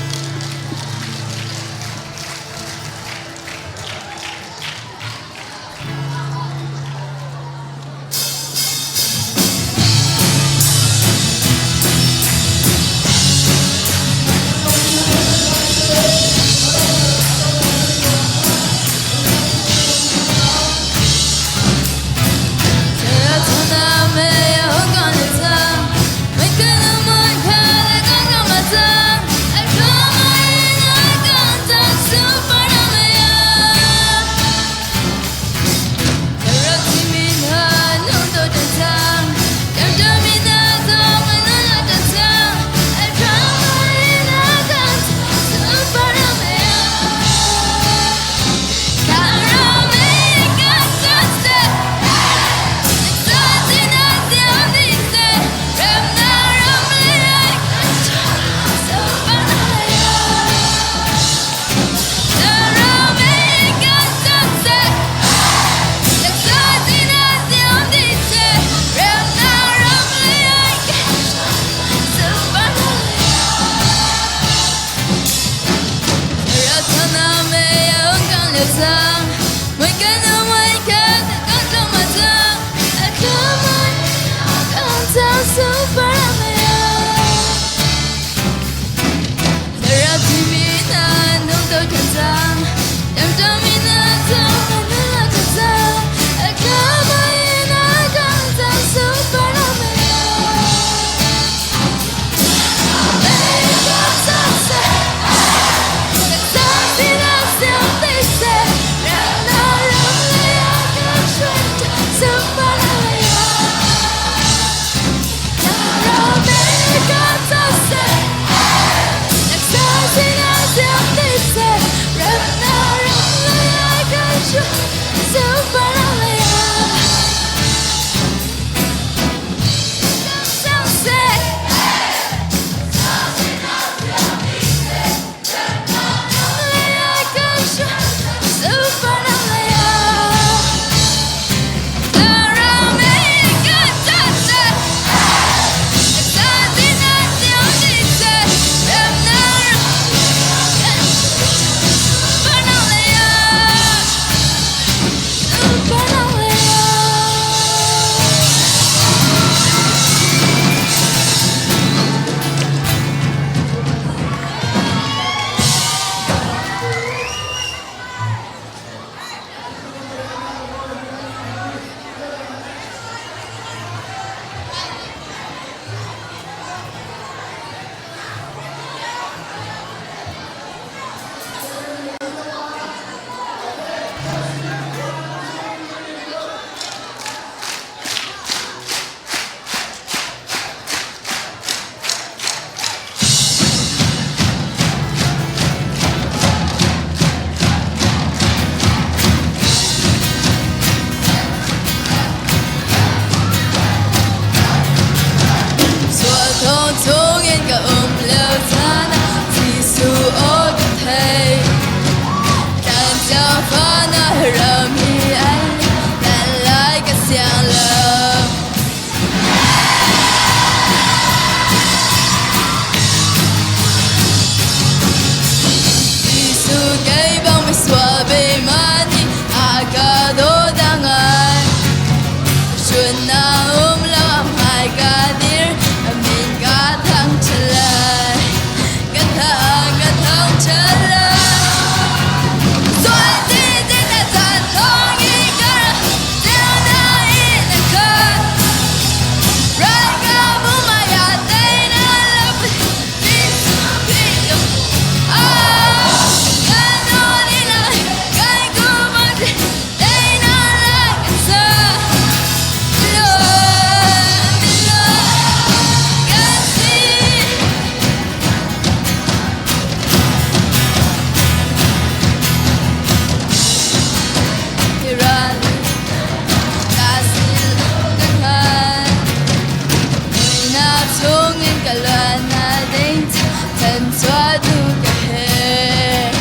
Thlanchuah tu ka herh.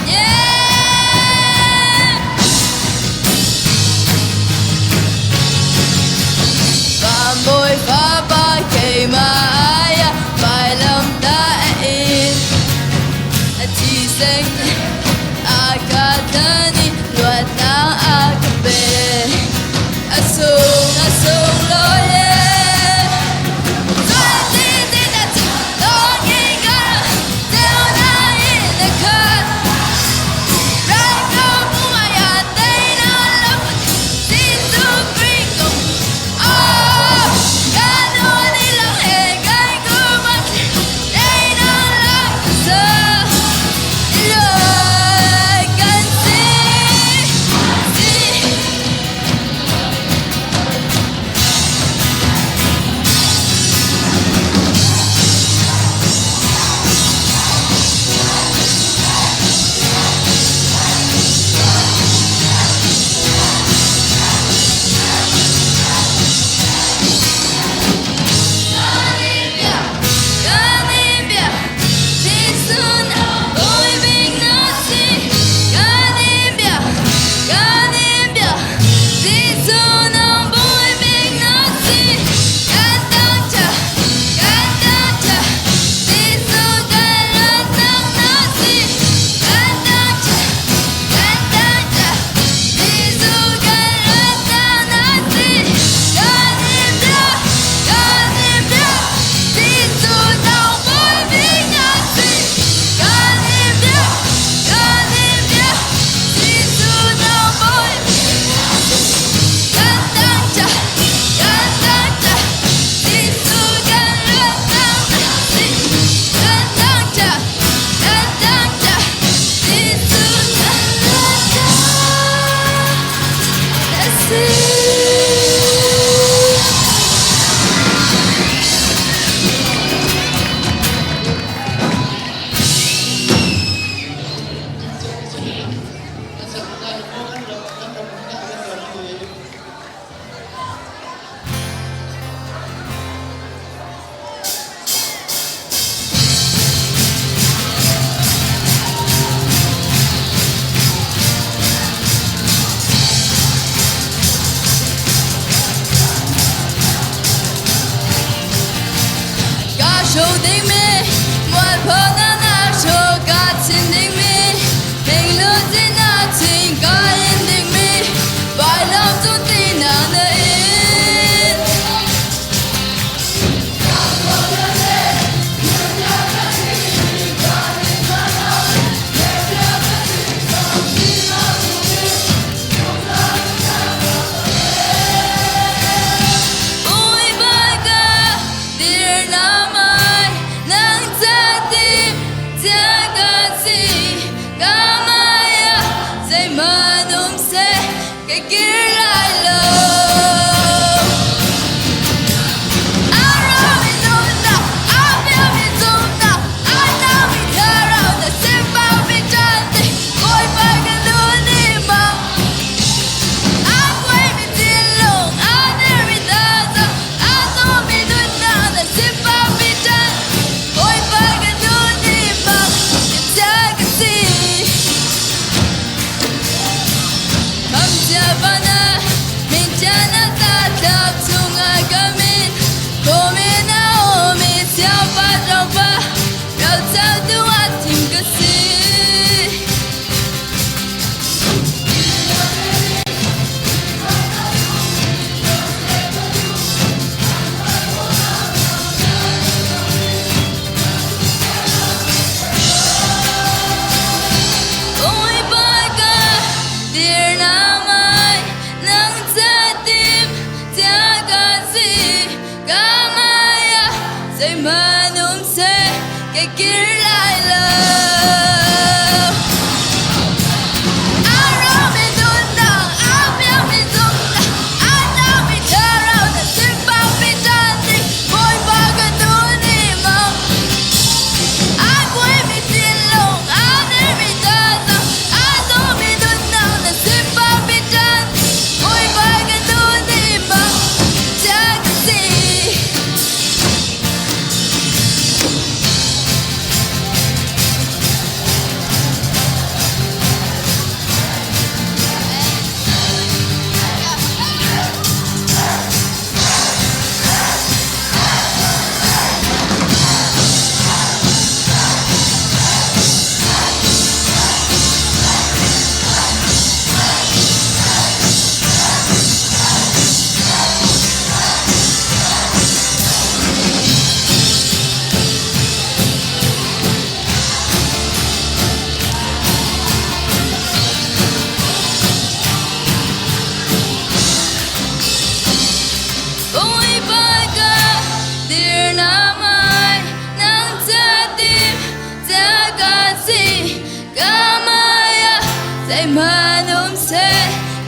Yeah! Bawi Fapa keimah ai ah vailamtah a in. A thisen a ka tlan i luatnak a ka pe. A sung lawi e.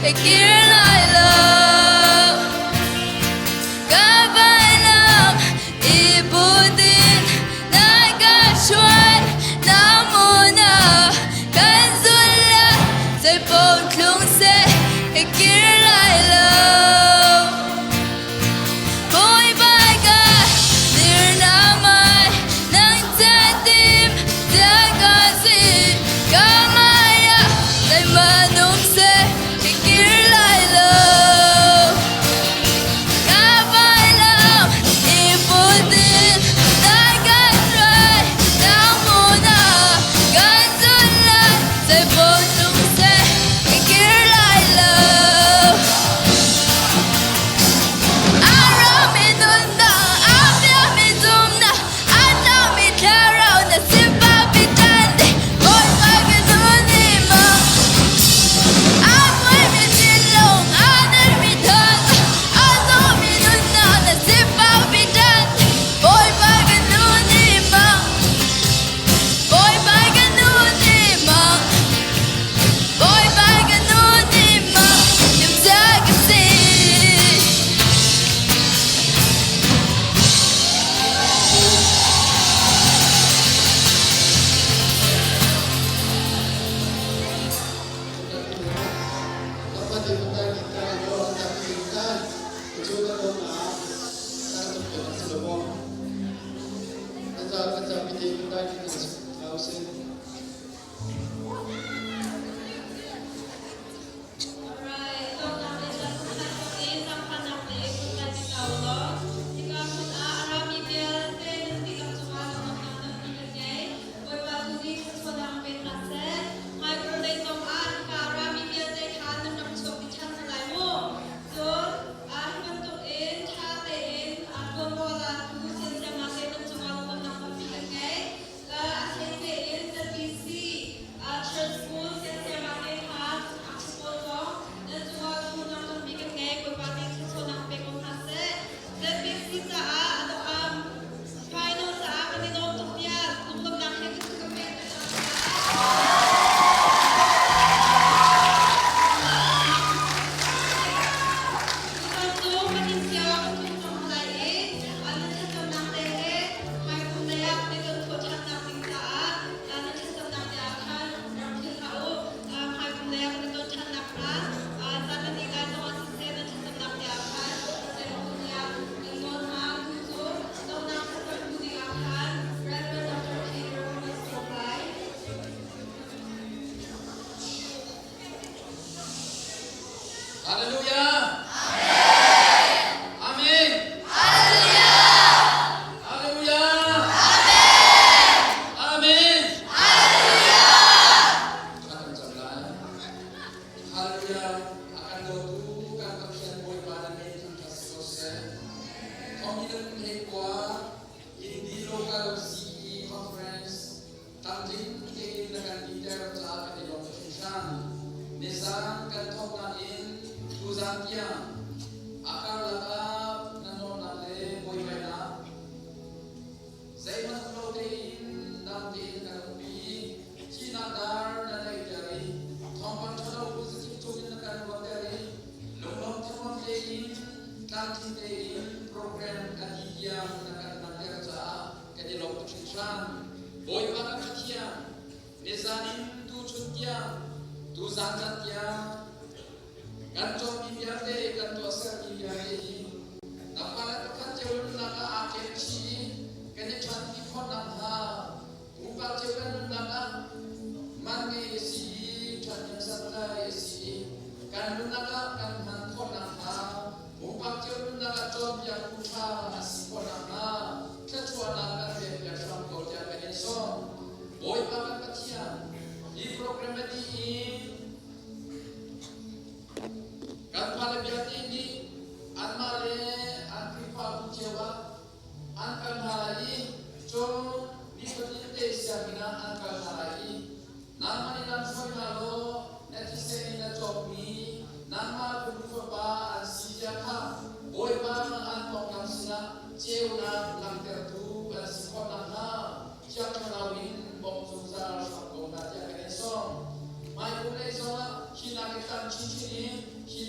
ka kir lai lo. Ka vailam i butin nai ka hruai na muna kan zul la zeipaoh thlung seh ka kir lai lo. Bawipa ka dirna mai nang catim tiah ka si ka maya zeihmanh um seh ka kir lai lo. Ka vailam i putin dai kan rai nang muna kan zun lai zeipaoh tlung seh ka kir lai lo. Bawipa ka nu nih mak timhcia ka si. Hallelujah. Amen. Amen. Hallelujah. Hallelujah. Amen. Amen. Hallelujah. Hallelujah. Akan dawtu kan Pathian Bawipa na min thangṭhat si ko seh. Thawnginn hleikua Indi Local CE Conference tlamtling tein na kan diter caah kan i lawm hringhran. Nizan kan thawknak in tuzan tiang a karlak ah na nuamhnak le buaibainak zeihmanh lo tein dam tein kan umpi i thihnak dar na daihter i thawngpang ṭhalo positive cungin na kan ruahter i lunglawm thanuam tein tlamtling tein program a dih tiang na kan hmanter caah kan i lawm tuk hringhran. Bawipa kan Pathian, nizan in tuchun tiang, tuzan zan tiang, kan cawnmi vialte, kan tuahsermi vialte hi nangmah le pakhat cio nunnak ah aa ṭem chih i kan i ṭhanpi khawh nakhnga pupa cio kan nunnak ah man ngei a si i ṭhahnem santlai a si i kan nunnak ah kan hman khawh nakhnga pumpak cio nunnak ah cawnpiaktu ṭha a si khawh nakhnga thluachuahnak kan pekpiak hram ko tiah kan in sawm. Bawipa kan Pathian, hi program a dih i kan fale vialte nih anmah le an Khrihfabu cio ah an kal hna lai i cun nifatin te sianginn ah an kal hna lai i nangmah nih lamhruai hna law na thisen in na cawkmi nangmah phun.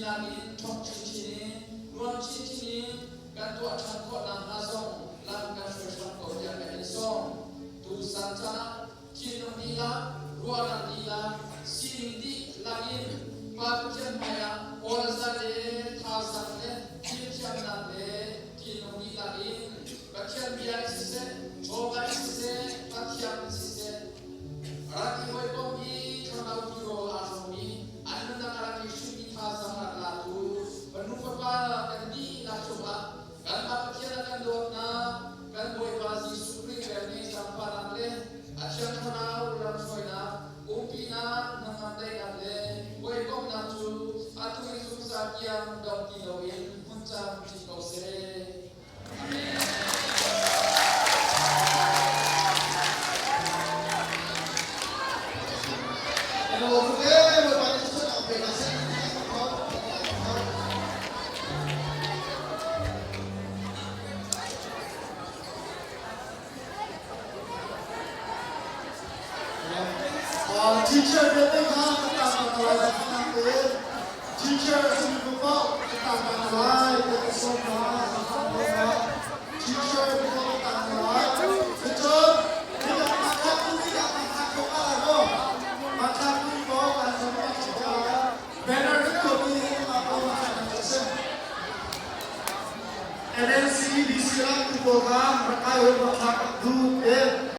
nakin ṭhawng chinchin in nuam chinchin in kan tuah ṭhan khawh nakhnga zong lam kan hruai hram ko tiah kan in sawm. Tuzan caan ah thinlung dihlak, ruahnak dihlak, sining dihlak in Pa Pathian hmaiah awlza le thazaang le fimthiamnak le thinlung dihlak in Pathian bia in siseh, chawva in siseh, Pathian in siseh, rak i hawikom i thlarau tirawl aa hrawm i an nunnak a rak i hrimmi thazaang rak latu fanu fapa kan dihlak cungah kan Pa Pathian a kan dawtnak, kan Bawipa Jesuh Khrih velngeih zaangfahnak le a Thiang Thlarau lamhruainak, umpinak, hnangam daihnak le hawikomhnak cu atu i zungzal tiang dong ti loin hmun camcin ko seh. Teacher vialte kha ka tang ka lai zangfahnak tein teacher a simi paoh ka tang ka lai tiah ka sawm hna zangfah hna teacher paoh ka tang ka lai cun midang hmanthlak duhmi dah hmanthlak khawh ka lai maw hmanthlak duhmi paoh kan sawm hmanthlak khawh lai banner kan tuahmi hi mah paoh hmanthlak kan tuah si NNC BC ram tu pawl kha rak kai hoi hmanthlak duh te.